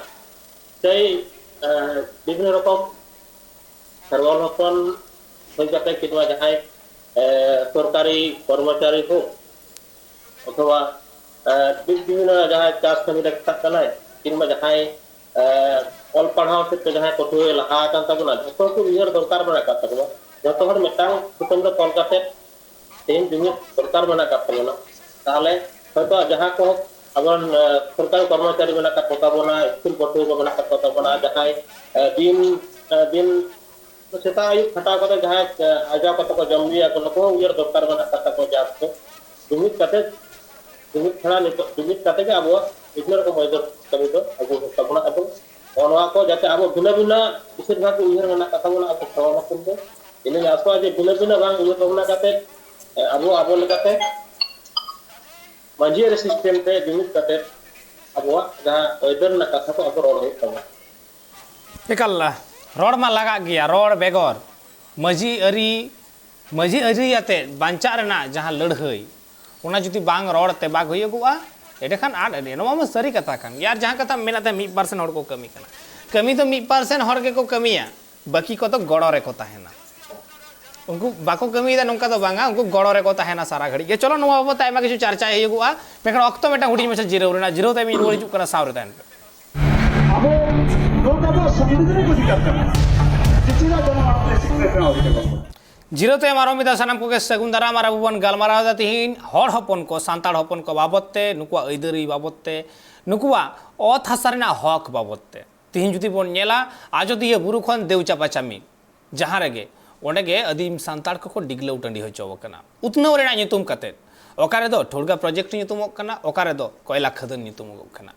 ᱥᱮᱭ, ᱮ, ᱵᱤᱵᱷᱤᱱᱱᱚ ᱨᱚᱠᱚᱢ ᱠᱷᱮᱨᱣᱟᱞ ᱦᱚᱯᱚᱱ ᱦᱩᱭ ᱠᱟᱛᱮ ᱠᱤᱝᱵᱟ ᱡᱟᱦᱟᱸᱭ, ᱮ, ᱥᱚᱨᱠᱟᱨᱤ ᱠᱚᱨᱢᱚᱪᱟᱨᱤ ᱦᱳᱠ, ᱚᱛᱷᱚᱵᱟ, ᱮ, ᱵᱤᱵᱷᱤᱱᱱᱚ ᱡᱟᱦᱟᱸᱭ ᱪᱟᱥ ᱠᱟᱹᱢᱤ ᱨᱮ ᱠᱷᱟᱴᱟᱜ ᱠᱟᱱᱟᱭ, ᱠᱤᱝᱵᱟ ᱡᱟᱦᱟᱸᱭ, ᱮ, ᱚᱞ ᱯᱟᱲᱦᱟᱣ ᱥᱮᱫ ᱛᱮ ᱡᱟᱦᱟᱸᱭ ᱯᱟᱹᱴᱷᱩᱣᱟᱹᱭ ᱞᱟᱦᱟ ᱟᱠᱟᱱ ᱛᱟᱵᱚᱱᱟ, ᱡᱷᱚᱛᱚ ᱠᱚ ᱩᱭᱦᱟᱹᱨ ᱫᱚᱨᱠᱟᱨ ᱢᱮᱱᱟᱜ ᱟᱠᱟᱫ ᱛᱟᱵᱚᱱᱟ᱾ ᱡᱷᱚᱛᱚ ᱦᱚᱲ ᱢᱤᱫᱴᱟᱝ ᱥᱩᱛᱟᱹᱢ ᱨᱮ ᱛᱚᱞ ᱠᱟᱛᱮ ᱛᱮᱦᱮᱧ ᱡᱩᱢᱤᱫ ᱫᱚᱨᱠᱟᱨ ᱢᱮᱱᱟᱜ ᱟᱠᱟᱫ ᱛᱟᱵᱚᱱᱟ᱾ ᱛᱟᱦᱚᱞᱮ ᱦᱚᱭᱛᱳ ᱡᱟᱦᱟᱸ ᱠᱚ ᱟᱵᱚᱨᱮᱱ, ᱮ, ᱥᱚᱨᱠᱟᱨᱤ ᱠᱚᱨᱢᱚᱪᱟᱨᱤ ᱢᱮᱱᱟᱜ ᱟᱠᱟᱫ ᱠᱚ ᱛᱟᱵᱚᱱᱟ, ᱥᱠᱩᱞ ᱯᱟᱹᱴᱷᱩᱣᱟᱹ ᱠᱚ ᱢᱮᱱᱟᱜ ᱟᱠᱟᱫ ᱠᱚ ᱛᱟᱵᱚᱱᱟ, ᱡᱟᱦᱟᱸᱭ, ᱮ, ᱫᱤᱱ, ᱮ, ᱫᱤᱱ ᱥᱮᱛᱟᱜ ᱟᱹᱭᱩᱵ ᱠᱷᱟᱴᱟᱣ ᱠᱟᱛᱮ ᱡᱟᱦᱟᱸᱭ, ᱮ, ᱟᱨᱡᱟᱣ ᱠᱟᱛᱮ ᱠᱚ ᱡᱚᱢ ᱧᱩᱭᱟ, ᱱᱩᱠᱩ ᱦᱚᱸ ᱩᱭᱦᱟᱹᱨ ᱫᱚᱨᱠᱟᱨ ᱢᱮᱱᱟᱜ ᱟᱠᱟᱫ ᱛᱟᱠᱚᱣᱟ ᱡᱟᱦᱟᱸ ᱠᱚ ᱡᱩᱢᱤᱫ ᱠᱟᱛᱮ, ᱡᱩᱢᱤᱫ ᱪᱷᱟᱲᱟ ᱱᱤᱛᱚᱜ, ᱡᱩᱢᱤᱫ ᱠᱟᱛᱮ ᱜᱮ ᱟᱵᱚᱣᱟᱜ ᱵᱤᱵᱷᱤᱱᱱᱚ ᱨᱚᱠᱚᱢ ᱟᱹᱭᱫᱟᱹᱨ ᱠᱟᱹᱢᱤ ᱫᱚ ᱟᱹᱜᱩ ᱦᱩᱭᱩᱜ ᱛᱟᱵᱚᱱᱟ᱾ ᱮᱵᱚᱝ ᱱᱚᱣᱟ ᱠᱚ ᱡᱟᱛᱮ ᱟᱵᱚ ᱵᱷᱤᱱᱟᱹ ᱵᱷᱤᱱᱟᱹ ᱵᱮᱥᱤᱨ ᱵᱷᱟᱜᱽ ᱩᱭᱦᱟᱹᱨ ᱢᱮᱱᱟᱜ ᱟᱠᱟᱫ ᱛᱟᱵᱚᱱᱟ ᱟᱵᱚ ᱠᱷᱮᱨᱣᱟᱞ ᱦᱚᱯᱚᱱ ᱫᱚ᱾ ᱤᱧᱤᱧ ᱟᱥᱚᱜᱼᱟ ᱡᱮ ᱵᱷᱤᱱᱟᱹ ᱵᱷᱤᱱᱟᱹ ᱵᱟᱝ ᱩᱭᱦᱟᱹᱨ ᱵᱷᱟᱵᱽᱱᱟ ᱠᱟᱛᱮ, ᱮ, ᱟᱵᱚ ᱟᱵᱚ ᱞᱮᱠᱟᱛᱮ ᱢᱟᱹᱡᱷᱤ ᱟᱹᱨᱤ system ᱛᱮ ᱡᱩᱢᱤᱫ ᱠᱟᱛᱮ ᱟᱵᱚᱣᱟᱜ ᱡᱟᱦᱟᱸ ᱟᱹᱭᱫᱟᱹᱨ ᱨᱮᱱᱟᱜ ᱠᱟᱛᱷᱟ ᱠᱚ ᱟᱵᱚ ᱨᱚᱲ ᱦᱩᱭᱩᱜ ᱛᱟᱵᱚᱱᱟ᱾ ᱮᱠᱟᱞ, ᱨᱚᱲ ᱢᱟ ᱞᱟᱜᱟᱜ ᱜᱮᱭᱟ᱾ ᱨᱚᱲ ᱵᱮᱜᱚᱨ ᱢᱟᱹᱡᱷᱤ ᱟᱹᱨᱤ, ᱢᱟᱹᱡᱷᱤ ᱟᱹᱨᱤ ᱟᱛᱮ ᱵᱟᱧᱪᱟᱜ ᱨᱮᱱᱟᱜ ᱡᱟᱦᱟᱸ ᱞᱟᱹᱲᱦᱟᱹᱭ, ᱚᱱᱟ ᱡᱩᱫᱤ ᱵᱟᱝ ᱨᱚᱲ ᱛᱮ ᱵᱟᱝ ᱦᱩᱭᱩᱜᱚᱜᱼᱟ, ᱮᱸᱰᱮᱠᱷᱟᱱ ᱟᱫ ᱟᱹᱰᱤ, ᱱᱚᱣᱟ ᱢᱟ ᱥᱟᱹᱨᱤ ᱠᱟᱛᱷᱟ ᱠᱟᱱ ᱜᱮᱭᱟ᱾ ᱟᱨ ᱡᱟᱦᱟᱸ ᱠᱟᱛᱷᱟ ᱢᱮᱱᱟᱜ ᱛᱟᱭ, ᱢᱤᱫ percent ᱦᱚᱲ ᱠᱚ ᱠᱟᱹᱢᱤ ᱠᱟᱱᱟ, ᱠᱟᱹᱢᱤ ᱫᱚ ᱢᱤᱫ percent ᱦᱚᱲ ᱜᱮᱠᱚ ᱠᱟᱹᱢᱤᱭᱟ, ᱵᱟᱹᱠᱤ ᱠᱚᱫᱚ ᱜᱚᱲᱚ ᱨᱮᱠᱚ ᱛᱟᱦᱮᱱᱟ᱾ ᱩᱱᱠᱩ ᱵᱟᱠᱚ ᱠᱟᱹᱢᱤᱭᱮᱫᱟ ᱱᱚᱝᱠᱟ ᱫᱚ ᱵᱟᱝᱟ, ᱩᱱᱠᱩ ᱜᱚᱲᱚ ᱨᱮᱠᱚ ᱛᱟᱦᱮᱱᱟ ᱥᱟᱨᱟ ᱜᱷᱟᱹᱲᱤᱡ ᱜᱮ᱾ ᱪᱚᱞᱚ, ᱱᱚᱣᱟ ᱵᱟᱵᱚᱫ ᱛᱮ ᱟᱭᱢᱟ ᱠᱤᱪᱷᱩ ᱪᱟᱨᱪᱟᱭ ᱦᱩᱭᱩᱜᱚᱜᱼᱟ, ᱢᱮᱱᱠᱷᱟᱱ ᱚᱠᱛᱚ ᱢᱤᱫᱴᱟᱝ ᱦᱩᱰᱤᱧ ᱢᱟᱪᱷᱟ ᱡᱤᱨᱟᱹᱣ ᱨᱮᱱᱟᱜ, ᱡᱤᱨᱟᱹᱣ ᱛᱟᱭᱚᱢ ᱤᱧ ᱨᱩᱣᱟᱹᱲ ᱦᱤᱡᱩᱜ ᱠᱟᱱᱟ, ᱥᱟᱶ ᱨᱮ ᱛᱟᱦᱮᱱ ᱯᱮ᱾ ᱟᱵᱚ ᱱᱚᱣᱟ ᱫᱚ ᱟᱵᱚᱣᱟᱜ ᱥᱚᱝᱵᱤᱫᱷᱟᱱᱤᱠ ᱚᱫᱷᱤᱠᱟᱨ ᱠᱟᱱᱟ, ᱡᱮ ᱪᱮᱫᱟᱜ ᱡᱟᱱᱟᱢ ᱟᱲᱟᱝ ᱛᱮ ᱥᱤᱠᱷᱱᱟᱹᱛ ᱨᱮᱱᱟᱜ ᱚᱫᱷᱤᱠᱟᱨ ᱵᱟᱹᱱᱩᱜᱼᱟ? ᱡᱤᱨᱟᱹᱣ ᱛᱟᱭᱚᱢ ᱟᱨᱚ ᱢᱤᱫ ᱫᱷᱟᱣ ᱥᱟᱱᱟᱢ ᱠᱚᱜᱮ ᱥᱟᱹᱜᱩᱱ ᱫᱟᱨᱟᱢ᱾ ᱟᱨ ᱟᱵᱚ ᱵᱚᱱ ᱜᱟᱞᱢᱟᱨᱟᱣ ᱮᱫᱟ ᱛᱤᱦᱤᱧ ᱦᱚᱲ ᱦᱚᱯᱚᱱ ᱠᱚ, ᱥᱟᱱᱛᱟᱲ ᱦᱚᱯᱚᱱ ᱠᱚ ᱵᱟᱵᱚᱛ ᱛᱮ, ᱱᱩᱠᱩᱣᱟᱜ ᱟᱹᱭᱫᱟᱹᱨᱤ ᱵᱟᱵᱚᱛ ᱛᱮ, ᱱᱩᱠᱩᱣᱟᱜ ᱚᱛ ᱦᱟᱥᱟ ᱨᱮᱱᱟᱜ ᱦᱚᱠ ᱵᱟᱵᱚᱛ ᱛᱮ᱾ ᱛᱤᱦᱤᱧ ᱡᱩᱫᱤ ᱵᱚᱱ ᱧᱮᱞᱟ, ᱟᱡᱚᱫᱤᱭᱟᱹ ᱵᱩᱨᱩ ᱠᱷᱚᱱ ᱫᱮᱣ ᱪᱟᱯᱟ ᱪᱟᱢᱤ, ᱡᱟᱦᱟᱸ ᱨᱮᱜᱮ, ᱚᱸᱰᱮ ᱜᱮ ᱟᱹᱫᱤᱢ ᱥᱟᱱᱛᱟᱲ ᱠᱚᱠᱚ ᱰᱤᱜᱽᱞᱟᱹᱣ ᱴᱟᱺᱰᱤ ᱦᱚᱪᱚ ᱟᱠᱟᱱᱟ ᱩᱛᱱᱟᱹᱣ ᱨᱮᱱᱟᱜ ᱧᱩᱛᱩᱢ ᱠᱟᱛᱮ᱾ ᱚᱠᱟ ᱨᱮᱫᱚ ᱴᱷᱩᱲᱜᱟ ᱯᱨᱚᱡᱮᱠᱴ ᱧᱩᱛᱩᱢᱚᱜ ᱠᱟᱱᱟ, ᱚᱠᱟ ᱨᱮᱫᱚ ᱠᱚᱭᱞᱟ ᱠᱷᱟᱫᱟᱱ ᱧᱩᱛᱩᱢᱚᱜ ᱠᱟᱱᱟ᱾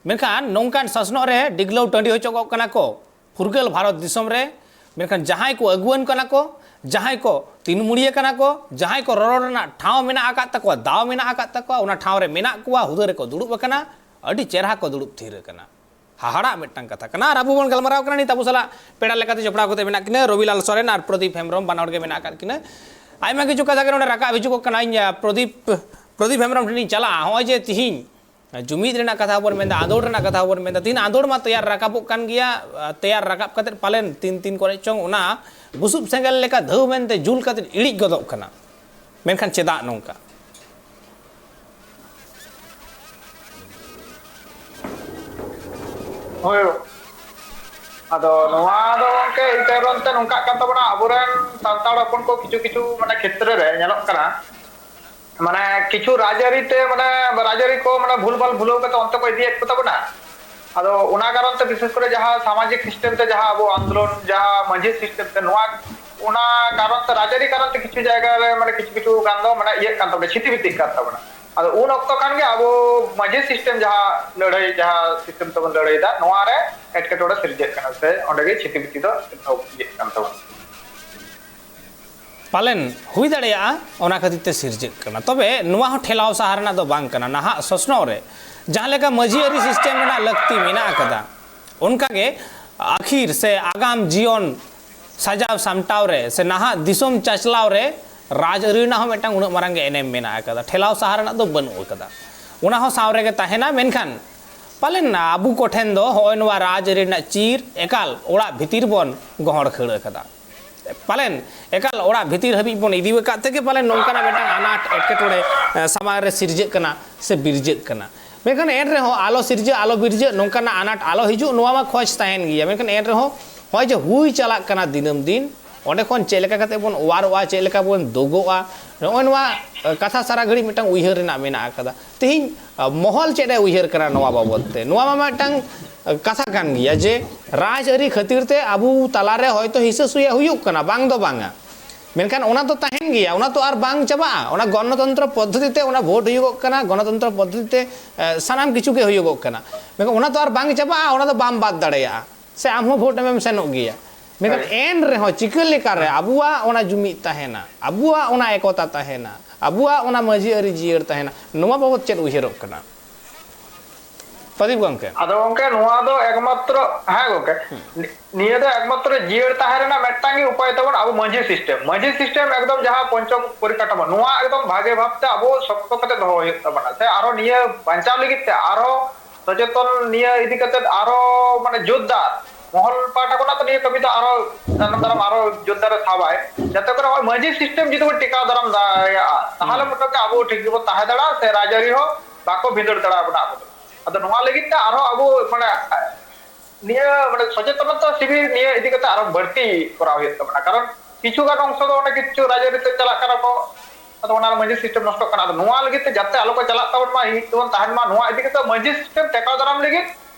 ᱢᱮᱱᱠᱷᱟᱱ ᱱᱚᱝᱠᱟᱱ ᱥᱟᱥᱱᱚᱜ ᱨᱮ ᱰᱤᱜᱽᱞᱟᱹᱣ ᱴᱟᱺᱰᱤ ᱦᱚᱪᱚ ᱠᱚᱜ ᱠᱟᱱᱟ ᱠᱚ ᱯᱷᱩᱨᱜᱟᱹᱞ ᱵᱷᱟᱨᱚᱛ ᱫᱤᱥᱚᱢ ᱨᱮ᱾ ᱢᱮᱱᱠᱷᱟᱱ ᱡᱟᱦᱟᱸᱭ ᱠᱚ ᱟᱹᱜᱩᱣᱟᱹᱱ ᱠᱟᱱᱟ ᱠᱚ, ᱡᱟᱦᱟᱸᱭ ᱠᱚ ᱛᱤᱱᱢᱩᱲᱤᱭᱟᱹ ᱠᱟᱱᱟ ᱠᱚ, ᱡᱟᱦᱟᱸᱭ ᱠᱚ ᱨᱚᱨᱚᱲ ᱨᱮᱱᱟᱜ ᱴᱷᱟᱶ ᱢᱮᱱᱟᱜ ᱟᱠᱟᱫ ᱛᱟᱠᱚᱣᱟ, ᱫᱟᱣ ᱢᱮᱱᱟᱜ ᱟᱠᱟᱫ ᱛᱟᱠᱚᱣᱟ, ᱚᱱᱟ ᱴᱷᱟᱶ ᱨᱮ ᱢᱮᱱᱟᱜ ᱠᱚᱣᱟ, ᱦᱩᱫᱟᱹ ᱨᱮᱠᱚ ᱫᱩᱲᱩᱵ ᱟᱠᱟᱱᱟ, ᱟᱹᱰᱤ ᱪᱮᱨᱦᱟ ᱠᱚ ᱫᱩᱲᱩᱵ ᱛᱷᱤᱨ ᱟᱠᱟᱱᱟ᱾ ᱦᱟᱦᱟᱲᱟᱜ ᱢᱤᱫᱴᱟᱝ ᱠᱟᱛᱷᱟ ᱠᱟᱱᱟ᱾ ᱟᱨ ᱟᱵᱚ ᱵᱚᱱ ᱜᱟᱞᱢᱟᱨᱟᱣ ᱠᱟᱱᱟ ᱱᱤᱛ ᱟᱵᱚ ᱥᱟᱞᱟᱜ ᱯᱮᱲᱟ ᱞᱮᱠᱟᱛᱮ ᱡᱚᱯᱲᱟᱣ ᱠᱟᱛᱮ ᱢᱮᱱᱟᱜ ᱠᱤᱱᱟᱹ ᱨᱚᱵᱤᱞᱟᱞ ᱥᱚᱨᱮᱱ ᱟᱨ ᱯᱨᱚᱫᱤᱯ ᱦᱮᱢᱵᱨᱚᱢ, ᱵᱟᱱᱟ ᱦᱚᱲ ᱜᱮ ᱢᱮᱱᱟᱜ ᱟᱠᱟᱫ ᱠᱤᱱᱟᱹ᱾ ᱟᱭᱢᱟ ᱠᱤᱪᱷᱩ ᱠᱟᱛᱷᱟ ᱜᱮ ᱱᱚᱰᱮ ᱨᱟᱠᱟᱵ ᱦᱤᱡᱩᱜᱚᱜ ᱠᱟᱱᱟ᱾ ᱤᱧ, ᱟᱸ, ᱯᱨᱚᱫᱤᱯ, ᱯᱨᱚᱫᱤᱯ ᱦᱮᱢᱵᱨᱚᱢ ᱴᱷᱮᱱ ᱤᱧ ᱪᱟᱞᱟᱜᱼᱟ᱾ ᱦᱚᱸᱜᱼᱚᱭ ᱡᱮ ᱛᱤᱦᱤᱧ ᱡᱩᱢᱤᱫ ᱨᱮᱱᱟᱜ ᱠᱟᱛᱷᱟ ᱵᱚᱱ ᱢᱮᱱᱫᱟ, ᱟᱸᱫᱳᱲ ᱨᱮᱱᱟᱜ ᱠᱟᱛᱷᱟ ᱵᱚᱱ ᱢᱮᱱᱫᱟ, ᱛᱤᱦᱤᱧ ᱟᱸᱫᱳᱲ ᱢᱟ ᱛᱮᱭᱟᱨ ᱨᱟᱠᱟᱵᱚᱜ ᱠᱟᱱ ᱜᱮᱭᱟ᱾ ᱟᱸ, ᱛᱮᱭᱟᱨ ᱨᱟᱠᱟᱵ ᱠᱟᱛᱮ ᱯᱟᱞᱮᱱ ᱛᱤᱱ ᱛᱤᱱ ᱠᱚᱨᱮ ᱪᱚᱝ ᱚᱱᱟ ᱵᱩᱥᱩᱵ ᱥᱮᱸᱜᱮᱞ ᱞᱮᱠᱟ ᱫᱷᱟᱹᱣ ᱢᱮᱱᱛᱮ ᱡᱩᱞ ᱠᱟᱛᱮ ᱤᱲᱤᱡ ᱜᱚᱫᱚᱜ ᱠᱟᱱᱟ᱾ ᱢᱮᱱᱠᱷᱟᱱ ᱪᱮᱫᱟᱜ ᱱᱚᱝᱠᱟ? ᱦᱳᱭ᱾ ᱟᱫᱚ ᱱᱚᱣᱟ ᱫᱚ ᱜᱚᱝᱠᱮ ᱮᱭ ᱠᱟᱨᱚᱱ ᱛᱮ ᱱᱚᱝᱠᱟᱜ ᱠᱟᱱ ᱛᱟᱵᱚᱱᱟ, ᱟᱵᱚᱨᱮᱱ ᱥᱟᱱᱛᱟᱲ ᱦᱚᱯᱚᱱ ᱠᱚ ᱠᱤᱪᱷᱩ ᱠᱤᱪᱷᱩ ᱢᱟᱱᱮ ᱠᱷᱮᱛᱨᱮ ᱨᱮ ᱧᱮᱞᱚᱜ ᱠᱟᱱᱟ, ᱢᱟᱱᱮ ᱠᱤᱪᱷᱩ ᱨᱟᱡᱽᱟᱹᱨᱤ ᱛᱮ ᱢᱟᱱᱮ ᱨᱟᱡᱽᱟᱹᱨᱤ ᱠᱚ ᱢᱟᱱᱮ ᱵᱷᱩᱞ ᱵᱷᱟᱞ ᱵᱷᱩᱞᱟᱹᱣ ᱠᱟᱛᱮ ᱚᱱᱛᱮ ᱠᱚ ᱤᱫᱤᱭᱮᱫ ᱠᱚ ᱛᱟᱵᱚᱱᱟ᱾ ᱟᱫᱚ ᱚᱱᱟ ᱠᱟᱨᱚᱱ ᱛᱮ ᱵᱤᱥᱮᱥ ᱠᱚᱨᱮ ᱡᱟᱦᱟᱸ ᱥᱟᱢᱟᱡᱤᱠ ᱥᱤᱥᱴᱮᱢ ᱛᱮ ᱡᱟᱦᱟᱸ ᱟᱵᱚ ᱟᱱᱫᱳᱞᱚᱱ, ᱡᱟᱦᱟᱸ ᱢᱟᱹᱡᱷᱤ ᱥᱤᱥᱴᱮᱢ ᱛᱮ ᱱᱚᱣᱟ, ᱚᱱᱟ ᱠᱟᱨᱚᱱ ᱛᱮ, ᱨᱟᱡᱽᱟᱹᱨᱤ ᱠᱟᱨᱚᱱ ᱛᱮ ᱠᱤᱪᱷᱩ ᱡᱟᱭᱜᱟ ᱨᱮ ᱢᱟᱱᱮ ᱠᱤᱪᱷᱩ ᱠᱤᱪᱷᱩ ᱜᱟᱱ ᱫᱚ ᱢᱟᱱᱮ ᱤᱭᱟᱹᱜ ᱠᱟᱱ ᱛᱟᱵᱚᱱᱟ, ᱪᱷᱤᱛᱤ ᱵᱤᱛᱤᱜ ᱠᱟᱱ ᱛᱟᱵᱚᱱᱟ᱾ ᱟᱫᱚ ᱩᱱ ᱚᱠᱛᱚ ᱠᱷᱟᱱ ᱜᱮ ᱟᱵᱚ ᱢᱟᱹᱡᱷᱤ ᱥᱤᱥᱴᱮᱢ ᱡᱟᱦᱟᱸ ᱞᱟᱹᱲᱦᱟᱹᱭ, ᱡᱟᱦᱟᱸ ᱥᱤᱥᱴᱮᱢ ᱛᱮᱵᱚᱱ ᱞᱟᱹᱲᱦᱟᱹᱭᱮᱫᱟ, ᱱᱚᱣᱟ ᱨᱮ ᱮᱴᱠᱮᱴᱚᱬᱮ ᱥᱤᱨᱡᱟᱹᱜ ᱠᱟᱱᱟ ᱥᱮ ᱚᱸᱰᱮ ᱜᱮ ᱪᱷᱤᱛᱤ ᱵᱤᱛᱤ ᱫᱚ ᱮᱛᱚᱦᱚᱵ ᱤᱭᱟᱹᱜ ᱠᱟᱱ ᱛᱟᱵᱚᱱᱟ᱾ ᱯᱟᱞᱮᱱ ᱦᱩᱭ ᱫᱟᱲᱮᱭᱟᱜᱼᱟ, ᱚᱱᱟ ᱠᱷᱟᱹᱛᱤᱨ ᱛᱮ ᱥᱤᱨᱡᱟᱹᱜ ᱠᱟᱱᱟ᱾ ᱛᱚᱵᱮ ᱱᱚᱣᱟ ᱦᱚᱸ ᱴᱷᱮᱞᱟᱣ ᱥᱟᱦᱟ ᱨᱮᱱᱟᱜ ᱫᱚ ᱵᱟᱝ ᱠᱟᱱᱟ᱾ ᱱᱟᱦᱟᱜ ᱥᱚᱥᱱᱚᱜ ᱨᱮ ᱡᱟᱦᱟᱸ ᱞᱮᱠᱟ ᱢᱟᱹᱡᱷᱤ ᱟᱹᱨᱤ ᱥᱤᱥᱴᱮᱢ ᱨᱮᱱᱟᱜ ᱞᱟᱹᱠᱛᱤ ᱢᱮᱱᱟᱜ ᱟᱠᱟᱫᱟ, ᱚᱱᱠᱟᱜᱮ ᱟᱹᱠᱷᱤᱨ ᱥᱮ ᱟᱜᱟᱢ ᱡᱤᱭᱚᱱ ᱥᱟᱡᱟᱣ ᱥᱟᱢᱴᱟᱣ ᱨᱮ ᱥᱮ ᱱᱟᱦᱟᱜ ᱫᱤᱥᱚᱢ ᱪᱟᱪᱞᱟᱣ ᱨᱮ ᱨᱟᱡᱽᱟᱹᱨᱤ ᱨᱮᱱᱟᱜ ᱦᱚᱸ ᱢᱤᱫᱴᱟᱝ ᱩᱱᱟᱹᱜ ᱢᱟᱨᱟᱝ ᱜᱮ ᱮᱱᱮᱢ ᱢᱮᱱᱟᱜ ᱟᱠᱟᱫᱟ᱾ ᱴᱷᱮᱞᱟᱣ ᱥᱟᱦᱟ ᱨᱮᱱᱟᱜ ᱫᱚ ᱵᱟᱹᱱᱩᱜ ᱟᱠᱟᱫᱟ, ᱚᱱᱟ ᱦᱚᱸ ᱥᱟᱶ ᱨᱮᱜᱮ ᱛᱟᱦᱮᱱᱟ᱾ ᱢᱮᱱᱠᱷᱟᱱ ᱯᱟᱞᱮᱱ ᱟᱵᱚ ᱠᱚᱴᱷᱮᱱ ᱫᱚ ᱦᱚᱸᱜᱼᱚᱭ ᱱᱚᱣᱟ ᱨᱟᱡᱽᱟᱹᱨᱤ ᱨᱮᱱᱟᱜ ᱪᱤᱨ ᱮᱠᱟᱞ ᱚᱲᱟᱜ ᱵᱷᱤᱛᱤᱨ ᱵᱚᱱ ᱜᱚᱦᱚᱲ ᱠᱷᱟᱹᱲ ᱟᱠᱟᱫᱟ᱾ ᱯᱟᱞᱮᱱ ᱮᱠᱟᱞ ᱚᱲᱟᱜ ᱵᱷᱤᱛᱤᱨ ᱦᱟᱹᱵᱤᱡ ᱵᱚᱱ ᱤᱫᱤ ᱟᱠᱟᱫ ᱛᱮᱜᱮ ᱯᱟᱞᱮᱱ ᱱᱚᱝᱠᱟᱱᱟᱜ ᱢᱤᱫᱴᱟᱝ ᱟᱱᱟᱴ ᱮᱴᱠᱮᱴᱚᱬᱮ, ᱮ, ᱥᱟᱢᱟᱝ ᱨᱮ ᱥᱤᱨᱡᱟᱹᱜ ᱠᱟᱱᱟ ᱥᱮ ᱵᱤᱨᱡᱟᱹᱜ ᱠᱟᱱᱟ᱾ ᱢᱮᱱᱠᱷᱟᱱ ᱮᱱ ᱨᱮᱦᱚᱸ ᱟᱞᱚ ᱥᱤᱨᱡᱟᱹᱜ, ᱟᱞᱚ ᱵᱤᱨᱡᱟᱹᱜ, ᱱᱚᱝᱠᱟᱱᱟᱜ ᱟᱱᱟᱴ ᱟᱞᱚ ᱦᱤᱡᱩᱜ, ᱱᱚᱣᱟ ᱢᱟ ᱠᱷᱚᱡᱽ ᱛᱟᱦᱮᱱ ᱜᱮᱭᱟ᱾ ᱢᱮᱱᱠᱷᱟᱱ ᱮᱱ ᱨᱮᱦᱚᱸ ᱱᱚᱜᱼᱚᱭ ᱡᱮ ᱦᱩᱭ ᱪᱟᱞᱟᱜ ᱠᱟᱱᱟ ᱫᱤᱱᱟᱹᱢ ᱫᱤᱱ, ᱚᱸᱰᱮ ᱠᱷᱚᱱ ᱪᱮᱫ ᱞᱮᱠᱟ ᱠᱟᱛᱮ ᱵᱚᱱ ᱚᱣᱟᱨᱚᱜᱼᱟ, ᱪᱮᱫ ᱞᱮᱠᱟ ᱵᱚᱱ ᱫᱩᱜᱚᱜᱼᱟ, ᱱᱚᱜᱼᱚᱭ ᱱᱚᱣᱟ ᱠᱟᱛᱷᱟ ᱥᱟᱨᱟ ᱜᱷᱟᱹᱲᱤᱡ ᱢᱤᱫᱴᱟᱝ ᱩᱭᱦᱟᱹᱨ ᱨᱮᱱᱟᱜ ᱢᱮᱱᱟᱜ ᱟᱠᱟᱫᱟ᱾ ᱛᱮᱦᱮᱧ ᱢᱚᱦᱚᱞ ᱪᱮᱫ ᱮ ᱩᱭᱦᱟᱹᱨ ᱠᱟᱱᱟ ᱱᱚᱣᱟ ᱵᱟᱵᱚᱫ ᱛᱮ, ᱱᱚᱣᱟ ᱢᱟ ᱢᱤᱫᱴᱟᱝ ᱠᱟᱛᱷᱟ ᱠᱟᱱ ᱜᱮᱭᱟ ᱡᱮ ᱨᱟᱡᱽᱟᱹᱨᱤ ᱠᱷᱟᱹᱛᱤᱨ ᱛᱮ ᱟᱵᱚ ᱛᱟᱞᱟᱨᱮ ᱦᱚᱭᱛᱳ ᱦᱤᱥᱟᱹ ᱥᱩᱭᱟᱹ ᱦᱩᱭᱩᱜ ᱠᱟᱱᱟ, ᱵᱟᱝ ᱫᱚ ᱵᱟᱝᱟ, ᱢᱮᱱᱠᱷᱟᱱ ᱚᱱᱟ ᱫᱚ ᱛᱟᱦᱮᱱ ᱜᱮᱭᱟ, ᱚᱱᱟ ᱛᱚ ᱟᱨ ᱵᱟᱝ ᱪᱟᱵᱟᱜᱼᱟ᱾ ᱚᱱᱟ ᱜᱚᱱᱚᱛᱚᱱᱛᱨᱚ ᱯᱚᱫᱽᱫᱷᱚᱛᱤ ᱛᱮ ᱚᱱᱟ ᱵᱷᱳᱴ ᱦᱩᱭᱩᱜᱚᱜ ᱠᱟᱱᱟ, ᱜᱚᱱᱚᱛᱚᱱᱛᱨᱚ ᱯᱚᱫᱽᱫᱷᱚᱛᱤ ᱛᱮ ᱮ, ᱥᱟᱱᱟᱢ ᱠᱤᱪᱷᱩ ᱜᱮ ᱦᱩᱭᱩᱜᱚᱜ ᱠᱟᱱᱟ, ᱢᱮᱱᱠᱷᱟᱱ ᱚᱱᱟ ᱛᱚ ᱟᱨ ᱵᱟᱝ ᱪᱟᱵᱟᱜᱼᱟ, ᱚᱱᱟ ᱫᱚ ᱵᱟᱢ ᱵᱟᱫ ᱫᱟᱲᱮᱭᱟᱜᱼᱟ᱾ ᱥᱮ ᱟᱢ ᱦᱚᱸ ᱵᱷᱳᱴ ᱮᱢᱮᱢ ᱥᱮᱱᱚᱜ ᱜᱮᱭᱟ᱾ ᱢᱮᱱᱠᱷᱟᱱ ᱮᱱ ᱨᱮᱦᱚᱸ ᱪᱤᱠᱟᱹ ᱞᱮᱠᱟᱨᱮ ᱟᱵᱚᱣᱟᱜ ᱚᱱᱟ ᱡᱩᱢᱤᱫ ᱛᱟᱦᱮᱱᱟ, ᱟᱵᱚᱣᱟᱜ ᱚᱱᱟ ᱮᱠᱚᱛᱟ ᱛᱟᱦᱮᱱᱟ, ᱟᱵᱚᱣᱟᱜ ᱚᱱᱟ ᱢᱟᱹᱡᱷᱤ ᱟᱹᱨᱤ ᱡᱤᱭᱟᱹᱲ ᱛᱟᱦᱮᱱᱟ, ᱱᱚᱣᱟ ᱵᱟᱵᱚᱫ ᱪᱮᱫ ᱩᱭᱦᱟᱹᱨᱚᱜ ᱠᱟᱱᱟ ᱯᱨᱚᱫᱤᱯ ᱜᱚᱢᱠᱮ? ᱟᱫᱚ ᱜᱚᱢᱠᱮ, ᱱᱚᱣᱟ ᱫᱚ ᱮᱠᱢᱟᱛᱨᱚ, ᱦᱮᱸ ᱜᱚᱢᱠᱮ, ᱱᱤ- ᱱᱤᱭᱟᱹ ᱫᱚ ᱮᱠᱢᱟᱛᱨᱚ ᱡᱤᱭᱟᱹᱲ ᱛᱟᱦᱮᱸ ᱨᱮᱱᱟᱜ ᱢᱤᱫᱴᱟᱝ ᱜᱮ ᱩᱯᱟᱭ ᱛᱟᱵᱚᱱ ᱟᱵᱚ ᱢᱟᱹᱡᱷᱤ ᱥᱤᱥᱴᱮᱢ᱾ ᱢᱟᱹᱡᱷᱤ ᱥᱤᱥᱴᱮᱢ ᱮᱠᱫᱚᱢ ᱡᱟᱦᱟᱸ ᱯᱚᱧᱪᱚ ᱯᱚᱨᱤᱠᱟᱴᱷᱟᱢᱳ, ᱱᱚᱣᱟ ᱮᱠᱫᱚᱢ ᱵᱷᱟᱜᱮ ᱵᱷᱟᱵᱛᱮ ᱟᱵᱚ ᱥᱚᱠᱛᱚ ᱠᱟᱛᱮ ᱫᱚᱦᱚ ᱦᱩᱭᱩᱜ ᱛᱟᱵᱚᱱᱟ, ᱥᱮ ᱟᱨᱚ ᱱᱤᱭᱟᱹ ᱵᱟᱧᱪᱟᱣ ᱞᱟᱹᱜᱤᱫ ᱛᱮ ᱟᱨᱚ ᱥᱚᱪᱮᱛᱚᱱ ᱱᱤᱭᱟᱹ ᱤᱫᱤ ᱠᱟᱛᱮ ᱟᱨᱚ ᱢᱟᱱᱮ ᱡᱳᱨᱫᱟᱨ ᱢᱚᱦᱚᱞ ᱯᱟᱦᱴᱟ ᱠᱷᱚᱱᱟᱜ ᱫᱚ ᱱᱤᱭᱟᱹ ᱠᱟᱹᱢᱤ ᱫᱚ ᱟᱨᱚ ᱛᱟᱭᱱᱚᱢ ᱫᱟᱨᱟᱢ ᱟᱨᱚ ᱡᱳᱨᱫᱟᱨ ᱮ ᱥᱟᱵᱟᱭ, ᱡᱟᱛᱮ ᱠᱚᱨᱮ ᱱᱚᱜᱼᱚᱭ ᱢᱟᱹᱡᱷᱤ ᱥᱤᱥᱴᱮᱢ ᱡᱩᱫᱤ ᱵᱚᱱ ᱴᱮᱠᱟᱣ ᱫᱟᱨᱟᱢ ᱫᱟᱲᱮᱭᱟᱜᱼᱟ, ᱛᱟᱦᱚᱞᱮ ᱢᱚᱴᱟᱢᱩᱴᱤ ᱟᱵᱚ ᱴᱷᱤᱠ ᱜᱮᱵᱚᱱ ᱛᱟᱦᱮᱸ ᱫᱟᱲᱮᱭᱟᱜᱼᱟ, ᱥᱮ ᱨᱟᱡᱽᱟᱹᱨᱤ ᱦᱚᱸ ᱵᱟᱠᱚ ᱵᱷᱤᱸᱫᱟᱹᱲ ᱫᱟᱲᱮᱭᱟᱵᱚᱱᱟ ᱟᱵᱚ ᱫᱚ᱾ ᱟᱫᱚ ᱱᱚᱣᱟ ᱞᱟᱹᱜᱤᱫ ᱛᱮ ᱟᱨᱦᱚᱸ ᱟᱵᱚ ᱢᱟᱱᱮ ᱱᱤᱭᱟᱹ ᱢᱟᱱᱮ ᱥᱚᱪᱮᱛᱚᱱᱚᱛᱟ ᱥᱤᱵᱤᱨ ᱱᱤᱭᱟᱹ ᱤᱫᱤ ᱠᱟᱛᱮ ᱟᱨᱚ ᱵᱟᱹᱲᱛᱤ ᱠᱚᱨᱟᱣ ᱦᱩᱭᱩᱜ ᱛᱟᱵᱚᱱᱟ, ᱠᱟᱨᱚᱱ ᱠᱤᱪᱷᱩ ᱜᱟᱱ ᱚᱝᱥᱚ ᱫᱚ ᱚᱱᱮ ᱠᱤᱪᱷᱩ ᱨᱟᱡᱽᱟᱹᱨᱤ ᱛᱮ ᱪᱟᱞᱟᱜ ᱠᱟᱱᱟ ᱠᱚ, ᱟᱫᱚ ᱚᱱᱟ ᱢᱟᱹᱡᱷᱤ ᱥᱤᱥᱴᱮᱢ ᱱᱚᱥᱴᱚᱜ ᱠᱟᱱᱟ᱾ ᱟᱫᱚ ᱱᱚᱣᱟ ᱞᱟᱹᱜᱤᱫ ᱛᱮ ᱡᱟᱛᱮ ᱟᱞᱚ ᱠᱚ ᱪᱟᱞᱟᱜ ᱛᱟᱵᱚᱱ ᱢᱟ, ᱢᱤᱫ ᱛᱮᱵᱚᱱ ᱛᱟᱦᱮᱱ ᱢᱟ, ᱱᱚᱣᱟ ᱤᱫᱤ ᱠᱟᱛᱮ ᱢᱟᱹᱡᱷᱤ ᱥᱤᱥᱴᱮᱢ ᱴᱮᱠᱟᱣ ᱫᱟᱨᱟᱢ ᱞᱟᱹᱜᱤᱫ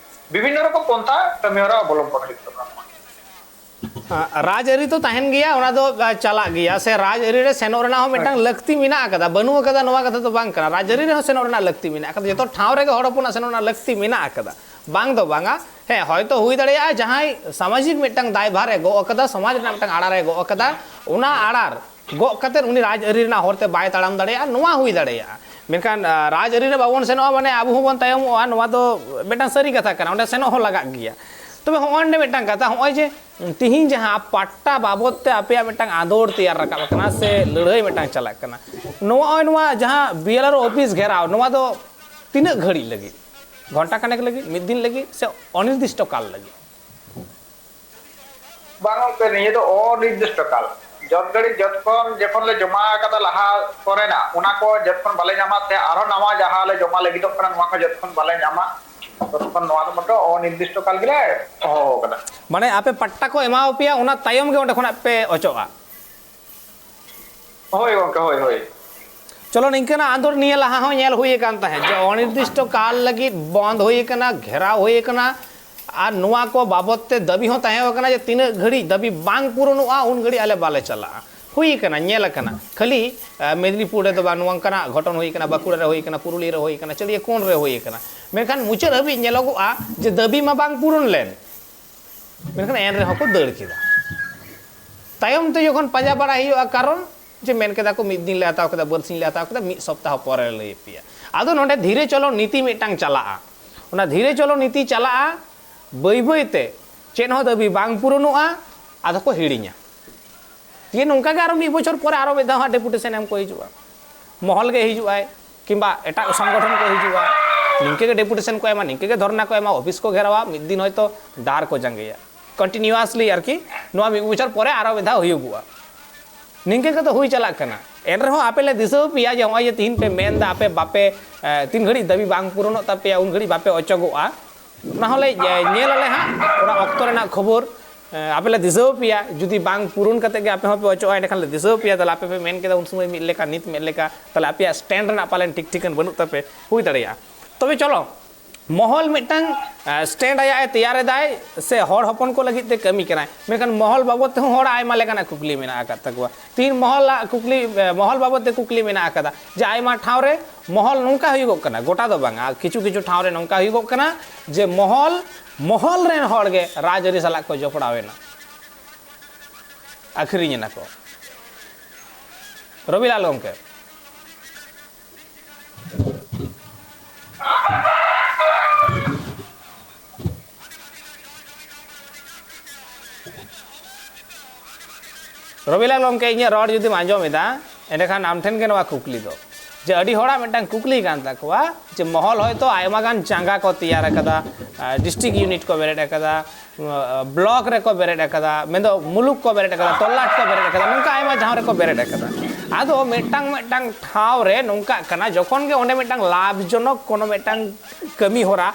ᱵᱤᱵᱷᱤᱱᱱᱚ ᱨᱚᱠᱚᱢ ᱯᱚᱱᱛᱷᱟ ᱠᱟᱹᱢᱤ ᱦᱚᱨᱟ ᱚᱵᱚᱞᱚᱢᱵᱚᱱ ᱦᱩᱭᱩᱜ ᱛᱟᱵᱚᱱᱟ᱾ ᱨᱟᱡᱽᱟᱹᱨᱤ ᱛᱚ ᱛᱟᱦᱮᱱ ᱜᱮᱭᱟ, ᱚᱱᱟ ᱫᱚ ᱪᱟᱞᱟᱜ ᱜᱮᱭᱟ, ᱥᱮ ᱨᱟᱡᱽᱟᱹᱨᱤ ᱨᱮ ᱥᱮᱱᱚᱜ ᱨᱮᱱᱟᱜ ᱦᱚᱸ ᱢᱤᱫᱴᱟᱝ ᱞᱟᱹᱠᱛᱤ ᱢᱮᱱᱟᱜ ᱟᱠᱟᱫᱟ, ᱵᱟᱹᱱᱩᱜ ᱟᱠᱟᱫᱟ ᱱᱚᱣᱟ ᱠᱟᱛᱷᱟ ᱫᱚ ᱵᱟᱝ ᱠᱟᱱᱟ᱾ ᱨᱟᱡᱽᱟᱹᱨᱤ ᱨᱮᱦᱚᱸ ᱥᱮᱱᱚᱜ ᱨᱮᱱᱟᱜ ᱞᱟᱹᱠᱛᱤ ᱢᱮᱱᱟᱜ ᱟᱠᱟᱫᱟ, ᱡᱚᱛᱚ ᱴᱷᱟᱶ ᱨᱮᱜᱮ ᱦᱚᱲ ᱦᱚᱯᱚᱱᱟᱜ ᱥᱮᱱᱚᱜ ᱨᱮᱱᱟᱜ ᱞᱟᱹᱠᱛᱤ ᱢᱮᱱᱟᱜ ᱟᱠᱟᱫᱟ, ᱵᱟᱝ ᱫᱚ ᱵᱟᱝᱟ᱾ ᱦᱮᱸ, ᱦᱚᱭᱛᱚ ᱦᱩᱭ ᱫᱟᱲᱮᱭᱟᱜᱼᱟ ᱡᱟᱦᱟᱸᱭ ᱥᱟᱢᱟᱡᱤᱠ ᱢᱤᱫᱴᱟᱝ ᱫᱟᱭᱵᱷᱟᱨ ᱮ ᱜᱚᱜ ᱟᱠᱟᱫᱟ, ᱥᱚᱢᱟᱡᱽ ᱨᱮᱱᱟᱜ ᱢᱤᱫᱴᱟᱝ ᱟᱲᱟᱨ ᱮ ᱜᱚᱜ ᱟᱠᱟᱫᱟ, ᱚᱱᱟ ᱟᱲᱟᱨ ᱜᱚᱜ ᱠᱟᱛᱮᱫ ᱩᱱᱤ ᱨᱟᱡᱽᱟᱹᱨᱤ ᱨᱮᱱᱟᱜ ᱦᱚᱨᱛᱮ ᱵᱟᱭ ᱛᱟᱲᱟᱢ ᱫᱟᱲᱮᱭᱟᱜᱼᱟ, ᱱᱚᱣᱟ ᱦᱩᱭ ᱫᱟᱲᱮᱭᱟᱜᱼᱟ᱾ ᱢᱮᱱᱠᱷᱟᱱ ᱨᱟᱡᱽᱟᱹᱨᱤ ᱨᱮ ᱵᱟᱵᱚᱱ ᱥᱮᱱᱚᱜᱼᱟ ᱢᱟᱱᱮ ᱟᱵᱚ ᱦᱚᱸᱵᱚᱱ ᱛᱟᱭᱚᱢᱚᱜᱼᱟ, ᱱᱚᱣᱟ ᱫᱚ ᱢᱤᱫᱴᱟᱝ ᱥᱟᱹᱨᱤ ᱠᱟᱛᱷᱟ ᱠᱟᱱᱟ, ᱚᱸᱰᱮ ᱥᱮᱱᱚᱜ ᱦᱚᱸ ᱞᱟᱜᱟᱜ ᱜᱮᱭᱟ᱾ ᱛᱚᱵᱮ ᱦᱚᱸᱜᱼᱚᱭ ᱱᱚᱰᱮ ᱢᱤᱫᱴᱟᱝ ᱠᱟᱛᱷᱟ, ᱦᱚᱸᱜᱼᱚᱭ ᱡᱮ ᱛᱤᱦᱤᱧ ᱡᱟᱦᱟᱸ ᱯᱟᱴᱴᱟ ᱵᱟᱵᱚᱫ ᱛᱮ ᱟᱯᱮᱭᱟᱜ ᱢᱤᱫᱴᱟᱝ ᱟᱸᱫᱳᱲ ᱛᱮᱭᱟᱨ ᱨᱟᱠᱟᱵ ᱟᱠᱟᱱᱟ ᱥᱮ ᱞᱟᱹᱲᱦᱟᱹᱭ ᱢᱤᱫᱴᱟᱝ ᱪᱟᱞᱟᱜ ᱠᱟᱱᱟ, ᱱᱚᱜᱼᱚᱭ ᱱᱚᱣᱟ ᱡᱟᱦᱟᱸ ᱵᱤ ᱮᱞ ᱟᱨ ᱳ ᱚᱯᱷᱤᱥ ᱜᱷᱮᱨᱟᱣ, ᱱᱚᱣᱟ ᱫᱚ ᱛᱤᱱᱟᱹᱜ ᱜᱷᱟᱹᱲᱤᱡ ᱞᱟᱹᱜᱤᱫ? ᱜᱷᱚᱱᱴᱟ ᱠᱷᱟᱱᱮᱠ ᱞᱟᱹᱜᱤᱫ, ᱢᱤᱫ ᱫᱤᱱ ᱞᱟᱹᱜᱤᱫ ᱥᱮ ᱚᱱᱤᱨᱫᱤᱥᱴᱚ ᱠᱟᱞ ᱞᱟᱹᱜᱤᱫ? ᱵᱟᱝ ᱜᱚᱢᱠᱮ, ᱱᱤᱭᱟᱹ ᱫᱚ ᱚᱱᱤᱨᱫᱤᱥᱴᱚ ᱠᱟᱞ᱾ ᱡᱚᱛ ᱜᱷᱟᱹᱲᱤᱡ ᱡᱚᱛᱠᱷᱚᱱ ᱡᱚᱠᱷᱚᱱ ᱞᱮ ᱡᱚᱢᱟ ᱟᱠᱟᱫᱟ ᱞᱟᱦᱟ ᱠᱚᱨᱮᱱᱟᱜ, ᱚᱱᱟ ᱠᱚ ᱡᱚᱛᱠᱷᱚᱱ ᱵᱟᱞᱮ ᱧᱟᱢᱟ ᱥᱮ ᱟᱨᱦᱚᱸ ᱱᱟᱣᱟ ᱡᱟᱦᱟᱸ ᱞᱮ ᱡᱚᱢᱟ ᱞᱟᱹᱜᱤᱫᱚᱜ ᱠᱟᱱᱟ, ᱱᱚᱣᱟ ᱠᱚ ᱡᱚᱛᱠᱷᱚᱱ ᱵᱟᱞᱮ ᱧᱟᱢᱟ, ᱛᱚᱛᱚᱠᱷᱚᱱ ᱱᱚᱣᱟ ᱫᱚ ᱢᱚᱛᱞᱚᱵ ᱚᱱᱤᱨᱫᱤᱥᱴᱚ ᱠᱟᱞ ᱜᱮᱞᱮ ᱦᱚᱦᱚ ᱠᱟᱫᱟ᱾ ᱢᱟᱱᱮ ᱟᱯᱮ ᱯᱟᱴᱴᱟ ᱠᱚ ᱮᱢᱟᱣ ᱯᱮᱭᱟ, ᱚᱱᱟ ᱛᱟᱭᱚᱢ ᱜᱮ ᱚᱸᱰᱮ ᱠᱷᱚᱱᱟᱜ ᱯᱮ ᱚᱪᱚᱜᱼᱟ? ᱦᱳᱭ ᱜᱚᱝᱠᱮ, ᱦᱳᱭ, ᱦᱳᱭ᱾ ᱪᱚᱞᱚ, ᱱᱤᱝᱠᱟᱹᱱᱟᱜ ᱟᱸᱫᱳᱲ ᱱᱤᱭᱟᱹ ᱞᱟᱦᱟ ᱦᱚᱸ ᱧᱮᱞ ᱦᱩᱭ ᱟᱠᱟᱱ ᱛᱟᱦᱮᱸᱫ ᱡᱮ ᱚᱱᱤᱨᱫᱤᱥᱴᱚ ᱠᱟᱞ ᱞᱟᱹᱜᱤᱫ ᱵᱚᱱᱫ ᱦᱩᱭ ᱟᱠᱟᱱᱟ, ᱜᱷᱮᱨᱟᱣ ᱦᱩᱭ ᱟᱠᱟᱱᱟ, ᱟᱨ ᱱᱚᱣᱟ ᱠᱚ ᱵᱟᱵᱚᱛ ᱛᱮ ᱫᱟᱹᱵᱤ ᱦᱚᱸ ᱛᱟᱦᱮᱸ ᱠᱟᱱᱟ ᱡᱮ ᱛᱤᱱᱟᱹᱜ ᱜᱷᱟᱹᱲᱤᱡ ᱫᱟᱹᱵᱤ ᱵᱟᱝ ᱯᱩᱨᱩᱱᱚᱜᱼᱟ, ᱩᱱ ᱜᱷᱟᱹᱲᱤᱡ ᱟᱞᱮ ᱵᱟᱞᱮ ᱪᱟᱞᱟᱜᱼᱟ᱾ ᱦᱩᱭ ᱟᱠᱟᱱᱟ, ᱧᱮᱞ ᱟᱠᱟᱱᱟ᱾ ᱠᱷᱟᱹᱞᱤ, ᱟᱸ, ᱢᱮᱫᱽᱱᱤᱯᱩᱨ ᱨᱮᱫᱚ ᱵᱟᱝ, ᱱᱚᱝᱠᱟᱱᱟᱜ ᱜᱷᱚᱴᱚᱱ ᱦᱩᱭ ᱟᱠᱟᱱᱟ, ᱵᱟᱸᱠᱩᱲᱟ ᱨᱮ ᱦᱩᱭ ᱟᱠᱟᱱᱟ, ᱯᱩᱨᱩᱞᱤᱭᱟᱹ ᱨᱮ ᱦᱩᱭ ᱟᱠᱟᱱᱟ, ᱪᱟᱹᱲᱤᱭᱟᱹ ᱠᱚᱬ ᱨᱮ ᱦᱩᱭ ᱟᱠᱟᱱᱟ᱾ ᱢᱮᱱᱠᱷᱟᱱ ᱢᱩᱪᱟᱹᱫ ᱦᱟᱹᱵᱤᱡ ᱧᱮᱞᱚᱜᱚᱜᱼᱟ ᱡᱮ ᱫᱟᱹᱵᱤ ᱢᱟ ᱵᱟᱝ ᱯᱩᱨᱩᱱ ᱞᱮᱱ, ᱢᱮᱱᱠᱷᱟᱱ ᱮᱱ ᱨᱮᱦᱚᱸ ᱠᱚ ᱫᱟᱹᱲ ᱠᱮᱫᱟ᱾ ᱛᱟᱭᱚᱢ ᱛᱮ ᱡᱚᱠᱷᱚᱱ ᱯᱟᱸᱡᱟ ᱵᱟᱲᱟᱭ ᱦᱩᱭᱩᱜᱼᱟ, ᱠᱟᱨᱚᱱ ᱡᱮ ᱢᱮᱱ ᱠᱮᱫᱟ ᱠᱚ, "ᱢᱤᱫ ᱫᱤᱱ ᱞᱮ ᱦᱟᱛᱟᱣ ᱠᱮᱫᱟ, ᱵᱟᱨᱥᱤᱧ ᱞᱮ ᱦᱟᱛᱟᱣ ᱠᱮᱫᱟ, ᱢᱤᱫ ᱥᱚᱯᱛᱟᱦᱚ ᱯᱚᱨᱮ ᱞᱮ ᱞᱟᱹᱭ ᱟᱯᱮᱭᱟ᱾" ᱟᱫᱚ ᱱᱚᱰᱮ ᱫᱷᱤᱨᱮ ᱪᱚᱞᱚ ᱱᱤᱛᱤ ᱢᱤᱫᱴᱟᱝ ᱪᱟᱞᱟᱜᱼᱟ᱾ ᱚᱱᱟ ᱫᱷᱤᱨᱮ ᱪᱚᱞᱚ ᱱᱤᱛᱤ ᱪᱟᱞᱟᱜᱼᱟ, ᱵᱟᱹᱭ ᱵᱟᱹᱭ ᱛᱮ ᱪᱮᱫ ᱦᱚᱸ ᱫᱟᱹᱵᱤ ᱵᱟᱝ ᱯᱩᱨᱩᱱᱚᱜᱼᱟ, ᱟᱫᱚ ᱠᱚ ᱦᱤᱲᱤᱧᱟ᱾ ᱡᱮ ᱱᱚᱝᱠᱟ ᱜᱮ ᱟᱨᱚ ᱢᱤᱫ ᱵᱚᱪᱷᱚᱨ ᱯᱚᱨᱮ ᱟᱨᱚ ᱢᱤᱫ ᱫᱷᱟᱣ ᱦᱟᱸᱜ ᱰᱮᱯᱩᱴᱮᱥᱚᱱ ᱮᱢ ᱠᱚ ᱦᱤᱡᱩᱜᱼᱟ, ᱢᱚᱦᱚᱞ ᱜᱮ ᱦᱤᱡᱩᱜᱼᱟᱭ, ᱠᱤᱝᱵᱟ ᱮᱴᱟᱜ ᱥᱚᱝᱜᱚᱴᱷᱚᱱ ᱠᱚ ᱦᱤᱡᱩᱜᱼᱟ, ᱱᱤᱝᱠᱟᱹ ᱜᱮ ᱰᱮᱯᱩᱴᱮᱥᱚᱱ ᱠᱚ ᱮᱢᱟ, ᱱᱤᱝᱠᱟᱹ ᱜᱮ ᱫᱷᱚᱨᱱᱟ ᱠᱚ ᱮᱢᱟ, ᱚᱯᱷᱤᱥ ᱠᱚ ᱜᱷᱮᱨᱟᱣᱟ, ᱢᱤᱫ ᱫᱤᱱ ᱦᱚᱭᱛᱳ ᱰᱟᱦᱟᱨ ᱠᱚ ᱡᱟᱸᱜᱮᱭᱟ, ᱠᱚᱱᱴᱤᱱᱤᱭᱩᱣᱟᱥᱞᱤ ᱟᱨᱠᱤ᱾ ᱱᱚᱣᱟ ᱢᱤᱫ ᱵᱚᱪᱷᱚᱨ ᱯᱚᱨᱮ ᱟᱨᱚ ᱢᱤᱫ ᱫᱷᱟᱣ ᱦᱩᱭᱩᱜᱚᱜᱼᱟ᱾ ᱱᱤᱝᱠᱟᱹ ᱠᱟᱛᱮ ᱦᱩᱭ ᱪᱟᱞᱟᱜ ᱠᱟᱱᱟ᱾ ᱮᱱ ᱨᱮᱦᱚᱸ ᱟᱯᱮ ᱞᱮ ᱫᱤᱥᱟᱹ ᱟᱯᱮᱭᱟ ᱡᱮ ᱱᱚᱜᱼᱚᱭ ᱡᱮ ᱛᱤᱦᱤᱧ ᱯᱮ ᱢᱮᱱ ᱮᱫᱟ ᱟᱯᱮ ᱵᱟᱯᱮ, ᱮ, ᱛᱤᱱ ᱜᱷᱟᱹᱲᱤᱡ ᱫᱟᱹᱵᱤ ᱵᱟᱝ ᱯᱩᱨᱚᱱᱚᱜ ᱛᱟᱯᱮᱭᱟ ᱩᱱ ᱜᱷᱟᱹᱲᱤᱡ ᱵᱟᱯᱮ ᱚᱪᱚᱜᱚᱜᱼᱟ, ᱚᱱᱟ ᱦᱚᱸᱞᱮ, ᱮ, ᱧᱮᱞ ᱟᱞᱮ ᱦᱟᱸᱜ, ᱚᱱᱟ ᱚᱠᱛᱚ ᱨᱮᱱᱟᱜ ᱠᱷᱚᱵᱚᱨ, ᱮ, ᱟᱯᱮ ᱞᱮ ᱫᱤᱥᱟᱹ ᱟᱯᱮᱭᱟ᱾ ᱡᱩᱫᱤ ᱵᱟᱝ ᱯᱩᱨᱩᱱ ᱠᱟᱛᱮ ᱜᱮ ᱟᱯᱮ ᱦᱚᱸᱯᱮ ᱚᱪᱚᱜᱼᱟ, ᱮᱸᱰᱮᱠᱷᱟᱱ ᱞᱮ ᱫᱤᱥᱟᱹ ᱟᱯᱮᱭᱟ, ᱛᱟᱦᱚᱞᱮ ᱟᱯᱮ ᱯᱮ ᱢᱮᱱ ᱠᱮᱫᱟ ᱩᱱ ᱥᱚᱢᱚᱭ ᱢᱤᱫ ᱞᱮᱠᱟ, ᱱᱤᱛ ᱢᱤᱫ ᱞᱮᱠᱟ, ᱛᱟᱦᱚᱞᱮ ᱟᱯᱮᱭᱟᱜ ᱥᱴᱮᱱᱰ ᱨᱮᱱᱟᱜ ᱯᱟᱞᱮᱱ ᱴᱷᱤᱠ ᱴᱷᱤᱠᱟᱹᱱ ᱵᱟᱹᱱᱩᱜ ᱛᱟᱯᱮ, ᱦᱩᱭ ᱫᱟᱲᱮᱭᱟᱜᱼᱟ᱾ ᱛᱚᱵᱮ ᱪᱚᱞᱚ, ᱢᱚᱦᱚᱞ ᱢᱤᱫᱴᱟᱝ, ᱮ, ᱥᱴᱮᱱᱰ ᱟᱭᱟᱜ ᱮ ᱛᱮᱭᱟᱨ ᱮᱫᱟᱭ ᱥᱮ ᱦᱚᱲ ᱦᱚᱯᱚᱱ ᱠᱚ ᱞᱟᱹᱜᱤᱫ ᱛᱮ ᱠᱟᱹᱢᱤ ᱠᱟᱱᱟᱭ, ᱢᱮᱱᱠᱷᱟᱱ ᱢᱚᱦᱚᱞ ᱵᱟᱵᱚᱫ ᱛᱮᱦᱚᱸ ᱦᱚᱲᱟᱜ ᱟᱭᱢᱟ ᱞᱮᱠᱟᱱᱟᱜ ᱠᱩᱠᱞᱤ ᱢᱮᱱᱟᱜ ᱟᱠᱟᱫ ᱛᱟᱠᱚᱣᱟ᱾ ᱛᱤᱦᱤᱧ ᱢᱚᱦᱚᱞᱟᱜ ᱠᱩᱠᱞᱤ, ᱮ, ᱢᱚᱦᱚᱞ ᱵᱟᱵᱚᱫ ᱛᱮ ᱠᱩᱠᱞᱤ ᱢᱮᱱᱟᱜ ᱟᱠᱟᱫᱟ ᱡᱮ ᱟᱭᱢᱟ ᱴᱷᱟᱶ ᱨᱮ ᱢᱚᱦᱚᱞ ᱱᱚᱝᱠᱟ ᱦᱩᱭᱩᱜᱚᱜ ᱠᱟᱱᱟ, ᱜᱚᱴᱟ ᱫᱚ ᱵᱟᱝᱟ, ᱠᱤᱪᱷᱩ ᱠᱤᱪᱷᱩ ᱴᱷᱟᱶ ᱨᱮ ᱱᱚᱝᱠᱟ ᱦᱩᱭᱩᱜᱚᱜ ᱠᱟᱱᱟ ᱡᱮ ᱢᱚᱦᱚᱞ, ᱢᱚᱦᱚᱞ ᱨᱮᱱ ᱦᱚᱲ ᱜᱮ ᱨᱟᱡᱽᱟᱹᱨᱤ ᱥᱟᱞᱟᱜ ᱠᱚ ᱡᱚᱯᱲᱟᱣ ᱮᱱᱟ, ᱟᱹᱠᱷᱨᱤᱧ ᱮᱱᱟ ᱠᱚ᱾ ᱨᱚᱵᱤᱞᱟᱞ ᱜᱚᱢᱠᱮ, ᱨᱚᱵᱤᱞᱟᱞ ᱜᱚᱢᱠᱮ, ᱤᱧᱟᱹᱜ ᱨᱚᱲ ᱡᱩᱫᱤᱢ ᱟᱸᱡᱚᱢ ᱮᱫᱟ, ᱮᱸᱰᱮᱠᱷᱟᱱ ᱟᱢ ᱴᱷᱮᱱ ᱜᱮ ᱱᱚᱣᱟ ᱠᱩᱠᱞᱤ ᱫᱚ, ᱡᱮ ᱟᱹᱰᱤ ᱦᱚᱲᱟᱜ ᱢᱤᱫᱴᱟᱝ ᱠᱩᱠᱞᱤ ᱠᱟᱱ ᱛᱟᱠᱚᱣᱟ ᱡᱮ ᱢᱚᱦᱚᱞ ᱦᱚᱭᱛᱳ ᱟᱭᱢᱟ ᱜᱟᱱ ᱪᱟᱸᱜᱟ ᱠᱚ ᱛᱮᱭᱟᱨ ᱟᱠᱟᱫᱟ, ᱰᱤᱥᱴᱨᱤᱠᱴ ᱤᱭᱩᱱᱤᱴ ᱠᱚ ᱵᱮᱨᱮᱫ ᱟᱠᱟᱫᱟ, ᱵᱞᱚᱠ ᱨᱮᱠᱚ ᱵᱮᱨᱮᱫ ᱟᱠᱟᱫᱟ, ᱢᱮᱱᱫᱚ ᱢᱩᱞᱩᱠ ᱠᱚ ᱵᱮᱨᱮᱫ ᱟᱠᱟᱫᱟ, ᱛᱚᱞᱞᱟᱴ ᱠᱚ ᱵᱮᱨᱮᱫ ᱟᱠᱟᱫᱟ, ᱱᱚᱝᱠᱟ ᱟᱭᱢᱟ ᱡᱟᱦᱟᱸ ᱨᱮᱠᱚ ᱵᱮᱨᱮᱫ ᱟᱠᱟᱫᱟ᱾ ᱟᱫᱚ ᱢᱤᱫᱴᱟᱝ ᱢᱤᱫᱴᱟᱝ ᱴᱷᱟᱶ ᱨᱮ ᱱᱚᱝᱠᱟᱜ ᱠᱟᱱᱟ, ᱡᱚᱠᱷᱚᱱ ᱜᱮ ᱚᱸᱰᱮ ᱢᱤᱫᱴᱟᱝ ᱞᱟᱵᱷᱡᱚᱱᱚᱠ ᱠᱳᱱᱳ ᱢᱤᱫᱴᱟᱝ ᱠᱟᱹᱢᱤ ᱦᱚᱨᱟ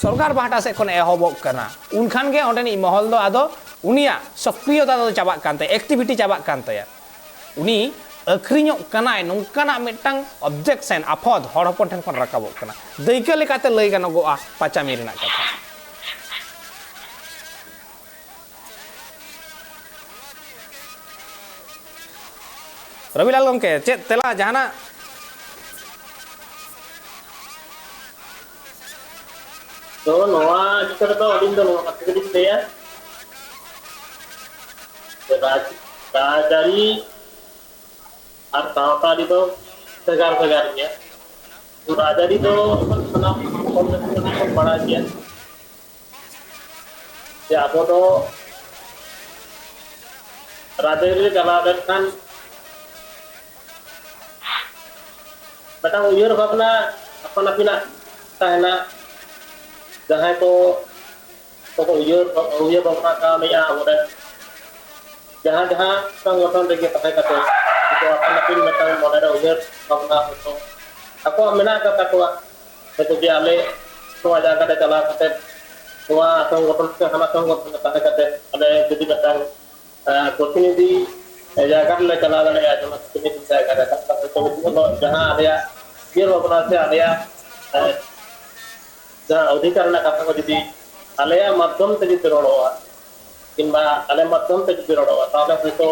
ᱥᱚᱨᱠᱟᱨ ᱯᱟᱦᱴᱟ ᱥᱮᱫ ᱠᱷᱚᱱ ᱮᱦᱚᱵᱚᱜ ᱠᱟᱱᱟ, ᱩᱱᱠᱷᱟᱱ ᱜᱮ ᱚᱸᱰᱮᱱᱤᱡ ᱢᱚᱦᱚᱞ ᱫᱚ ᱟᱫᱚ ᱩᱱᱤᱭᱟᱜ ᱥᱚᱠᱨᱤᱭᱚᱛᱟ ᱫᱚ ᱪᱟᱵᱟᱜ ᱠᱟᱱ ᱛᱟᱭᱟ, ᱮᱠᱴᱤᱵᱷᱤᱴᱤ ᱪᱟᱵᱟᱜ ᱠᱟᱱ ᱛᱟᱭᱟ᱾ ᱩᱱᱤ ᱟᱹᱠᱷᱨᱤᱧᱚᱜ ᱠᱟᱱᱟᱭ, ᱱᱚᱝᱠᱟᱱᱟᱜ ᱢᱤᱫᱴᱟᱝ ᱚᱵᱡᱮᱠᱥᱮᱱ, ᱟᱯᱷᱚᱫ ᱦᱚᱲ ᱦᱚᱯᱚᱱ ᱴᱷᱮᱱ ᱠᱷᱚᱱ ᱨᱟᱠᱟᱵᱚᱜ ᱠᱟᱱᱟ᱾ ᱫᱟᱹᱭᱠᱟᱹ ᱞᱮᱠᱟᱛᱮ ᱞᱟᱹᱭ ᱜᱟᱱᱚᱜᱚᱜᱼᱟ ᱯᱟᱪᱟᱢᱤ ᱨᱮᱱᱟᱜ ᱠᱟᱛᱷᱟ᱾ ᱨᱚᱵᱤᱞᱟᱞ ᱜᱚᱢᱠᱮ, ᱪᱮᱫ ᱛᱮᱞᱟ ᱡᱟᱦᱟᱱᱟᱜ? ᱛᱚ, ᱱᱚᱣᱟ ᱤᱫᱤ ᱠᱟᱛᱮ ᱫᱚ ᱟᱹᱞᱤᱧ ᱫᱚ ᱱᱚᱣᱟ ᱠᱟᱛᱷᱟ ᱜᱮᱞᱤᱧ ᱞᱟᱹᱭᱟ, ᱡᱮ ᱨᱟᱡᱽ-, ᱨᱟᱡᱽᱟᱹᱨᱤ ᱟᱨ ᱥᱟᱶᱛᱟ ᱟᱹᱨᱤ ᱫᱚ ᱵᱷᱮᱜᱟᱨ ᱵᱷᱮᱜᱟᱨ ᱜᱮᱭᱟ᱾ ᱨᱟᱡᱽᱟᱹᱨᱤ ᱫᱚ ᱥᱟᱱᱟᱢ ᱦᱚᱲ ᱜᱮᱵᱚᱱ ᱵᱟᱲᱟᱭ ᱜᱮᱭᱟ ᱡᱮ ᱟᱵᱚ ᱫᱚ ᱨᱟᱡᱽᱟᱹᱨᱤ ᱨᱮ ᱪᱟᱞᱟᱣ ᱞᱮᱱᱠᱷᱟᱱ ᱢᱤᱫᱴᱟᱝ ᱩᱭᱦᱟᱹᱨ ᱵᱷᱟᱵᱽᱱᱟ ᱟᱯᱟᱱ ᱟᱹᱯᱤᱱᱟᱜ ᱛᱟᱦᱮᱱᱟ᱾ ᱡᱟᱦᱟᱸᱭ ᱠᱚ, ᱠᱚ ᱩᱭᱦᱟᱹᱨ, ᱩᱭᱦᱟᱹᱨ ᱵᱷᱟᱵᱽᱱᱟ ᱠᱟᱣᱱᱤᱡᱼᱟ ᱟᱵᱚᱨᱮᱱ ᱡᱟᱦᱟᱸ ᱡᱟᱦᱟᱸ ᱥᱚᱝᱜᱚᱴᱷᱚᱱ ᱨᱮᱜᱮ ᱛᱟᱦᱮᱸ ᱠᱟᱛᱮ, ᱩᱱᱠᱩ ᱟᱯᱟᱱ ᱟᱹᱯᱤᱱ ᱢᱤᱫᱴᱟᱝ ᱢᱚᱱᱮᱨᱮ ᱩᱭᱦᱟᱹᱨ ᱵᱷᱟᱵᱽᱱᱟ ᱦᱚᱭᱛᱳ ᱟᱠᱚᱣᱟᱜ ᱢᱮᱱᱟᱜ ᱟᱠᱟᱫ ᱛᱟᱠᱚᱣᱟ᱾ ᱦᱚᱭᱛᱳ ᱡᱮ ᱟᱞᱮ ᱱᱚᱣᱟ ᱡᱟᱭᱜᱟ ᱨᱮ ᱪᱟᱞᱟᱣ ᱠᱟᱛᱮ, ᱱᱚᱣᱟ ᱥᱚᱝᱜᱚᱴᱷᱚᱱ ᱥᱮ ᱦᱟᱱᱟ ᱥᱚᱝᱜᱚᱴᱷᱚᱱ ᱨᱮ ᱛᱟᱦᱮᱸ ᱠᱟᱛᱮ ᱟᱞᱮ ᱡᱩᱫᱤ ᱢᱤᱫᱴᱟᱝ, ᱮᱸ, ᱯᱨᱚᱛᱤᱱᱤᱫᱷᱤ ᱡᱟᱭᱜᱟ ᱨᱮᱞᱮ ᱪᱟᱞᱟᱣ ᱫᱟᱲᱮᱭᱟᱜᱼᱟ, ᱡᱮᱢᱚᱱ ᱯᱨᱚᱛᱤᱱᱤᱫᱷᱤ ᱡᱟᱭᱜᱟ ᱨᱮ ᱦᱚᱭᱛᱳ ᱩᱱᱠᱩ ᱫᱚ ᱡᱟᱦᱟᱸ ᱟᱞᱮᱭᱟᱜ ᱩᱭᱦᱟᱹᱨ ᱵᱷᱟᱵᱽᱱᱟ ᱥᱮ ᱟᱞᱮᱭᱟᱜ, ᱮᱸ, ᱡᱟᱦᱟᱸ ᱚᱫᱷᱤᱠᱟᱨ ᱨᱮᱱᱟᱜ ᱠᱟᱛᱷᱟ ᱠᱚ ᱡᱩᱫᱤ ᱟᱞᱮᱭᱟᱜ ᱢᱟᱫᱽᱫᱷᱚᱢ ᱛᱮ ᱡᱩᱫᱤ ᱨᱚᱲᱚᱜᱼᱟ, ᱠᱤᱝᱵᱟ ᱟᱞᱮ ᱢᱟᱫᱽᱫᱷᱚᱢ ᱛᱮ ᱡᱩᱫᱤ ᱨᱚᱲᱚᱜᱼᱟ, ᱛᱟᱦᱚᱞᱮ ᱦᱚᱭᱛᱳ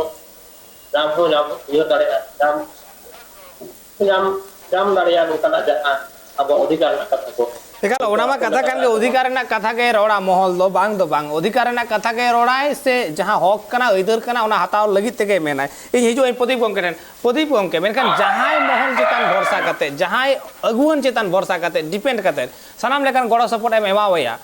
ᱧᱟᱢ ᱦᱚᱸ ᱧᱟᱢ ᱩᱭᱦᱟᱹᱨ ᱫᱟᱲᱮᱭᱟᱜᱼᱟ, ᱧᱟᱢ, ᱧᱟᱢ, ᱧᱟᱢ ᱫᱟᱲᱮᱭᱟᱜᱼᱟ ᱱᱚᱝᱠᱟᱱᱟᱜ ᱡᱟᱦᱟᱸ ᱟᱵᱚ ᱚᱫᱷᱤᱠᱟᱨ ᱨᱮᱱᱟᱜ ᱠᱟᱛᱷᱟ ᱠᱚ᱾ ᱮᱠᱟᱞ, ᱚᱱᱟ ᱢᱟ ᱠᱟᱛᱷᱟ ᱠᱟᱱ ᱜᱮ, ᱚᱫᱷᱤᱠᱟᱨ ᱨᱮᱱᱟᱜ ᱠᱟᱛᱷᱟ ᱜᱮ ᱨᱚᱲᱟ ᱢᱚᱦᱚᱞ ᱫᱚ, ᱵᱟᱝ ᱫᱚ ᱵᱟᱝ, ᱚᱫᱷᱤᱠᱟᱨ ᱨᱮᱱᱟᱜ ᱠᱟᱛᱷᱟ ᱜᱮ ᱨᱚᱲᱟᱭ ᱥᱮ ᱡᱟᱦᱟᱸ ᱦᱚᱠ ᱠᱟᱱᱟ, ᱟᱹᱭᱫᱟᱹᱨ ᱠᱟᱱᱟ, ᱚᱱᱟ ᱦᱟᱛᱟᱣ ᱞᱟᱹᱜᱤᱫ ᱛᱮᱜᱮ ᱢᱮᱱᱟᱭ᱾ ᱤᱧ ᱦᱤᱡᱩᱜ ᱟᱹᱧ ᱯᱨᱚᱫᱤᱯ ᱜᱚᱢᱠᱮ ᱴᱷᱮᱱ, ᱯᱨᱚᱫᱤᱯ ᱜᱚᱢᱠᱮ, ᱢᱮᱱᱠᱷᱟᱱ ᱡᱟᱦᱟᱸᱭ ᱢᱚᱦᱚᱞ ᱪᱮᱛᱟᱱ ᱵᱷᱚᱨᱥᱟ ᱠᱟᱛᱮ, ᱡᱟᱦᱟᱸᱭ ᱟᱹᱜᱩᱣᱟᱹᱱ ᱪᱮᱛᱟᱱ ᱵᱷᱚᱨᱥᱟ ᱠᱟᱛᱮ, ᱰᱤᱯᱮᱱᱰ ᱠᱟᱛᱮ ᱥᱟᱱᱟᱢ ᱞᱮᱠᱟᱱ ᱜᱚᱲᱚ ᱥᱚᱯᱚᱦᱚᱫ ᱮᱢ ᱮᱢᱟᱣᱟᱭᱟ,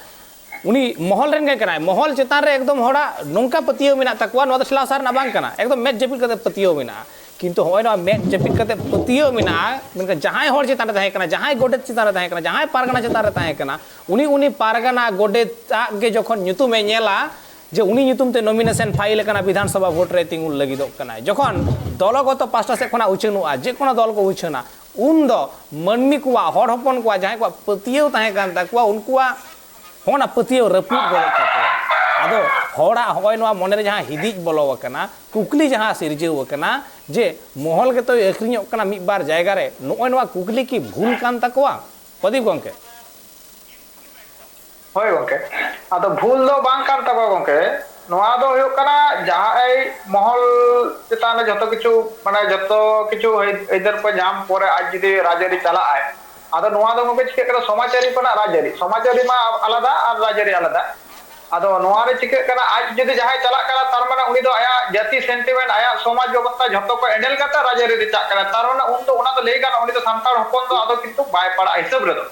ᱩᱱᱤ ᱢᱚᱦᱚᱞ ᱨᱮᱱ ᱜᱮ ᱠᱟᱱᱟᱭ᱾ ᱢᱚᱦᱚᱞ ᱪᱮᱛᱟᱱ ᱨᱮ ᱮᱠᱫᱚᱢ ᱦᱚᱲᱟᱜ ᱱᱚᱝᱠᱟ ᱯᱟᱹᱛᱭᱟᱹᱣ ᱢᱮᱱᱟᱜ ᱛᱟᱠᱚᱣᱟ, ᱱᱚᱣᱟ ᱫᱚ ᱴᱷᱮᱞᱟᱣ ᱥᱟᱦ ᱨᱮᱱᱟᱜ ᱵᱟᱝ ᱠᱟᱱᱟ, ᱮᱠᱫᱚᱢ ᱢᱮᱫ ᱡᱟᱹᱯᱤᱫ ᱠᱟᱛᱮ ᱯᱟᱹᱛᱭᱟᱹᱣ ᱢᱮᱱᱟᱜᱼᱟ᱾ ᱠᱤᱱᱛᱩ ᱦᱚᱸᱜᱼᱚᱭ ᱱᱚᱣᱟ ᱢᱮᱫ ᱡᱟᱹᱯᱤᱫ ᱠᱟᱛᱮ ᱯᱟᱹᱛᱭᱟᱹᱣ ᱢᱮᱱᱟᱜᱼᱟ, ᱢᱮᱱᱠᱷᱟᱱ ᱡᱟᱦᱟᱸᱭ ᱦᱚᱲ ᱪᱮᱛᱟᱱ ᱨᱮ ᱛᱟᱦᱮᱸ ᱠᱟᱱᱟ, ᱡᱟᱦᱟᱸᱭ ᱜᱚᱰᱮᱛ ᱪᱮᱛᱟᱱ ᱨᱮ ᱛᱟᱦᱮᱸ ᱠᱟᱱᱟ, ᱡᱟᱦᱟᱸᱭ ᱯᱟᱨᱜᱟᱱᱟ ᱪᱮᱛᱟᱱ ᱨᱮ ᱛᱟᱦᱮᱸ ᱠᱟᱱᱟ, ᱩᱱᱤ, ᱩᱱᱤ ᱯᱟᱨᱜᱟᱱᱟ ᱜᱚᱰᱮᱛᱟᱜ ᱜᱮ ᱡᱚᱠᱷᱚᱱ ᱧᱩᱛᱩᱢᱮ ᱧᱮᱞᱟ ᱡᱮ ᱩᱱᱤ ᱧᱩᱛᱩᱢ ᱛᱮ ᱱᱚᱢᱤᱱᱮᱥᱚᱱ ᱯᱷᱟᱭᱤᱞ ᱟᱠᱟᱱᱟ, ᱵᱤᱫᱷᱟᱱ ᱥᱚᱵᱷᱟ ᱵᱷᱳᱴ ᱨᱮ ᱛᱤᱸᱜᱩᱱ ᱞᱟᱹᱜᱤᱫᱚᱜ ᱠᱟᱱᱟᱭ, ᱡᱚᱠᱷᱚᱱ ᱫᱚᱞᱚᱜᱚᱛᱚ ᱯᱟᱥᱴᱟ ᱥᱮᱫ ᱠᱷᱚᱱᱟᱜ ᱩᱪᱷᱟᱹᱱᱚᱜᱼᱟ, ᱡᱮ ᱠᱳᱱᱳ ᱫᱚᱞ ᱠᱚ ᱩᱪᱷᱟᱹᱱᱟ, ᱩᱱ ᱫᱚ ᱢᱟᱹᱱᱢᱤ ᱠᱚᱣᱟᱜ, ᱦᱚᱲ ᱦᱚᱯᱚᱱ ᱠᱚᱣᱟᱜ ᱡᱟᱦᱟᱸᱭ ᱠᱚᱣᱟᱜ ᱯᱟᱹᱛᱭᱟᱹᱣ ᱛᱟᱦᱮᱸ ᱠᱟᱱ ᱛᱟᱠᱚᱣᱟ, ᱩᱱᱠᱩᱣᱟᱜ ᱦᱚᱸ ᱚᱱᱟ ᱯᱟᱹᱛᱭᱟᱹᱣ ᱨᱟᱹᱯᱩᱫ ᱜᱚᱫᱚᱜ ᱛᱟᱠᱚᱣᱟ᱾ ᱟᱫᱚ ᱦᱚᱲᱟᱜ ᱦᱚᱸᱜᱼᱚᱭ ᱱᱚᱣᱟ ᱢᱚᱱᱮᱨᱮ ᱡᱟᱦᱟᱸ ᱦᱤᱫᱤᱡ ᱵᱚᱞᱚ ᱟᱠᱟᱱᱟ, ᱠᱩᱠᱞᱤ ᱡᱟᱦᱟᱸ ᱥᱤᱨᱡᱟᱹᱣ ᱟᱠᱟᱱᱟ ᱡᱮ ᱢᱚᱦᱚᱞ ᱜᱮᱛᱚᱭ ᱟᱹᱠᱷᱨᱤᱧᱚᱜ ᱠᱟᱱᱟ ᱢᱤᱫ ᱵᱟᱨ ᱡᱟᱭᱜᱟ ᱨᱮ, ᱱᱚᱜᱼᱚᱭ ᱱᱚᱣᱟ ᱠᱩᱠᱞᱤ ᱠᱤ ᱵᱷᱩᱞ ᱠᱟᱱ ᱛᱟᱠᱚᱣᱟ ᱯᱨᱚᱫᱤᱯ ᱜᱚᱢᱠᱮ? ᱦᱳᱭ ᱜᱚᱢᱠᱮ, ᱟᱫᱚ ᱵᱷᱩᱞ ᱫᱚ ᱵᱟᱝ ᱠᱟᱱ ᱛᱟᱠᱚᱣᱟ ᱜᱚᱢᱠᱮ᱾ ᱱᱚᱣᱟ ᱫᱚ ᱦᱩᱭᱩᱜ ᱠᱟᱱᱟ ᱡᱟᱦᱟᱸᱭ ᱢᱚᱦᱚᱞ ᱪᱮᱛᱟᱱ ᱨᱮ ᱡᱷᱚᱛᱚ ᱠᱤᱪᱷᱩ, ᱢᱟᱱᱮ ᱡᱷᱚᱛᱚ ᱠᱤᱪᱷᱩ ᱟᱹᱭᱫᱟᱹᱨ ᱠᱚ ᱧᱟᱢ ᱯᱚᱨᱮ ᱟᱡ ᱡᱩᱫᱤ ᱨᱟᱡᱽᱟᱹᱨᱤ ᱪᱟᱞᱟᱜ ᱟᱭ, ᱟᱫᱚ ᱱᱚᱣᱟ ᱫᱚ ᱜᱚᱢᱠᱮ ᱪᱤᱠᱟᱹᱜ ᱠᱟᱱᱟ, ᱥᱚᱢᱟᱡᱽᱟᱹᱨᱤ ᱠᱷᱚᱱᱟᱜ ᱨᱟᱡᱽᱟᱹᱨᱤ, ᱥᱚᱢᱟᱡᱽᱟᱹᱨᱤ ᱢᱟ ᱟᱞᱟᱫᱟ ᱟᱨ ᱨᱟᱡᱽᱟᱹᱨᱤ ᱟᱞᱟᱫᱟ᱾ ᱟᱫᱚ ᱱᱚᱣᱟ ᱨᱮ ᱪᱤᱠᱟᱹᱜ ᱠᱟᱱᱟ, ᱟᱡ ᱡᱩᱫᱤ ᱡᱟᱦᱟᱸᱭ ᱪᱟᱞᱟᱜ ᱠᱟᱱᱟ, ᱛᱟᱨ ᱢᱟᱱᱮ ᱩᱱᱤ ᱫᱚ ᱟᱭᱟᱜ ᱡᱟᱹᱛᱤ ᱥᱮᱱᱴᱤᱢᱮᱱᱴ, ᱟᱭᱟᱜ ᱥᱚᱢᱟᱡᱽ ᱵᱮᱵᱚᱥᱛᱷᱟ ᱡᱷᱚᱛᱚ ᱠᱚ ᱮᱸᱰᱮᱞ ᱠᱟᱛᱮ ᱨᱟᱡᱽᱟᱹᱨᱤ ᱨᱮ ᱪᱟᱜ ᱠᱟᱱᱟ᱾ ᱛᱟᱨ ᱢᱟᱱᱮ ᱩᱱ ᱫᱚ ᱚᱱᱟ ᱫᱚ ᱞᱟᱹᱭ ᱜᱟᱱᱚᱜᱼᱟ, ᱩᱱᱤ ᱫᱚ ᱥᱟᱱᱛᱟᱲ ᱦᱚᱯᱚᱱ ᱫᱚ ᱟᱫᱚ ᱠᱤᱱᱛᱩ ᱵᱟᱭ ᱯᱟᱲᱟᱜᱼᱟ ᱦᱤᱥᱟᱹᱵ ᱨᱮᱫᱚ᱾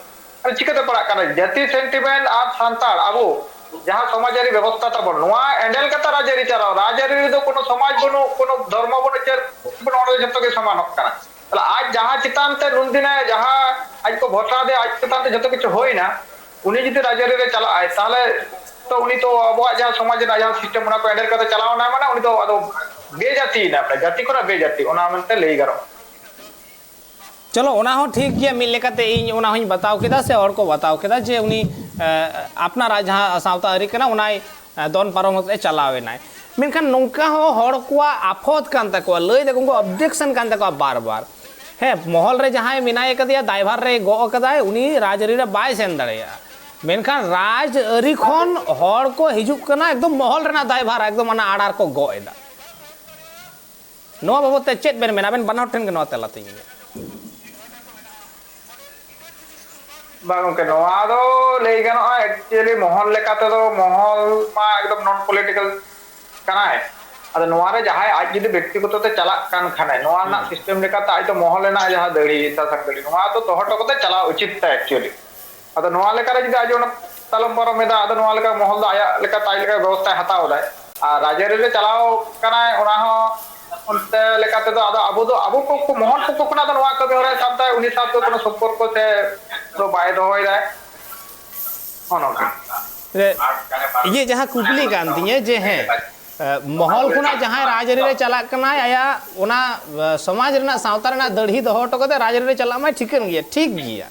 ᱟᱨ ᱪᱤᱠᱟᱹᱛᱮ ᱯᱟᱲᱟᱜ ᱠᱟᱱᱟ? ᱡᱟᱹᱛᱤ ᱥᱮᱱᱴᱤᱢᱮᱱᱴ ᱟᱨ ᱥᱟᱱᱛᱟᱲ ᱟᱵᱚ ᱡᱟᱦᱟᱸ ᱥᱚᱢᱟᱡᱽᱟᱹᱨᱤ ᱵᱮᱵᱚᱥᱛᱷᱟ ᱛᱟᱵᱚᱱ, ᱱᱚᱣᱟ ᱮᱸᱰᱮᱞ ᱠᱟᱛᱮ ᱨᱟᱡᱽᱟᱹᱨᱤ ᱪᱟᱞᱟᱣ᱾ ᱨᱟᱡᱽᱟᱹᱨᱤ ᱨᱮᱫᱚ ᱠᱳᱱᱳ ᱥᱚᱢᱟᱡᱽ ᱵᱟᱹᱱᱩᱜ, ᱠᱳᱱᱳ ᱫᱷᱚᱨᱢᱚ ᱵᱟᱹᱱᱩᱜ, ᱪᱮᱫ ᱵᱟᱹᱱᱩᱜ, ᱚᱸᱰᱮ ᱫᱚ ᱡᱷᱚᱛᱚ ᱜᱮ ᱥᱚᱢᱟᱱᱚᱜ ᱠᱟᱱᱟ᱾ ᱛᱟᱦᱞᱮ ᱟᱡ ᱡᱟᱦᱟᱸ ᱪᱮᱛᱟᱱ ᱛᱮ ᱱᱩᱱᱫᱤᱱᱮ, ᱡᱟᱦᱟᱸ ᱟᱡ ᱠᱚ ᱵᱷᱚᱨᱥᱟ ᱟᱫᱮᱭᱟ, ᱟᱡ ᱪᱮᱛᱟᱱ ᱛᱮ ᱡᱷᱚᱛᱚ ᱠᱤᱪᱷᱩ ᱦᱩᱭᱱᱟ, ᱩᱱᱤ ᱡᱩᱫᱤ ᱨᱟᱡᱽᱟᱹᱨᱤ ᱨᱮ ᱪᱟᱞᱟᱜ ᱟᱭ, ᱛᱟᱦᱞᱮ ᱛᱚ ᱩᱱᱤ ᱛᱚ ᱟᱵᱚᱣᱟᱜ ᱡᱟᱦᱟᱸ ᱥᱚᱢᱟᱡᱽ ᱨᱮᱱᱟᱜ ᱡᱟᱦᱟᱸ ᱥᱤᱥᱴᱮᱢ, ᱚᱱᱟ ᱠᱚ ᱮᱸᱰᱮᱞ ᱠᱟᱛᱮ ᱪᱟᱞᱟᱣ ᱮᱱᱟᱭ, ᱢᱟᱱᱮ ᱩᱱᱤ ᱫᱚ ᱟᱫᱚ ᱵᱮᱡᱟᱹᱛᱤᱭᱮᱱᱟ, ᱡᱟᱹᱛᱤ ᱠᱷᱚᱱᱟᱜ ᱵᱮᱡᱟᱹᱛᱤ, ᱚᱱᱟ ᱢᱮᱱᱛᱮ ᱞᱟᱹᱭ ᱜᱟᱱᱚᱜᱼᱟ᱾ ᱪᱚᱞᱚ, ᱚᱱᱟ ᱦᱚᱸ ᱴᱷᱤᱠ ᱜᱮᱭᱟ, ᱢᱤᱫ ᱞᱮᱠᱟᱛᱮ ᱤᱧ ᱚᱱᱟ ᱦᱚᱸᱧ ᱵᱟᱛᱟᱣ ᱠᱮᱫᱟ, ᱥᱮ ᱦᱚᱲ ᱠᱚ ᱵᱟᱛᱟᱣ ᱠᱮᱫᱟ ᱡᱮ ᱩᱱᱤ, ᱮ, ᱟᱯᱱᱟᱨᱟᱜ ᱡᱟᱦᱟᱸ ᱥᱟᱶᱛᱟ ᱟᱹᱨᱤ ᱠᱟᱱᱟ, ᱚᱱᱟᱭ, ᱮ, ᱫᱚᱱ ᱯᱟᱨᱚᱢ ᱠᱟᱛᱮ ᱪᱟᱞᱟᱣ ᱮᱱᱟᱭ᱾ ᱢᱮᱱᱠᱷᱟᱱ ᱱᱚᱝᱠᱟ ᱦᱚᱸ ᱦᱚᱲ ᱠᱚᱣᱟᱜ ᱟᱯᱷᱚᱫ ᱠᱟᱱ ᱛᱟᱠᱚᱣᱟ, ᱞᱟᱹᱭ ᱫᱟᱠᱚ, ᱩᱱᱠᱩ ᱚᱵᱡᱮᱠᱥᱚᱱ ᱠᱟᱱ ᱛᱟᱠᱚᱣᱟ ᱵᱟᱨ ᱵᱟᱨ᱾ ᱦᱮᱸ, ᱢᱚᱦᱚᱞ ᱨᱮ ᱡᱟᱦᱟᱸᱭ ᱢᱮᱱᱟᱭ ᱠᱟᱫᱮᱭᱟ, ᱫᱟᱭᱵᱷᱟᱨ ᱨᱮ ᱜᱚᱜ ᱠᱟᱫᱟᱭ, ᱩᱱᱤ ᱨᱟᱡᱽᱟᱹᱨᱤ ᱨᱮ ᱵᱟᱭ ᱥᱮᱱ ᱫᱟᱲᱮᱭᱟᱜᱼᱟ᱾ ᱢᱮᱱᱠᱷᱟᱱ ᱨᱟᱡᱽᱟᱹᱨᱤ ᱠᱷᱚᱱ ᱦᱚᱲ ᱠᱚ ᱦᱤᱡᱩᱜ ᱠᱟᱱᱟ, ᱮᱠᱫᱚᱢ ᱢᱚᱦᱚᱞ ᱨᱮᱱᱟᱜ ᱫᱟᱭᱵᱷᱟᱨ ᱮᱠᱫᱚᱢ ᱚᱱᱟ ᱟᱲᱟᱨ ᱠᱚ ᱜᱚᱜ ᱮᱫᱟ᱾ ᱱᱚᱣᱟ ᱵᱟᱵᱚᱫ ᱛᱮ ᱪᱮᱫ ᱵᱮᱱ ᱢᱮᱱᱟ? ᱟᱵᱮᱱ ᱵᱟᱱᱟ ᱦᱚᱲ ᱴᱷᱮᱱ ᱜᱮ ᱱᱚᱣᱟ ᱛᱮᱞᱟ ᱛᱤᱧ᱾ ᱵᱟᱝ ᱜᱚᱢᱠᱮ, ᱱᱚᱣᱟ ᱫᱚ ᱞᱟᱹᱭ ᱜᱟᱱᱚᱜᱼᱟ, ᱮᱠᱪᱩᱭᱮᱞᱤ ᱢᱚᱦᱚᱞ ᱞᱮᱠᱟ ᱛᱮᱫᱚ ᱢᱚᱦᱚᱞ ᱢᱟ ᱮᱠᱫᱚᱢ ᱱᱚᱱ ᱯᱚᱞᱤᱴᱤᱠᱟᱞ ᱠᱟᱱᱟᱭ᱾ ᱟᱫᱚ ᱱᱚᱣᱟ ᱨᱮ ᱡᱟᱦᱟᱸᱭ ᱟᱡ ᱡᱩᱫᱤ ᱵᱮᱠᱛᱤᱜᱚᱛᱚ ᱛᱮ ᱪᱟᱞᱟᱜ ᱠᱟᱱ ᱠᱷᱟᱱᱮ, ᱱᱚᱣᱟ ᱨᱮᱱᱟᱜ ᱥᱤᱥᱴᱮᱢ ᱞᱮᱠᱟᱛᱮ ᱟᱡ ᱫᱚ ᱢᱚᱦᱚᱞ ᱨᱮᱱᱟᱜ ᱡᱟᱦᱟᱸ ᱫᱟᱲᱮ, ᱥᱟᱥᱚᱱ ᱫᱟᱲᱮ, ᱱᱚᱣᱟ ᱫᱚ ᱫᱚᱦᱚ ᱦᱚᱴᱚ ᱠᱟᱛᱮ ᱪᱟᱞᱟᱣ ᱩᱪᱤᱛ ᱛᱟᱭ ᱮᱠᱪᱩᱭᱮᱞᱤ᱾ ᱟᱫᱚ ᱱᱚᱣᱟ ᱞᱮᱠᱟᱨᱮ ᱡᱩᱫᱤ ᱟᱡ ᱚᱱᱟ ᱛᱟᱞᱚᱢ ᱯᱟᱨᱚᱢ ᱮᱫᱟ, ᱟᱫᱚ ᱱᱚᱣᱟ ᱞᱮᱠᱟ ᱢᱚᱦᱚᱞ ᱫᱚ ᱟᱭᱟᱜ ᱞᱮᱠᱟᱛᱮ ᱟᱡ ᱞᱮᱠᱟ ᱵᱮᱵᱚᱥᱛᱷᱟᱭ ᱦᱟᱛᱟᱣ ᱮᱫᱟᱭ᱾ ᱟᱨ ᱨᱟᱡᱽᱟᱹᱨᱤ ᱨᱮ ᱪᱟᱞᱟᱣ ᱠᱟᱱᱟᱭ, ᱚᱱᱟ ᱦᱚᱸ ᱚᱱᱛᱮ ᱞᱮᱠᱟ ᱛᱮᱫᱚ ᱟᱫᱚ ᱟᱵᱚ ᱫᱚ, ᱟᱵᱚ ᱯᱚᱠᱠᱷᱚ, ᱢᱚᱦᱚᱞ ᱯᱚᱠᱠᱷᱚ ᱠᱷᱚᱱᱟᱜ ᱫᱚ ᱱᱚᱣᱟ ᱠᱟᱹᱢᱤ ᱦᱚᱨᱟᱭ ᱥᱟᱵ ᱫᱟᱭ, ᱩᱱᱤ ᱥᱟᱶᱛᱮ ᱠᱳᱱᱳ ᱥᱚᱢᱯᱚᱨᱠᱚ ᱥᱮ ᱫᱚ ᱵᱟᱭ ᱫᱚᱦᱚᱭᱮᱫᱟᱭ᱾ ᱱᱚᱜᱼᱚ ᱱᱚᱝᱠᱟ᱾ ᱨᱮ ᱤᱧᱟᱹᱜ ᱡᱟᱦᱟᱸ ᱠᱩᱠᱞᱤ ᱠᱟᱱ ᱛᱤᱧᱟᱹ ᱡᱮ, ᱦᱮᱸ, ᱮ, ᱢᱚᱦᱚᱞ ᱠᱷᱚᱱᱟᱜ ᱡᱟᱦᱟᱸᱭ ᱨᱟᱡᱽᱟᱹᱨᱤ ᱨᱮ ᱪᱟᱞᱟᱜ ᱠᱟᱱᱟᱭ, ᱟᱭᱟᱜ ᱚᱱᱟ, ᱮ, ᱥᱚᱢᱟᱡᱽ ᱨᱮᱱᱟᱜ, ᱥᱟᱶᱛᱟ ᱨᱮᱱᱟᱜ ᱫᱟᱹᱲᱦᱤ ᱫᱚᱦᱚ ᱦᱚᱴᱚ ᱠᱟᱛᱮ ᱨᱟᱡᱽᱟᱹᱨᱤ ᱨᱮ ᱪᱟᱞᱟᱜ ᱢᱟᱭ, ᱴᱷᱤᱠᱟᱹᱱ ᱜᱮᱭᱟ, ᱴᱷᱤᱠ ᱜᱮᱭᱟ᱾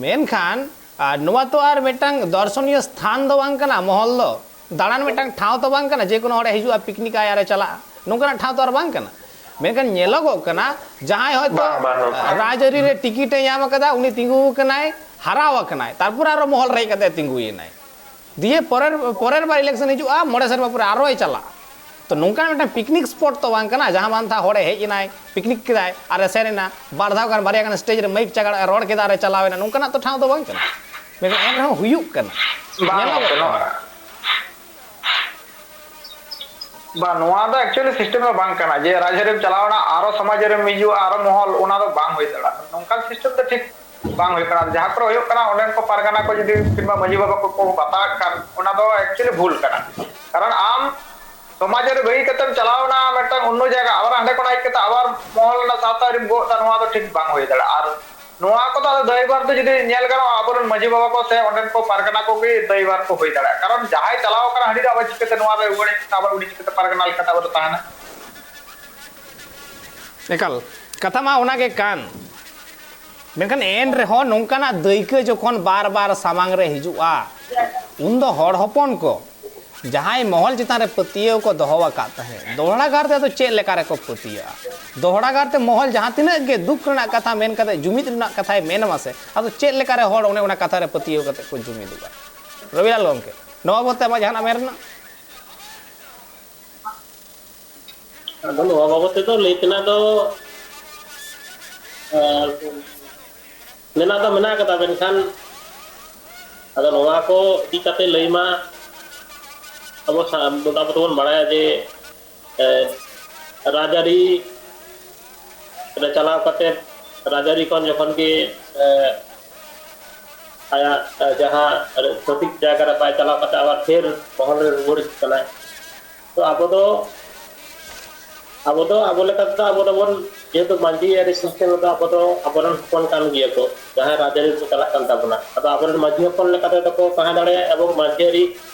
ᱢᱮᱱᱠᱷᱟᱱ ᱟᱨ ᱱᱚᱣᱟ ᱛᱚ ᱟᱨ ᱢᱤᱫᱴᱟᱝ ᱫᱚᱨᱥᱚᱱᱤᱭᱚ ᱥᱛᱷᱟᱱ ᱫᱚ ᱵᱟᱝ ᱠᱟᱱᱟ, ᱢᱚᱦᱚᱞ ᱫᱚ ᱫᱟᱬᱟᱱ ᱢᱤᱫᱴᱟᱝ ᱴᱷᱟᱶ ᱛᱚ ᱵᱟᱝ ᱠᱟᱱᱟ, ᱡᱮ ᱠᱳᱱᱳ ᱦᱚᱲᱮ ᱦᱤᱡᱩᱜᱼᱟ, ᱯᱤᱠᱱᱤᱠ ᱟᱭ ᱟᱨᱮ ᱪᱟᱞᱟᱜᱼᱟ, ᱱᱚᱝᱠᱟᱱᱟᱜ ᱴᱷᱟᱶ ᱛᱚ ᱟᱨ ᱵᱟᱝ ᱠᱟᱱᱟ᱾ ᱢᱮᱱᱠᱷᱟᱱ ᱧᱮᱞᱚᱜᱚᱜ ᱠᱟᱱᱟ, ᱡᱟᱦᱟᱸᱭ ᱦᱚᱭᱛᱳ ᱵᱟᱝ, ᱵᱟᱝ, ᱵᱟᱝ᱾ ᱨᱟᱡᱽᱟᱹᱨᱤ ᱨᱮ ᱴᱤᱠᱤᱴ ᱮ ᱧᱟᱢ ᱟᱠᱟᱫᱟ, ᱩᱱᱤ ᱛᱤᱸᱜᱩ ᱟᱠᱟᱱᱟᱭ, ᱦᱟᱨᱟᱣ ᱟᱠᱟᱱᱟᱭ, ᱛᱟᱨᱯᱚᱨ ᱟᱨᱚ ᱢᱚᱦᱚᱞ ᱨᱮ ᱦᱮᱡ ᱠᱟᱛᱮ ᱛᱤᱸᱜᱩᱭᱮᱱᱟᱭ᱾ ᱫᱤᱭᱮ ᱯᱚᱨᱮᱨ, ᱯᱚᱨᱮᱨ ᱵᱟᱨ ᱤᱞᱮᱠᱥᱚᱱ ᱦᱤᱡᱩᱜᱼᱟ, ᱢᱚᱬᱮ ᱥᱮᱨᱢᱟ ᱯᱚᱨᱮ ᱟᱨᱚᱭ ᱪᱟᱞᱟᱜᱼᱟ᱾ ᱛᱚ, ᱱᱚᱝᱠᱟᱱ ᱢᱤᱫᱴᱟᱝ ᱯᱤᱠᱱᱤᱠ ᱥᱯᱚᱴ ᱛᱚ ᱵᱟᱝ ᱠᱟᱱᱟ, ᱡᱟᱦᱟᱸ ᱢᱟᱱ ᱛᱷᱟ ᱦᱚᱲᱮ ᱦᱮᱡ ᱮᱱᱟᱭ, ᱯᱤᱠᱱᱤᱠ ᱠᱮᱫᱟᱭ ᱟᱨ ᱮ ᱥᱮᱱ ᱮᱱᱟ, ᱵᱟᱨ ᱫᱷᱟᱣ ᱜᱟᱱ, ᱵᱟᱨᱭᱟ ᱜᱟᱱ ᱥᱴᱮᱡᱽ ᱨᱮ ᱢᱟᱭᱤᱠ ᱪᱟᱜᱟᱲ ᱨᱚᱲ ᱠᱮᱫᱟ ᱟᱨ ᱮ ᱪᱟᱞᱟᱣ ᱮᱱᱟ, ᱱᱚᱝᱠᱟᱱᱟᱜ ᱛᱚ ᱴᱷᱟᱶ ᱫᱚ ᱵᱟᱝ ᱠᱟᱱᱟ᱾ ᱢᱮᱱᱠᱷᱟᱱ ᱮᱱ ᱨᱮᱦᱚᱸ ᱦᱩᱭᱩᱜ ᱠᱟᱱᱟ, ᱵᱟᱝ ᱧᱮᱞᱚᱜᱚᱜ ᱜᱚᱝᱠᱮ, ᱠᱟᱱᱟ᱾ ᱱᱚᱣᱟ ᱵᱟᱝ, ᱱᱚᱣᱟ ᱫᱚ actually system ᱫᱚ ᱵᱟᱝ ᱠᱟᱱᱟ ᱡᱮ ᱨᱟᱡᱽᱟᱹᱨᱤᱢ ᱪᱟᱞᱟᱣ ᱮᱱᱟ, ᱟᱨᱚ ᱥᱚᱢᱟᱡᱽ ᱨᱮᱢ ᱦᱤᱡᱩᱜᱼᱟ, ᱟᱨᱚ ᱢᱚᱦᱚᱞ, ᱚᱱᱟ ᱫᱚ ᱵᱟᱝ ᱦᱩᱭ ᱫᱟᱲᱮᱭᱟᱜᱼᱟ᱾ ᱱᱚᱝᱠᱟᱱ system ᱫᱚ ᱴᱷᱤᱠ ᱵᱟᱝ ᱦᱩᱭᱩᱜ ᱠᱟᱱᱟ᱾ ᱡᱟᱦᱟᱸ ᱠᱚᱨᱮ ᱦᱩᱭᱩᱜ ᱠᱟᱱᱟ, ᱚᱸᱰᱮᱱ ᱠᱚ ᱯᱟᱨᱜᱟᱱᱟ ᱠᱚ ᱡᱩᱫᱤ ᱠᱤᱝᱵᱟ ᱢᱟᱹᱡᱷᱤ ᱵᱟᱵᱟ ᱠᱚᱠᱚ ᱵᱟᱛᱟᱣᱮᱫ ᱠᱷᱟᱱ, ᱚᱱᱟ ᱫᱚ actually ᱵᱷᱩᱞ ᱠᱟᱱᱟ᱾ ᱠᱟᱨᱚᱱ ᱟᱢ ᱥᱚᱢᱟᱡᱽ ᱨᱮ ᱵᱟᱹᱜᱤ ᱠᱟᱛᱮᱢ ᱪᱟᱞᱟᱣ ᱮᱱᱟ ᱢᱤᱫᱴᱟᱝ ᱚᱱᱱᱚ ᱡᱟᱭᱜᱟ, ᱟᱵᱟᱨ ᱦᱟᱸᱰᱮ ᱠᱷᱚᱱᱟᱜ ᱦᱮᱡ ᱠᱟᱛᱮ ᱟᱵᱟᱨ ᱢᱚᱦᱚᱞ ᱨᱮᱱᱟᱜ ᱥᱟᱶᱛᱟ ᱨᱮᱢ ᱜᱚᱜ ᱮᱫᱟ, ᱱᱚᱣᱟ ᱫᱚ ᱴᱷᱤᱠ ᱵᱟᱝ ᱦᱩᱭ ᱫᱟᱲᱮᱭᱟᱜᱼᱟ᱾ ᱟᱨ ᱱᱚᱣᱟ ᱠᱚᱫᱚ ᱟᱫᱚ ᱫᱟᱭᱵᱷᱟᱨ ᱫᱚ ᱡᱩᱫᱤ ᱧᱮᱞ ᱜᱟᱱᱚᱜᱼᱟ, ᱟᱵᱚᱨᱮᱱ ᱢᱟᱹᱡᱷᱤ ᱵᱟᱵᱟ ᱠᱚ ᱥᱮ ᱚᱸᱰᱮᱱ ᱠᱚ ᱯᱟᱨᱜᱟᱱᱟ ᱠᱚᱜᱮ ᱫᱟᱭᱵᱷᱟᱨ ᱠᱚ ᱦᱩᱭ ᱫᱟᱲᱮᱭᱟᱜᱼᱟ᱾ ᱠᱟᱨᱚᱱ ᱡᱟᱦᱟᱸᱭ ᱪᱟᱞᱟᱣ ᱟᱠᱟᱱᱟ ᱦᱟᱺᱰᱤ ᱫᱚ ᱟᱵᱟᱨ ᱪᱤᱠᱟᱹᱛᱮ ᱱᱚᱣᱟ ᱨᱮ ᱨᱩᱣᱟᱹᱲ ᱦᱮᱡ ᱠᱟᱛᱮ ᱟᱵᱟᱨ ᱩᱱᱤ ᱪᱤᱠᱟᱹᱛᱮ ᱯᱟᱨᱜᱟᱱᱟ ᱞᱮᱠᱟᱛᱮ ᱟᱵᱟᱨ ᱛᱟᱦᱮᱱᱟ? ᱮᱠᱟᱞ, ᱠᱟᱛᱷᱟ ᱢᱟ ᱚᱱᱟ ᱜᱮ ᱠᱟᱱ᱾ ᱢᱮᱱᱠᱷᱟᱱ ᱮᱱ ᱨᱮᱦᱚᱸ ᱱᱚᱝᱠᱟᱱᱟᱜ ᱫᱟᱹᱭᱠᱟᱹ ᱡᱚᱠᱷᱚᱱ ᱵᱟᱨ ᱵᱟᱨ ᱥᱟᱢᱟᱝ ᱨᱮ ᱦᱤᱡᱩᱜᱼᱟ, ᱩᱱᱫᱚ ᱦᱚᱲ ᱦᱚᱯᱚᱱ ᱠᱚ ᱡᱟᱦᱟᱸᱭ ᱢᱚᱦᱚᱞ ᱪᱮᱛᱟᱱ ᱨᱮ ᱯᱟᱹᱛᱭᱟᱹᱣ ᱠᱚ ᱫᱚᱦᱚ ᱟᱠᱟᱫ ᱛᱟᱦᱮᱸᱫ, ᱫᱚᱦᱲᱟ ᱜᱟᱨ ᱛᱮ ᱟᱫᱚ ᱪᱮᱫ ᱞᱮᱠᱟ ᱨᱮᱠᱚ ᱯᱟᱹᱛᱭᱟᱹᱜᱼᱟ? ᱫᱚᱦᱲᱟ ᱜᱟᱨ ᱛᱮ ᱢᱚᱦᱚᱞ ᱡᱟᱦᱟᱸ ᱛᱤᱱᱟᱹᱜ ᱜᱮ ᱫᱩᱠ ᱨᱮᱱᱟᱜ ᱠᱟᱛᱷᱟ ᱢᱮᱱ ᱠᱟᱛᱮ ᱡᱩᱢᱤᱫ ᱨᱮᱱᱟᱜ ᱠᱟᱛᱷᱟᱭ ᱢᱮᱱ ᱢᱟᱥᱮ, ᱟᱫᱚ ᱪᱮᱫ ᱞᱮᱠᱟ ᱨᱮ ᱦᱚᱲ ᱚᱱᱮ ᱚᱱᱟ ᱠᱟᱛᱷᱟ ᱨᱮ ᱯᱟᱹᱛᱭᱟᱹᱣ ᱠᱟᱛᱮ ᱠᱚ ᱡᱩᱢᱤᱫᱚᱜᱼᱟ? ᱨᱚᱵᱤᱞᱟᱞ ᱜᱚᱢᱠᱮ, ᱱᱚᱣᱟ ᱵᱟᱵᱚᱫ ᱛᱮ ᱟᱢᱟᱜ ᱡᱟᱦᱟᱱᱟᱜ ᱢᱮᱱ ᱨᱮᱱᱟᱜ? ᱟᱫᱚ ᱱᱚᱣᱟ ᱵᱟᱵᱚᱫ ᱛᱮᱫᱚ ᱞᱟᱹᱭ ᱛᱮᱱᱟᱜ ᱫᱚ, ᱟᱨ, ᱢᱮᱱᱟᱜ ᱫᱚ ᱢᱮᱱᱟᱜ ᱠᱟᱫᱟ, ᱢᱮᱱᱠᱷᱟᱱ ᱟᱫᱚ ᱱᱚᱣᱟ ᱠᱚ ᱤᱫᱤ ᱠᱟᱛᱮ ᱞᱟᱹᱭ ᱢᱟ ᱟᱵᱚ ᱥᱟ-, ᱢᱚᱴᱟᱢᱩᱴᱤ ᱵᱚᱱ ᱵᱟᱲᱟᱭᱟ ᱡᱮ, ᱮ, ᱨᱟᱡᱽᱟᱹᱨᱤ ᱨᱮ ᱪᱟᱞᱟᱣ ᱠᱟᱛᱮ, ᱨᱟᱡᱽᱟᱹᱨᱤ ᱠᱷᱚᱱ ᱡᱚᱠᱷᱚᱱ ᱜᱮ, ᱮ, ᱟᱭᱟᱜ, ᱮ, ᱡᱟᱦᱟᱸ ᱥᱚᱴᱷᱤᱠ ᱡᱟᱭᱜᱟ ᱨᱮ ᱵᱟᱭ ᱪᱟᱞᱟᱣ ᱠᱟᱛᱮ ᱟᱵᱟᱨ ᱯᱷᱮᱨ ᱢᱚᱦᱚᱞ ᱨᱮ ᱨᱩᱣᱟᱹᱲ ᱦᱤᱡᱩᱜ ᱠᱟᱱᱟᱭ᱾ ᱛᱚ ᱟᱵᱚ ᱫᱚ, ᱟᱵᱚ ᱫᱚ ᱟᱵᱚ ᱞᱮᱠᱟ ᱛᱮᱫᱚ ᱟᱵᱚ ᱫᱚᱵᱚᱱ, ᱡᱮᱦᱮᱛᱩ ᱢᱟᱹᱡᱷᱤ ᱟᱹᱨᱤ system ᱨᱮᱫᱚ ᱟᱵᱚ ᱫᱚ ᱟᱵᱚᱨᱮᱱ ᱦᱚᱯᱚᱱ ᱠᱟᱱ ᱜᱮᱭᱟ ᱠᱚ, ᱡᱟᱦᱟᱸᱭ ᱨᱟᱡᱽᱟᱹᱨᱤ ᱠᱚ ᱪᱟᱞᱟᱜ ᱠᱟᱱ ᱛᱟᱵᱚᱱᱟ᱾ ᱟᱫᱚ ᱟᱵᱚᱨᱮᱱ ᱢᱟᱹᱡᱷᱤ ᱦᱚᱯᱚᱱ ᱞᱮᱠᱟ ᱛᱮᱫᱚ ᱠᱚ ᱛᱟᱦᱮᱸ ᱫᱟᱲᱮᱭᱟᱜᱼᱟ ᱮᱵᱚᱝ ᱢᱟᱹᱡᱷᱤ ᱟᱹᱨᱤ,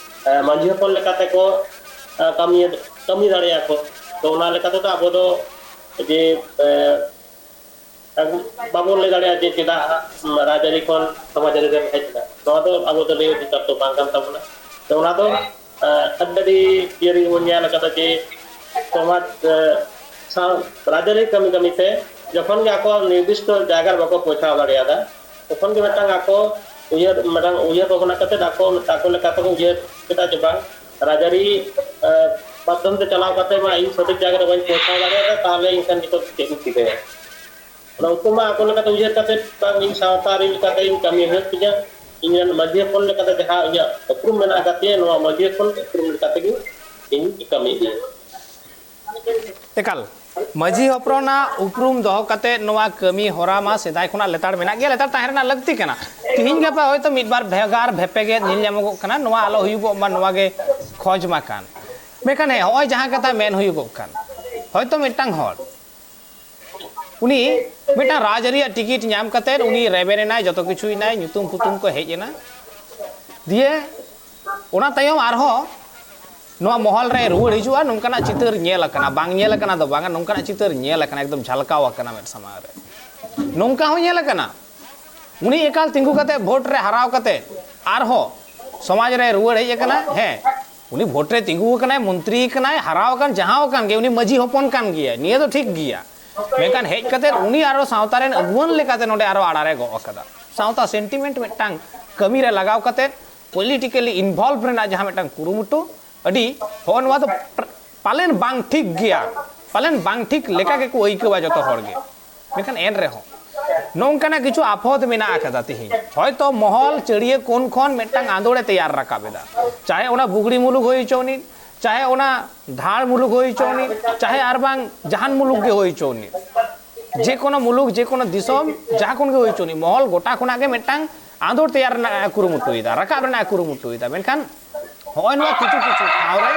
ᱮ, ᱢᱟᱹᱡᱷᱤ ᱦᱚᱯᱚᱱ ᱞᱮᱠᱟ ᱛᱮᱠᱚ, ᱮ, ᱠᱟᱹᱢᱤ, ᱠᱟᱹᱢᱤ ᱫᱟᱲᱮᱭᱟᱜᱼᱟ ᱠᱚ᱾ ᱛᱚ ᱚᱱᱟ ᱞᱮᱠᱟ ᱛᱮᱫᱚ ᱟᱵᱚ ᱫᱚ ᱡᱮ, ᱮ, ᱵᱟᱵᱚᱱ ᱞᱟᱹᱭ ᱫᱟᱲᱮᱭᱟᱜᱼᱟ ᱡᱮ ᱪᱮᱫᱟᱜ ᱨᱟᱡᱽᱟᱹᱨᱤ ᱠᱷᱚᱱ ᱥᱚᱢᱟᱡᱽᱟᱹᱨᱤ ᱨᱮᱢ ᱦᱮᱡ ᱮᱱᱟ᱾ ᱱᱚᱣᱟ ᱫᱚ ᱟᱵᱚ ᱫᱚ ᱞᱟᱹᱭ ᱩᱪᱤᱛ ᱛᱟᱵᱚ ᱵᱟᱝ ᱠᱟᱱ ᱛᱟᱵᱚᱱᱟ᱾ ᱛᱚ ᱚᱱᱟ ᱫᱚ ᱟᱹᱰᱤ ᱤᱭᱟᱹ ᱨᱮᱜᱮ ᱵᱚᱱ ᱧᱮᱞ ᱟᱠᱟᱫᱟ ᱡᱮ ᱥᱚᱢᱟᱡᱽ ᱥᱟᱶ ᱨᱟᱡᱽᱟᱹᱨᱤ ᱠᱟᱹᱢᱤ ᱠᱟᱹᱢᱤ ᱛᱮ ᱡᱚᱠᱷᱚᱱ ᱜᱮ ᱟᱠᱚ ᱱᱤᱨᱫᱤᱥᱴᱚ ᱡᱟᱭᱜᱟ ᱨᱮ ᱵᱟᱠᱚ ᱯᱳᱣᱪᱷᱟᱣ ᱫᱟᱲᱮᱭᱟᱫᱟ, ᱛᱚᱠᱷᱚᱱ ᱜᱮ ᱢᱤᱫᱴᱟᱝ ᱟᱠᱚ ᱩᱭᱦᱟᱹᱨ, ᱢᱤᱫᱴᱟᱝ ᱩᱭᱦᱟᱹᱨ ᱵᱷᱟᱵᱽᱱᱟ ᱠᱟᱛᱮ ᱟᱠᱚ ᱟᱠᱚ ᱞᱮᱠᱟ ᱛᱮᱠᱚ ᱩᱭᱦᱟᱹᱨ ᱠᱮᱫᱟ ᱡᱮ ᱵᱟᱝ, ᱨᱟᱡᱽᱟᱹᱨᱤ ᱢᱟᱫᱽᱫᱷᱚᱢ ᱛᱮ ᱪᱟᱞᱟᱣ ᱠᱟᱛᱮ ᱢᱟ ᱤᱧ ᱥᱚᱴᱷᱤᱠ ᱡᱟᱭᱜᱟ ᱨᱮ ᱵᱟᱹᱧ ᱯᱳᱣᱪᱷᱟᱣ ᱫᱟᱲᱮᱭᱟᱫᱟ, ᱛᱟᱦᱚᱞᱮ ᱤᱧ ᱠᱷᱟᱱ ᱱᱤᱛᱚᱜ ᱪᱮᱫ ᱤᱧ ᱪᱤᱠᱟᱹᱭᱟ? ᱩᱱᱠᱩ ᱢᱟ ᱟᱠᱚ ᱞᱮᱠᱟᱛᱮ ᱩᱭᱦᱟᱹᱨ ᱠᱟᱛᱮ ᱵᱟᱝ, ᱤᱧ ᱥᱟᱶᱛᱟ ᱨᱮ ᱞᱮᱠᱟᱛᱮ ᱤᱧ ᱠᱟᱹᱢᱤ ᱦᱩᱭᱩᱜ ᱛᱤᱧᱟ, ᱤᱧ ᱨᱮᱱ ᱢᱟᱹᱡᱷᱤ ᱦᱚᱯᱚᱱ ᱞᱮᱠᱟᱛᱮ ᱡᱟᱦᱟᱸ ᱤᱧᱟᱹᱜ ᱩᱯᱨᱩᱢ ᱢᱮᱱᱟᱜ ᱟᱠᱟᱫ ᱛᱤᱧᱟᱹ, ᱱᱚᱣᱟ ᱢᱟᱹᱡᱷᱤ ᱦᱚᱯᱚᱱ ᱩᱯᱨᱩᱢ ᱞᱮᱠᱟ ᱛᱮᱜᱮ ᱤᱧ ᱠᱟᱹᱢᱤ ᱤᱫᱤᱭᱟ᱾ ᱮᱠᱟᱞ, ᱢᱟᱹᱡᱷᱤ ᱦᱚᱯᱚᱱᱟᱜ ᱩᱯᱨᱩᱢ ᱫᱚᱦᱚ ᱠᱟᱛᱮ ᱱᱚᱣᱟ ᱠᱟᱹᱢᱤ ᱦᱚᱨᱟ ᱢᱟ ᱥᱮᱫᱟᱭ ᱠᱷᱚᱱᱟᱜ ᱞᱮᱛᱟᱲ ᱢᱮᱱᱟᱜ ᱜᱮᱭᱟ, ᱞᱮᱛᱟᱲ ᱛᱟᱦᱮᱸ ᱨᱮᱱᱟᱜ ᱞᱟᱹᱠᱛᱤ ᱠᱟᱱᱟ᱾ ᱛᱤᱦᱤᱧ ᱜᱟᱯᱟ ᱦᱚᱭᱛᱳ ᱢᱤᱫ ᱵᱟᱨ ᱵᱷᱮᱜᱟᱨ ᱵᱷᱮᱯᱮᱜᱮᱫ ᱧᱮᱞ ᱧᱟᱢᱚᱜᱚᱜ ᱠᱟᱱᱟ, ᱱᱚᱣᱟ ᱟᱞᱚ ᱦᱩᱭᱩᱜᱚᱜ ᱢᱟ, ᱱᱚᱣᱟ ᱜᱮ ᱠᱷᱚᱡᱽ ᱢᱟ ᱠᱟᱱ᱾ ᱢᱮᱱᱠᱷᱟᱱ ᱦᱮᱸ, ᱦᱚᱸᱜᱼᱚᱭ ᱡᱟᱦᱟᱸ ᱠᱟᱛᱷᱟ ᱢᱮᱱ ᱦᱩᱭᱩᱜᱚᱜ ᱠᱟᱱ, ᱦᱚᱭᱛᱳ ᱢᱤᱫᱴᱟᱝ ᱦᱚᱲ ᱩᱱᱤ ᱢᱤᱫᱴᱟᱝ ᱨᱟᱡᱽᱟᱹᱨᱤᱭᱟᱜ ᱴᱤᱠᱤᱴ ᱧᱟᱢ ᱠᱟᱛᱮ ᱩᱱᱤ ᱨᱮᱵᱮᱱ ᱮᱱᱟᱭ, ᱡᱚᱛᱚ ᱠᱤᱪᱷᱩᱭᱮᱱᱟᱭ, ᱧᱩᱛᱩᱢ ᱯᱷᱩᱛᱩᱢ ᱠᱚ ᱦᱮᱡ ᱮᱱᱟ, ᱫᱤᱭᱮ ᱚᱱᱟ ᱛᱟᱭᱚᱢ ᱟᱨᱦᱚᱸ ᱱᱚᱣᱟ ᱢᱚᱦᱚᱞ ᱨᱮ ᱨᱩᱣᱟᱹᱲ ᱦᱤᱡᱩᱜᱼᱟ, ᱱᱚᱝᱠᱟᱱᱟᱜ ᱪᱤᱛᱟᱹᱨ ᱧᱮᱞ ᱟᱠᱟᱱᱟ, ᱵᱟᱝ ᱧᱮᱞ ᱟᱠᱟᱱᱟ ᱫᱚ ᱵᱟᱝᱟ, ᱱᱚᱝᱠᱟᱱᱟᱜ ᱪᱤᱛᱟᱹᱨ ᱧᱮᱞ ᱟᱠᱟᱱᱟ, ᱮᱠᱫᱚᱢ ᱡᱷᱟᱞᱠᱟᱣ ᱟᱠᱟᱱᱟ ᱢᱮᱫ ᱥᱟᱢᱟᱝ ᱨᱮ᱾ ᱱᱚᱝᱠᱟ ᱦᱚᱸ ᱧᱮᱞ ᱟᱠᱟᱱᱟ, ᱩᱱᱤ ᱮᱠᱟᱞ ᱛᱤᱸᱜᱩ ᱠᱟᱛᱮ, ᱵᱷᱳᱴ ᱨᱮ ᱦᱟᱨᱟᱣ ᱠᱟᱛᱮ ᱟᱨᱦᱚᱸ ᱥᱚᱢᱟᱡᱽ ᱨᱮ ᱨᱩᱣᱟᱹᱲ ᱦᱮᱡ ᱟᱠᱟᱱᱟ᱾ ᱦᱮᱸ, ᱩᱱᱤ ᱵᱷᱳᱴ ᱨᱮ ᱛᱤᱸᱜᱩ ᱟᱠᱟᱱᱟᱭ, ᱢᱚᱱᱛᱨᱤ ᱠᱟᱱᱟᱭ, ᱦᱟᱨᱟᱣ ᱟᱠᱟᱱ, ᱡᱟᱦᱟᱸ ᱟᱠᱟᱱ ᱜᱮ, ᱩᱱᱤ ᱢᱟᱹᱡᱷᱤ ᱦᱚᱯᱚᱱ ᱠᱟᱱ ᱜᱮᱭᱟᱭ, ᱱᱤᱭᱟᱹ ᱫᱚ ᱴᱷᱤᱠ ᱜᱮᱭᱟ᱾ ᱢᱮᱱᱠᱷᱟᱱ ᱦᱮᱡ ᱠᱟᱛᱮ ᱩᱱᱤ ᱟᱨᱚ ᱥᱟᱶᱛᱟ ᱨᱮᱱ ᱟᱹᱜᱩᱣᱟᱹᱱ ᱞᱮᱠᱟᱛᱮ ᱱᱚᱰᱮ ᱟᱨᱚ ᱟᱲᱟᱨᱮ ᱜᱚᱜ ᱟᱠᱟᱫᱟ᱾ ᱥᱟᱶᱛᱟ ᱥᱮᱱᱴᱤᱢᱮᱱᱴ ᱢᱤᱫᱴᱟᱝ ᱠᱟᱹᱢᱤ ᱨᱮ ᱞᱟᱜᱟᱣ ᱠᱟᱛᱮ, ᱯᱚᱞᱤᱴᱤᱠᱮᱞᱤ ᱤᱱᱵᱷᱚᱞᱵᱷ ᱨᱮᱱᱟᱜ ᱡᱟᱦᱟᱸ ᱢᱤᱫᱴᱟᱝ ᱠᱩᱨᱩᱢᱩᱴᱩ, ᱟᱹᱰᱤ, ᱦᱚᱸᱜᱼᱚ ᱱᱚᱣᱟ ᱫᱚ ᱯᱟᱞᱮᱱ ᱵᱟᱝ ᱴᱷᱤᱠ ᱜᱮᱭᱟ, ᱯᱟᱞᱮᱱ ᱵᱟᱝ ᱴᱷᱤᱠ ᱞᱮᱠᱟ ᱜᱮᱠᱚ ᱟᱹᱭᱠᱟᱹᱣᱟ ᱡᱚᱛᱚ ᱦᱚᱲ ᱜᱮ᱾ ᱢᱮᱱᱠᱷᱟᱱ ᱮᱱ ᱨᱮᱦᱚᱸ ᱱᱚᱝᱠᱟᱱᱟᱜ ᱠᱤᱪᱷᱩ ᱟᱯᱚᱫ ᱢᱮᱱᱟᱜ ᱟᱠᱟᱫᱟ᱾ ᱛᱤᱦᱤᱧ ᱦᱚᱭᱛᱚ ᱢᱚᱦᱚᱞ ᱪᱟᱹᱲᱤᱭᱟᱹ ᱠᱳᱱ ᱠᱷᱚᱱ ᱢᱤᱫᱴᱟᱝ ᱟᱸᱫᱳᱲ ᱮ ᱛᱮᱭᱟᱨ ᱨᱟᱠᱟᱵ ᱮᱫᱟ, ᱪᱟᱦᱮ ᱚᱱᱟ ᱵᱩᱜᱲᱤ ᱢᱩᱞᱩᱠ ᱦᱩᱭ ᱦᱚᱪᱚ ᱟᱹᱱᱤᱡ, ᱪᱟᱦᱮ ᱚᱱᱟ ᱫᱷᱟᱲ ᱢᱩᱞᱩᱠ ᱦᱩᱭ ᱦᱚᱪᱚ ᱟᱹᱱᱤᱡ, ᱪᱟᱦᱮ ᱟᱨ ᱵᱟᱝ ᱡᱟᱦᱟᱱ ᱢᱩᱞᱩᱠ ᱜᱮ ᱦᱩᱭ ᱦᱚᱪᱚ ᱟᱹᱱᱤᱡ, ᱡᱮ ᱠᱳᱱᱳ ᱢᱩᱞᱩᱠ, ᱡᱮ ᱠᱳᱱᱳ ᱫᱤᱥᱚᱢ, ᱡᱟᱦᱟᱸ ᱠᱷᱚᱱ ᱜᱮ ᱦᱩᱭ ᱦᱚᱪᱚ ᱟᱹᱱᱤᱡ, ᱢᱚᱦᱚᱞ ᱜᱚᱴᱟ ᱠᱷᱚᱱᱟᱜ ᱜᱮ ᱢᱤᱫᱴᱟᱝ ᱟᱸᱫᱳᱲ ᱛᱮᱭᱟᱨ ᱨᱮᱱᱟᱜ ᱮ ᱠᱩᱨᱩᱢᱩᱴᱩᱭᱮᱫᱟ, ᱨᱟᱠᱟᱵ ᱨᱮᱱᱟᱜ ᱮ ᱠᱩᱨᱩᱢᱩᱴᱩᱭᱮᱫᱟ᱾ ᱢᱮᱱᱠᱷᱟᱱ ᱦᱚᱸᱜᱼᱚᱭ ᱱᱚᱣᱟ ᱠᱤᱪᱷᱩ ᱠᱤᱪᱷᱩ ᱴᱷᱟᱶ ᱨᱮ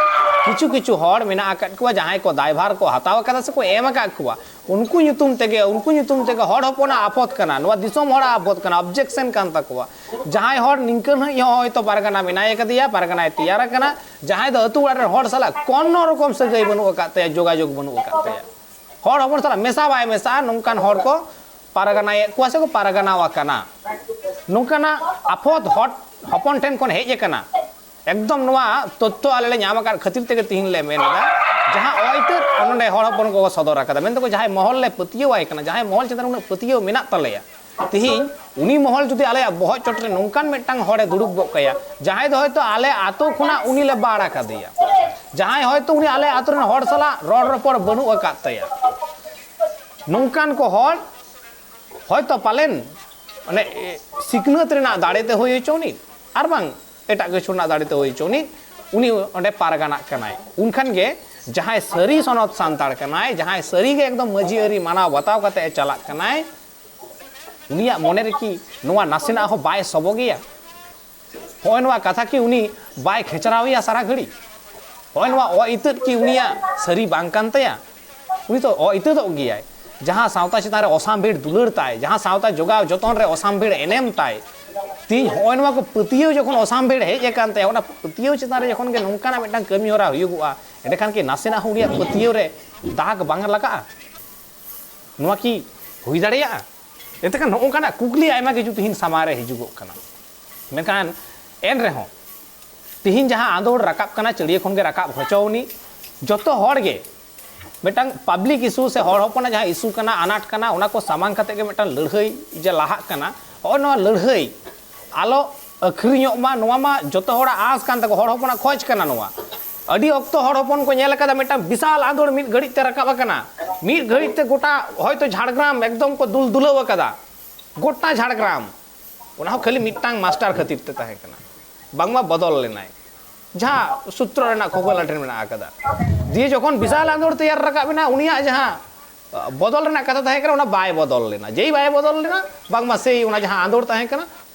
ᱠᱤᱪᱷᱩ ᱠᱤᱪᱷᱩ ᱦᱚᱲ ᱢᱮᱱᱟᱜ ᱟᱠᱟᱫ ᱠᱚᱣᱟ, ᱡᱟᱦᱟᱸᱭ ᱠᱚ ᱫᱟᱭᱵᱷᱟᱨ ᱠᱚ ᱦᱟᱛᱟᱣ ᱟᱠᱟᱫᱟ ᱥᱮ ᱠᱚ ᱮᱢ ᱟᱠᱟᱫ ᱠᱚᱣᱟ, ᱩᱱᱠᱩ ᱧᱩᱛᱩᱢ ᱛᱮᱜᱮ, ᱩᱱᱠᱩ ᱧᱩᱛᱩᱢ ᱛᱮᱜᱮ ᱦᱚᱲ ᱦᱚᱯᱚᱱᱟᱜ ᱟᱯᱚᱛ ᱠᱟᱱᱟ, ᱱᱚᱣᱟ ᱫᱤᱥᱚᱢ ᱦᱚᱲᱟᱜ ᱟᱯᱚᱛ ᱠᱟᱱᱟ, ᱚᱵᱡᱮᱠᱥᱮᱱ ᱠᱟᱱ ᱛᱟᱠᱚᱣᱟ᱾ ᱡᱟᱦᱟᱸᱭ ᱦᱚᱲ ᱱᱤᱝᱠᱟᱹᱱ ᱦᱚᱸ ᱦᱚᱭᱛᱳ ᱯᱟᱨᱜᱟᱱᱟ ᱢᱮᱱᱟᱭ ᱟᱠᱟᱫᱮᱭᱟ, ᱯᱟᱨᱜᱟᱱᱟᱭ ᱛᱮᱭᱟᱨ ᱟᱠᱟᱱᱟ, ᱡᱟᱦᱟᱸᱭ ᱫᱚ ᱟᱹᱛᱩ ᱚᱲᱟᱜ ᱨᱮᱱ ᱦᱚᱲ ᱥᱟᱞᱟᱜ ᱠᱳᱱᱳ ᱨᱚᱠᱚᱢ ᱥᱟᱹᱜᱟᱹᱭ ᱵᱟᱹᱱᱩᱜ ᱟᱠᱟᱫ ᱛᱟᱭᱟ, ᱡᱳᱜᱟᱡᱳᱜᱽ ᱵᱟᱹᱱᱩᱜ ᱟᱠᱟᱫ ᱛᱟᱭᱟ, ᱦᱚᱲ ᱦᱚᱯᱚᱱ ᱥᱟᱞᱟᱜ ᱢᱮᱥᱟ ᱵᱟᱭ ᱢᱮᱥᱟᱜᱼᱟ, ᱱᱚᱝᱠᱟᱱ ᱦᱚᱲ ᱠᱚ ᱯᱟᱨᱜᱟᱱᱟᱭᱮᱫ ᱠᱚᱣᱟ ᱥᱮᱠᱚ ᱯᱟᱨᱜᱟᱱᱟᱣ ᱟᱠᱟᱱᱟ᱾ ᱱᱚᱝᱠᱟᱱᱟᱜ ᱟᱯᱷᱚᱫ ᱦᱚᱲ ᱦᱚᱯᱚᱱ ᱴᱷᱮᱱ ᱠᱷᱚᱱ ᱦᱮᱡ ᱟᱠᱟᱱᱟ᱾ ᱮᱠᱫᱚᱢ ᱱᱚᱣᱟ ᱛᱚᱛᱛᱷᱚ ᱟᱞᱮ ᱞᱮ ᱧᱟᱢ ᱟᱠᱟᱫ ᱠᱷᱟᱹᱛᱤᱨ ᱛᱮᱜᱮ ᱛᱤᱦᱤᱧ ᱞᱮ ᱢᱮᱱ ᱮᱫᱟ, ᱡᱟᱦᱟᱸ ᱚᱭᱛᱟᱹᱨ ᱱᱚᱰᱮ ᱦᱚᱲ ᱦᱚᱯᱚᱱ ᱠᱚᱠᱚ ᱥᱚᱫᱚᱨ ᱟᱠᱟᱫᱟ, ᱢᱮᱱ ᱫᱚᱠᱚ ᱡᱟᱦᱟᱸᱭ ᱢᱚᱦᱚᱞ ᱞᱮ ᱯᱟᱹᱛᱭᱟᱹᱣᱟᱭ ᱠᱟᱱᱟ, ᱡᱟᱦᱟᱸᱭ ᱢᱚᱦᱚᱞ ᱪᱮᱛᱟᱱ ᱨᱮ ᱩᱱᱟᱹᱜ ᱯᱟᱹᱛᱭᱟᱹᱣ ᱢᱮᱱᱟᱜ ᱛᱟᱞᱮᱭᱟ, ᱛᱤᱦᱤᱧ ᱩᱱᱤ ᱢᱚᱦᱚᱞ ᱡᱩᱫᱤ ᱟᱞᱮᱭᱟᱜ ᱵᱚᱦᱚᱜ ᱪᱚᱴ ᱨᱮ ᱱᱚᱝᱠᱟᱱ ᱢᱤᱫᱴᱟᱝ ᱦᱚᱲᱮ ᱫᱩᱲᱩᱵ ᱜᱚᱫ ᱠᱟᱭᱟ, ᱡᱟᱦᱟᱸᱭ ᱫᱚ ᱦᱚᱭᱛᱳ ᱟᱞᱮ ᱟᱛᱳ ᱠᱷᱚᱱᱟᱜ ᱩᱱᱤ ᱞᱮ ᱵᱟᱲ ᱟᱠᱟᱫᱮᱭᱟ, ᱡᱟᱦᱟᱸᱭ ᱦᱚᱭᱛᱳ ᱩᱱᱤ ᱟᱞᱮ ᱟᱛᱳ ᱨᱮᱱ ᱦᱚᱲ ᱥᱟᱞᱟᱜ ᱨᱚᱲ ᱨᱚᱯᱚᱲ ᱵᱟᱹᱱᱩᱜ ᱟᱠᱟᱫ ᱛᱟᱭᱟ, ᱱᱚᱝᱠᱟᱱ ᱠᱚ ᱦᱚᱲ ᱦᱚᱭᱛᱳ ᱯᱟᱞᱮᱱ ᱚᱱᱮ ᱥᱤᱠᱷᱱᱟᱹᱛ ᱨᱮᱱᱟᱜ ᱫᱟᱲᱮ ᱛᱮ ᱦᱩᱭ ᱦᱚᱪᱚᱱᱤᱡ, ᱟᱨ ᱵᱟᱝ ᱮᱴᱟᱜ ᱠᱤᱪᱷᱩ ᱨᱮᱱᱟᱜ ᱫᱟᱲᱮ ᱛᱮ ᱦᱩᱭ ᱦᱚᱪᱚᱱᱤᱡ, ᱩᱱᱤ ᱚᱸᱰᱮ ᱯᱟᱨᱜᱟᱱᱟᱜ ᱠᱟᱱᱟᱭ᱾ ᱩᱱᱠᱷᱟᱱ ᱜᱮ ᱡᱟᱦᱟᱸᱭ ᱥᱟᱹᱨᱤ ᱥᱚᱱᱚᱛ ᱥᱟᱱᱛᱟᱲ ᱠᱟᱱᱟᱭ, ᱡᱟᱦᱟᱸᱭ ᱥᱟᱹᱨᱤ ᱜᱮ ᱮᱠᱫᱚᱢ ᱢᱟᱹᱡᱷᱤ ᱟᱹᱨᱤ ᱢᱟᱱᱟᱣ ᱵᱟᱛᱟᱣ ᱠᱟᱛᱮ ᱮ ᱪᱟᱞᱟᱜ ᱠᱟᱱᱟᱭ, ᱩᱱᱤᱭᱟᱜ ᱢᱚᱱᱮ ᱨᱮᱠᱤ ᱱᱚᱣᱟ ᱱᱟᱥᱮᱱᱟᱜ ᱦᱚᱸ ᱵᱟᱭ ᱥᱚᱵᱚᱜᱮᱭᱟ? ᱦᱚᱸᱜᱼᱚᱭ ᱱᱚᱣᱟ ᱠᱟᱛᱷᱟ ᱠᱤ ᱩᱱᱤ ᱵᱟᱭ ᱠᱷᱮᱪᱨᱟᱣᱮᱭᱟ ᱥᱟᱨᱟ ᱜᱷᱟᱹᱲᱤ? ᱦᱚᱸᱜᱼᱚᱭ ᱱᱚᱣᱟ ᱚ ᱤᱛᱟᱹᱫ ᱠᱤ ᱩᱱᱤᱭᱟᱜ ᱥᱟᱹᱨᱤ ᱵᱟᱝ ᱠᱟᱱ ᱛᱟᱭᱟ? ᱩᱱᱤ ᱛᱚ ᱚ ᱤᱛᱟᱹᱫᱚᱜ ᱜᱮᱭᱟᱭ᱾ ᱡᱟᱦᱟᱸ ᱥᱟᱶᱛᱟ ᱪᱮᱛᱟᱱ ᱨᱮ ᱚᱥᱟᱢᱵᱷᱮᱲ ᱫᱩᱞᱟᱹᱲ ᱛᱟᱭ, ᱡᱟᱦᱟᱸ ᱥᱟᱶᱛᱟ ᱡᱚᱜᱟᱣ ᱡᱚᱛᱚᱱ ᱨᱮ ᱚᱥᱟᱢᱵᱷᱮᱲ ᱮᱱᱮᱢ ᱛᱟᱭ, ᱛᱮᱦᱤᱧ ᱦᱚᱸᱜᱼᱚᱭ ᱱᱚᱣᱟ ᱠᱚ ᱯᱟᱹᱛᱭᱟᱹᱣ ᱡᱚᱠᱷᱚᱱ ᱚᱥᱟᱢᱵᱷᱮᱲ ᱦᱮᱡ ᱟᱠᱟᱱ ᱛᱟᱭᱟ, ᱚᱱᱟ ᱯᱟᱹᱛᱭᱟᱹᱣ ᱪᱮᱛᱟᱱ ᱨᱮ ᱡᱚᱠᱷᱚᱱ ᱜᱮ ᱱᱚᱝᱠᱟᱱᱟᱜ ᱢᱤᱫᱴᱟᱝ ᱠᱟᱹᱢᱤ ᱦᱚᱨᱟ ᱦᱩᱭᱩᱜᱚᱜᱼᱟ, ᱮᱸᱰᱮᱠᱷᱟᱱ ᱠᱤ ᱱᱟᱥᱮᱱᱟᱜ ᱦᱚᱸ ᱩᱱᱤᱭᱟᱜ ᱯᱟᱹᱛᱭᱟᱹᱣ ᱨᱮ ᱫᱟᱜᱽ ᱵᱟᱝ ᱞᱟᱜᱟᱜᱼᱟ? ᱱᱚᱣᱟ ᱠᱤ ᱦᱩᱭ ᱫᱟᱲᱮᱭᱟᱜᱼᱟ? ᱮᱱᱛᱮᱠᱷᱟᱱ ᱱᱚᱜᱼᱚ ᱱᱚᱝᱠᱟᱱᱟᱜ ᱠᱩᱠᱞᱤ ᱟᱭᱢᱟ ᱠᱤᱪᱷᱩ ᱛᱤᱦᱤᱧ ᱥᱟᱢᱟᱝ ᱨᱮ ᱦᱤᱡᱩᱜᱚᱜ ᱠᱟᱱᱟ᱾ ᱢᱮᱱᱠᱷᱟᱱ ᱮᱱ ᱨᱮᱦᱚᱸ ᱛᱤᱦᱤᱧ ᱡᱟᱦᱟᱸ ᱟᱸᱫᱳᱲ ᱨᱟᱠᱟᱵ ᱠᱟᱱᱟ, ᱪᱟᱹᱲᱭᱟᱹ ᱠᱷᱚᱱ ᱜᱮ ᱨᱟᱠᱟᱵ ᱦᱚᱪᱚᱣᱱᱤᱡ, ᱡᱚᱛᱚ ᱦᱚᱲ ᱜᱮ ᱢᱤᱫᱴᱟᱝ ᱯᱟᱵᱽᱞᱤᱠ ᱤᱥᱩ ᱥᱮ ᱦᱚᱲ ᱦᱚᱯᱚᱱᱟᱜ ᱡᱟᱦᱟᱸ ᱤᱥᱩ ᱠᱟᱱᱟ, ᱟᱱᱟᱴ ᱠᱟᱱᱟ, ᱚᱱᱟ ᱠᱚ ᱥᱟᱢᱟᱝ ᱠᱟᱛᱮ ᱜᱮ ᱢᱤᱫᱴᱟᱝ ᱞᱟᱹᱲᱦᱟᱹᱭ ᱡᱮ ᱞᱟᱦᱟᱜ ᱠᱟᱱᱟ, ᱦᱚᱸᱜᱼᱚ ᱱᱚᱣᱟ ᱞᱟᱹᱲᱦᱟᱹᱭ ᱟᱞᱚ ᱟᱹᱠᱷᱨᱤᱧᱚᱜ ᱢᱟ, ᱱᱚᱣᱟ ᱢᱟ ᱡᱚᱛᱚ ᱦᱚᱲᱟᱜ ᱟᱸᱥ ᱠᱟᱱ ᱛᱟᱠᱚ, ᱦᱚᱲ ᱦᱚᱯᱚᱱᱟᱜ ᱠᱷᱚᱡᱽ ᱠᱟᱱᱟ ᱱᱚᱣᱟ᱾ ᱟᱹᱰᱤ ᱚᱠᱛᱚ ᱦᱚᱲ ᱦᱚᱯᱚᱱ ᱠᱚ ᱧᱮᱞ ᱟᱠᱟᱫᱟ, ᱢᱤᱫᱴᱟᱝ ᱵᱤᱥᱟᱞ ᱟᱸᱫᱳᱲ ᱢᱤᱫ ᱜᱷᱟᱹᱲᱤᱡ ᱛᱮ ᱨᱟᱠᱟᱵ ᱟᱠᱟᱱᱟ, ᱢᱤᱫ ᱜᱷᱟᱹᱲᱤᱡ ᱛᱮ ᱜᱚᱴᱟ ᱦᱚᱭᱛᱳ ᱡᱷᱟᱲᱜᱨᱟᱢ ᱮᱠᱫᱚᱢ ᱠᱚ ᱫᱩᱞ ᱫᱩᱞᱟᱹᱣ ᱟᱠᱟᱫᱟ, ᱜᱚᱴᱟ ᱡᱷᱟᱲᱜᱨᱟᱢ᱾ ᱚᱱᱟ ᱦᱚᱸ ᱠᱷᱟᱹᱞᱤ ᱢᱤᱫᱴᱟᱝ ᱢᱟᱥᱴᱟᱨ ᱠᱷᱟᱹᱛᱤᱨ ᱛᱮ ᱛᱟᱦᱮᱸ ᱠᱟᱱᱟ, ᱵᱟᱝᱢᱟ ᱵᱚᱫᱚᱞ ᱞᱮᱱᱟᱭ, ᱡᱟᱦᱟᱸ ᱥᱩᱛᱨᱚ ᱨᱮᱱᱟᱜ ᱠᱷᱚᱜᱚᱞ ᱟᱴᱷᱮᱱ ᱢᱮᱱᱟᱜ ᱟᱠᱟᱫᱟ᱾ ᱫᱤᱭᱮ ᱡᱚᱠᱷᱚᱱ ᱵᱤᱥᱟᱞ ᱟᱸᱫᱳᱲ ᱛᱮᱭᱟᱨ ᱨᱟᱠᱟᱵ ᱮᱱᱟ, ᱩᱱᱤᱭᱟᱜ ᱡᱟᱦᱟᱸ ᱵᱚᱫᱚᱞ ᱨᱮᱱᱟᱜ ᱠᱟᱛᱷᱟ ᱛᱟᱦᱮᱸ ᱠᱟᱱᱟ, ᱚᱱᱟ ᱵᱟᱭ ᱵᱚᱫᱚᱞ ᱞᱮᱱᱟ᱾ ᱡᱮᱭ ᱵᱟᱭ ᱵᱚᱫᱚᱞ ᱞᱮᱱᱟ, ᱵᱟᱝᱢᱟ ᱥᱮᱭ ᱚᱱᱟ ᱡᱟᱦᱟᱸ ᱟᱸᱫᱳᱲ ᱛᱟᱦᱮᱸ ᱠᱟᱱᱟ,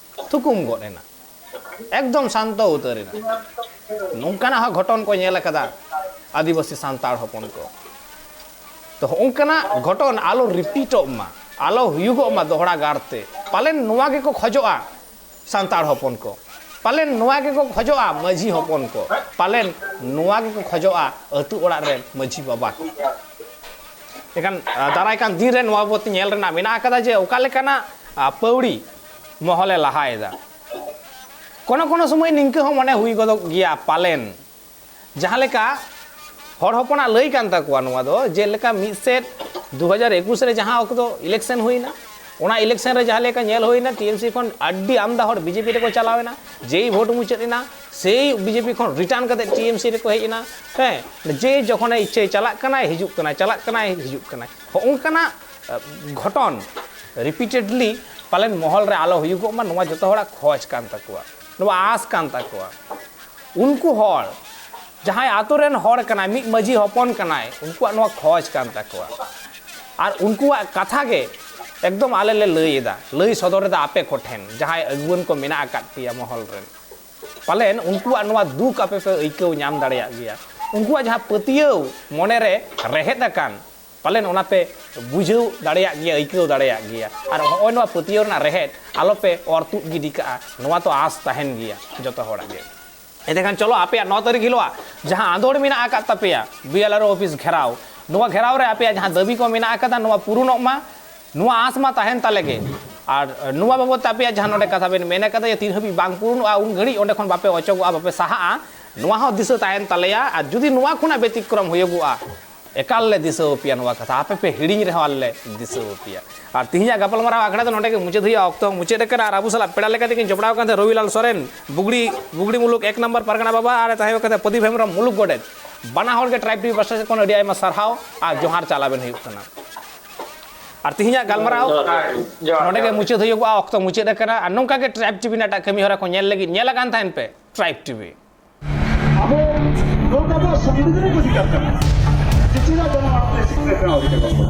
ᱛᱷᱩᱠᱩᱢ ᱜᱚᱫ ᱮᱱᱟ, ᱮᱠᱫᱚᱢ ᱥᱟᱱᱛᱚ ᱩᱛᱟᱹᱨ ᱮᱱᱟ᱾ ᱱᱚᱝᱠᱟᱱᱟᱜ ᱦᱚᱸ ᱜᱷᱚᱴᱚᱱ ᱠᱚ ᱧᱮᱞ ᱟᱠᱟᱫᱟ ᱟᱹᱫᱤᱵᱟᱹᱥᱤ ᱥᱟᱱᱛᱟᱲ ᱦᱚᱯᱚᱱ ᱠᱚ᱾ ᱛᱚ, ᱦᱚᱸᱜᱼᱚᱝᱠᱟᱱᱟᱜ ᱜᱷᱚᱴᱚᱱ ᱟᱞᱚ ᱨᱤᱯᱤᱴᱚᱜ ᱢᱟ, ᱟᱞᱚ ᱦᱩᱭᱩᱜᱚᱜ ᱢᱟ ᱫᱚᱦᱲᱟ ᱜᱟᱨ ᱛᱮ᱾ ᱯᱟᱞᱮᱱ ᱱᱚᱣᱟ ᱜᱮᱠᱚ ᱠᱷᱚᱡᱚᱜᱼᱟ ᱥᱟᱱᱛᱟᱲ ᱦᱚᱯᱚᱱ ᱠᱚ, ᱯᱟᱞᱮᱱ ᱱᱚᱣᱟ ᱜᱮᱠᱚ ᱠᱷᱚᱡᱚᱜᱼᱟ ᱢᱟᱹᱡᱷᱤ ᱦᱚᱯᱚᱱ ᱠᱚ, ᱯᱟᱞᱮᱱ ᱱᱚᱣᱟ ᱜᱮᱠᱚ ᱠᱷᱚᱡᱚᱜᱼᱟ ᱟᱹᱛᱩ ᱚᱲᱟᱜ ᱨᱮᱱ ᱢᱟᱹᱡᱷᱤ ᱵᱟᱵᱟ ᱠᱚ᱾ ᱮᱱᱠᱷᱟᱱ ᱫᱟᱨᱟᱭ ᱠᱟᱱ ᱫᱤᱱ ᱨᱮ ᱱᱚᱣᱟ ᱵᱟᱵᱚᱛ ᱧᱮᱞ ᱨᱮᱱᱟᱜ ᱢᱮᱱᱟᱜ ᱟᱠᱟᱫᱟ ᱡᱮ ᱚᱠᱟ ᱞᱮᱠᱟᱱᱟᱜ ᱯᱟᱹᱣᱲᱤ ᱢᱚᱦᱚᱞᱮ ᱞᱟᱦᱟᱭᱮᱫᱟ᱾ ᱠᱳᱱᱳ ᱠᱳᱱᱳ ᱥᱚᱢᱚᱭ ᱱᱤᱝᱠᱟᱹ ᱦᱚᱸ ᱢᱚᱱᱮ ᱦᱩᱭ ᱜᱚᱫᱚᱜ ᱜᱮᱭᱟ ᱯᱟᱞᱮᱱ, ᱡᱟᱦᱟᱸ ᱞᱮᱠᱟ ᱦᱚᱲ ᱦᱚᱯᱚᱱᱟᱜ ᱞᱟᱹᱭ ᱠᱟᱱ ᱛᱟᱠᱚᱣᱟ ᱱᱚᱣᱟ ᱫᱚ, ᱡᱮᱞᱮᱠᱟ ᱢᱤᱫ ᱥᱮᱫ ᱫᱩ ᱦᱟᱡᱟᱨ ᱮᱠᱩᱥ ᱨᱮ ᱡᱟᱦᱟᱸ ᱚᱠᱛᱚ ᱤᱞᱮᱠᱥᱚᱱ ᱦᱩᱭᱱᱟ, ᱚᱱᱟ ᱤᱞᱮᱠᱥᱚᱱ ᱨᱮ ᱡᱟᱦᱟᱸ ᱞᱮᱠᱟ ᱧᱮᱞ ᱦᱩᱭᱱᱟ, ᱴᱤ ᱮᱢ ᱥᱤ ᱠᱷᱚᱱ ᱟᱹᱰᱤ ᱟᱢᱫᱟ ᱦᱚᱲ ᱵᱤ ᱡᱮ ᱯᱤ ᱨᱮᱠᱚ ᱪᱟᱞᱟᱣ ᱮᱱᱟ, ᱡᱮᱭ ᱵᱷᱳᱴ ᱢᱩᱪᱟᱹᱫ ᱮᱱᱟ, ᱥᱮᱭ ᱵᱤ ᱡᱮ ᱯᱤ ᱠᱷᱚᱱ ᱨᱤᱴᱟᱨᱱ ᱠᱟᱛᱮ ᱴᱤ ᱮᱢ ᱥᱤ ᱨᱮᱠᱚ ᱦᱮᱡ ᱮᱱᱟ᱾ ᱦᱮᱸ, ᱡᱮ ᱡᱚᱠᱷᱚᱱᱮ ᱤᱪᱪᱷᱟᱹᱭ ᱪᱟᱞᱟᱜ ᱠᱟᱱᱟᱭ, ᱦᱤᱡᱩᱜ ᱠᱟᱱᱟᱭ, ᱪᱟᱞᱟᱜ ᱠᱟᱱᱟᱭ, ᱦᱤᱡᱩᱜ ᱠᱟᱱᱟᱭ, ᱦᱚᱸᱜᱼᱚ ᱱᱚᱝᱠᱟᱱᱟᱜ ᱜᱷᱚᱴᱚᱱ ᱨᱤᱯᱤᱴᱮᱰᱞᱤ ᱯᱟᱞᱮᱱ ᱢᱚᱦᱚᱞ ᱨᱮ ᱟᱞᱚ ᱦᱩᱭᱩᱜᱚᱜ ᱢᱟ, ᱱᱚᱣᱟ ᱡᱚᱛᱚ ᱦᱚᱲᱟᱜ ᱠᱷᱚᱡᱽ ᱠᱟᱱ ᱛᱟᱠᱚᱣᱟ, ᱱᱚᱣᱟ ᱟᱸᱥ ᱠᱟᱱ ᱛᱟᱠᱚᱣᱟ᱾ ᱩᱱᱠᱩ ᱦᱚᱲ, ᱡᱟᱦᱟᱸᱭ ᱟᱛᱳ ᱨᱮᱱ ᱦᱚᱲ ᱠᱟᱱᱟᱭ, ᱢᱤᱫ ᱢᱟᱹᱡᱷᱤ ᱦᱚᱯᱚᱱ ᱠᱟᱱᱟᱭ, ᱩᱱᱠᱩᱣᱟᱜ ᱱᱚᱣᱟ ᱠᱷᱚᱡᱽ ᱠᱟᱱ ᱛᱟᱠᱚᱣᱟ᱾ ᱟᱨ ᱩᱱᱠᱩᱣᱟᱜ ᱠᱟᱛᱷᱟ ᱜᱮ ᱮᱠᱫᱚᱢ ᱟᱞᱮ ᱞᱮ ᱞᱟᱹᱭ ᱮᱫᱟ, ᱞᱟᱹᱭ ᱥᱚᱫᱚᱨ ᱮᱫᱟ ᱟᱯᱮ ᱠᱚᱴᱷᱮᱱ, ᱡᱟᱦᱟᱸᱭ ᱟᱹᱜᱩᱣᱟᱹᱱ ᱠᱚ ᱢᱮᱱᱟᱜ ᱟᱠᱟᱫ ᱯᱮᱭᱟ ᱢᱚᱦᱚᱞ ᱨᱮᱱ᱾ ᱯᱟᱞᱮᱱ ᱩᱱᱠᱩᱣᱟᱜ ᱱᱚᱣᱟ ᱫᱩᱠ ᱟᱯᱮ ᱯᱮ ᱟᱹᱭᱠᱟᱹᱣ ᱧᱟᱢ ᱫᱟᱲᱮᱭᱟᱜ ᱜᱮᱭᱟ᱾ ᱩᱱᱠᱩᱣᱟᱜ ᱡᱟᱦᱟᱸ ᱯᱟᱹᱛᱭᱟᱹᱣ ᱢᱚᱱᱮ ᱨᱮ ᱨᱮᱦᱮᱫ ᱟᱠᱟᱱ, ᱯᱟᱞᱮᱱ ᱚᱱᱟ ᱯᱮ ᱵᱩᱡᱷᱟᱹᱣ ᱫᱟᱲᱮᱭᱟᱜ ᱜᱮᱭᱟ, ᱟᱹᱭᱠᱟᱹᱣ ᱫᱟᱲᱮᱭᱟᱜ ᱜᱮᱭᱟ᱾ ᱟᱨ ᱱᱚᱜᱼᱚᱭ ᱱᱚᱣᱟ ᱯᱟᱹᱛᱭᱟᱹᱣ ᱨᱮᱱᱟᱜ ᱨᱮᱦᱮᱫ ᱟᱞᱚ ᱯᱮ ᱚᱨ ᱛᱩᱫ ᱜᱤᱰᱤ ᱠᱟᱜᱼᱟ, ᱱᱚᱣᱟ ᱛᱚ ᱟᱸᱥ ᱛᱟᱦᱮᱱ ᱜᱮᱭᱟ ᱡᱚᱛᱚ ᱦᱚᱲᱟᱜ ᱜᱮ᱾ ᱮᱸᱰᱮᱠᱷᱟᱱ ᱪᱚᱞᱚ, ᱟᱯᱮᱭᱟᱜ ᱱᱚ ᱛᱟᱹᱨᱤᱠᱷ ᱦᱤᱞᱳᱜ ᱡᱟᱦᱟᱸ ᱟᱸᱫᱳᱲ ᱢᱮᱱᱟᱜ ᱟᱠᱟᱫ ᱛᱟᱯᱮᱭᱟ, ᱵᱤ ᱮᱞ ᱟᱨ ᱳ ᱚᱯᱷᱤᱥ ᱜᱷᱮᱨᱟᱣ, ᱱᱚᱣᱟ ᱜᱷᱮᱨᱟᱣ ᱨᱮ ᱟᱯᱮᱭᱟᱜ ᱡᱟᱦᱟᱸ ᱫᱟᱹᱵᱤ ᱠᱚ ᱢᱮᱱᱟᱜ ᱟᱠᱟᱫᱟ, ᱱᱚᱣᱟ ᱯᱩᱨᱩᱱᱚᱜ ᱢᱟ, ᱱᱚᱣᱟ ᱟᱸᱥ ᱢᱟ ᱛᱟᱦᱮᱱ ᱛᱟᱞᱮ ᱜᱮ᱾ ᱟᱨ ᱱᱚᱣᱟ ᱵᱟᱵᱚᱫ ᱛᱮ ᱟᱯᱮᱭᱟᱜ ᱡᱟᱦᱟᱸ ᱱᱚᱰᱮ ᱠᱟᱛᱷᱟ ᱵᱮᱱ ᱢᱮᱱ ᱟᱠᱟᱫᱟ ᱡᱮ ᱛᱤᱱ ᱦᱟᱹᱵᱤᱡ ᱵᱟᱝ ᱯᱩᱨᱩᱱᱚᱜᱼᱟ, ᱩᱱ ᱜᱷᱟᱹᱲᱤᱡ ᱚᱸᱰᱮ ᱠᱷᱚᱱ ᱵᱟᱯᱮ ᱚᱪᱚᱜᱚᱜᱼᱟ, ᱵᱟᱯᱮ ᱥᱟᱦᱟᱜᱼᱟ, ᱱᱚᱣᱟ ᱦᱚᱸ ᱫᱤᱥᱟᱹ ᱛᱟᱦᱮᱱ ᱛᱟᱞᱮᱭᱟ᱾ ᱟᱨ ᱡᱩᱫᱤ ᱱᱚᱣᱟ ᱠᱷᱚᱱᱟᱜ ᱵᱮᱛᱤᱠᱨᱚᱢ ᱦᱩᱭᱩᱜᱚᱜᱼᱟ, ᱮᱠᱟᱞ ᱞᱮ ᱫᱤᱥᱟᱹ ᱟᱯᱮᱭᱟ ᱱᱚᱣᱟ ᱠᱟᱛᱷᱟ, ᱟᱯᱮ ᱯᱮ ᱦᱤᱲᱤᱧ ᱨᱮᱦᱚᱸ ᱟᱞᱮ ᱞᱮ ᱫᱤᱥᱟᱹ ᱟᱯᱮᱭᱟ᱾ ᱟᱨ ᱛᱤᱦᱤᱧᱟᱜ ᱜᱟᱯᱟᱞᱢᱟᱨᱟᱣ ᱟᱠᱷᱲᱟ ᱫᱚ ᱱᱚᱰᱮ ᱜᱮ ᱢᱩᱪᱟᱹᱫ ᱦᱩᱭᱩᱜᱼᱟ, ᱚᱠᱛᱚ ᱦᱚᱸ ᱢᱩᱪᱟᱹᱫ ᱟᱠᱟᱱᱟ᱾ ᱟᱨ ᱟᱵᱚ ᱥᱟᱞᱟᱜ ᱯᱮᱲᱟ ᱞᱮᱠᱟ ᱛᱮᱠᱤᱱ ᱡᱚᱯᱲᱟᱣ ᱟᱠᱟᱱ ᱛᱟᱦᱮᱸ ᱨᱚᱵᱤᱞᱟᱞ ᱥᱚᱨᱮᱱ, ᱵᱩᱜᱲᱤ, ᱵᱩᱜᱲᱤ ᱢᱩᱞᱩᱠ ᱮᱠ ᱱᱟᱢᱵᱟᱨ ᱯᱟᱨᱜᱟᱱᱟ ᱵᱟᱵᱟ, ᱟᱨ ᱛᱟᱦᱮᱸ ᱠᱟᱱ ᱛᱟᱦᱮᱸ ᱯᱨᱚᱫᱤᱯ ᱦᱮᱢᱵᱨᱚᱢ, ᱢᱩᱞᱩᱠ ᱜᱚᱰᱮᱛ᱾ ᱵᱟᱱᱟ ᱦᱚᱲ ᱜᱮ ᱴᱨᱟᱭᱤᱵᱽ ᱴᱤᱵᱷᱤ ᱯᱟᱥᱴᱟ ᱥᱮᱫ ᱠᱷᱚᱱ ᱟᱹᱰᱤ ᱟᱭᱢᱟ ᱥᱟᱨᱦᱟᱣ ᱟᱨ ᱡᱚᱦᱟᱨ ᱪᱟᱞ ᱟᱵᱮᱱ ᱦᱩᱭᱩᱜ ᱠᱟᱱᱟ᱾ ᱟᱨ ᱛᱤᱦᱤᱧᱟᱜ ᱜᱟᱞᱢᱟᱨᱟᱣ ᱡᱚᱦᱟᱨ, ᱡᱚᱦᱟᱨ, ᱱᱚᱰᱮ ᱜᱮ ᱡᱚᱦᱟᱨ᱾ ᱢᱩᱪᱟᱹᱫ ᱦᱩᱭᱩᱜᱼᱟ, ᱚᱠᱛᱚ ᱢᱩᱪᱟᱹᱫ ᱟᱠᱟᱱᱟ᱾ ᱟᱨ ᱱᱚᱝᱠᱟ ᱜᱮ ᱴᱨᱟᱭᱤᱵᱽ ᱴᱤᱵᱷᱤ ᱨᱮᱱᱟᱜ ᱮᱴᱟᱜ ᱠᱟᱹᱢᱤ ᱦᱚᱨᱟ ᱠᱚ ᱧᱮᱞ ᱞᱟᱹᱜᱤᱫ ᱧᱮᱞ ᱟᱠᱟᱱ ᱛᱟᱦᱮᱱ ᱯᱮ ᱴᱨᱟᱭᱤᱵᱽ ᱴᱤᱵᱷᱤ᱾ ᱟᱵᱚ ᱱᱚᱣᱟ ᱫᱚ ᱥᱚᱝᱵᱤᱫᱷᱟᱱᱤᱠ ᱚᱫᱷᱤᱠᱟᱨ ᱠᱟᱱᱟ᱾ ᱪᱮᱫᱟᱜ ᱵᱟᱝ ᱟᱯᱮ ᱥᱤᱠᱷᱱᱟᱹᱛ ᱨᱮᱱᱟᱜ ᱚᱫᱷᱤᱠᱟᱨ ᱵᱟᱹᱱᱩᱜᱼᱟ?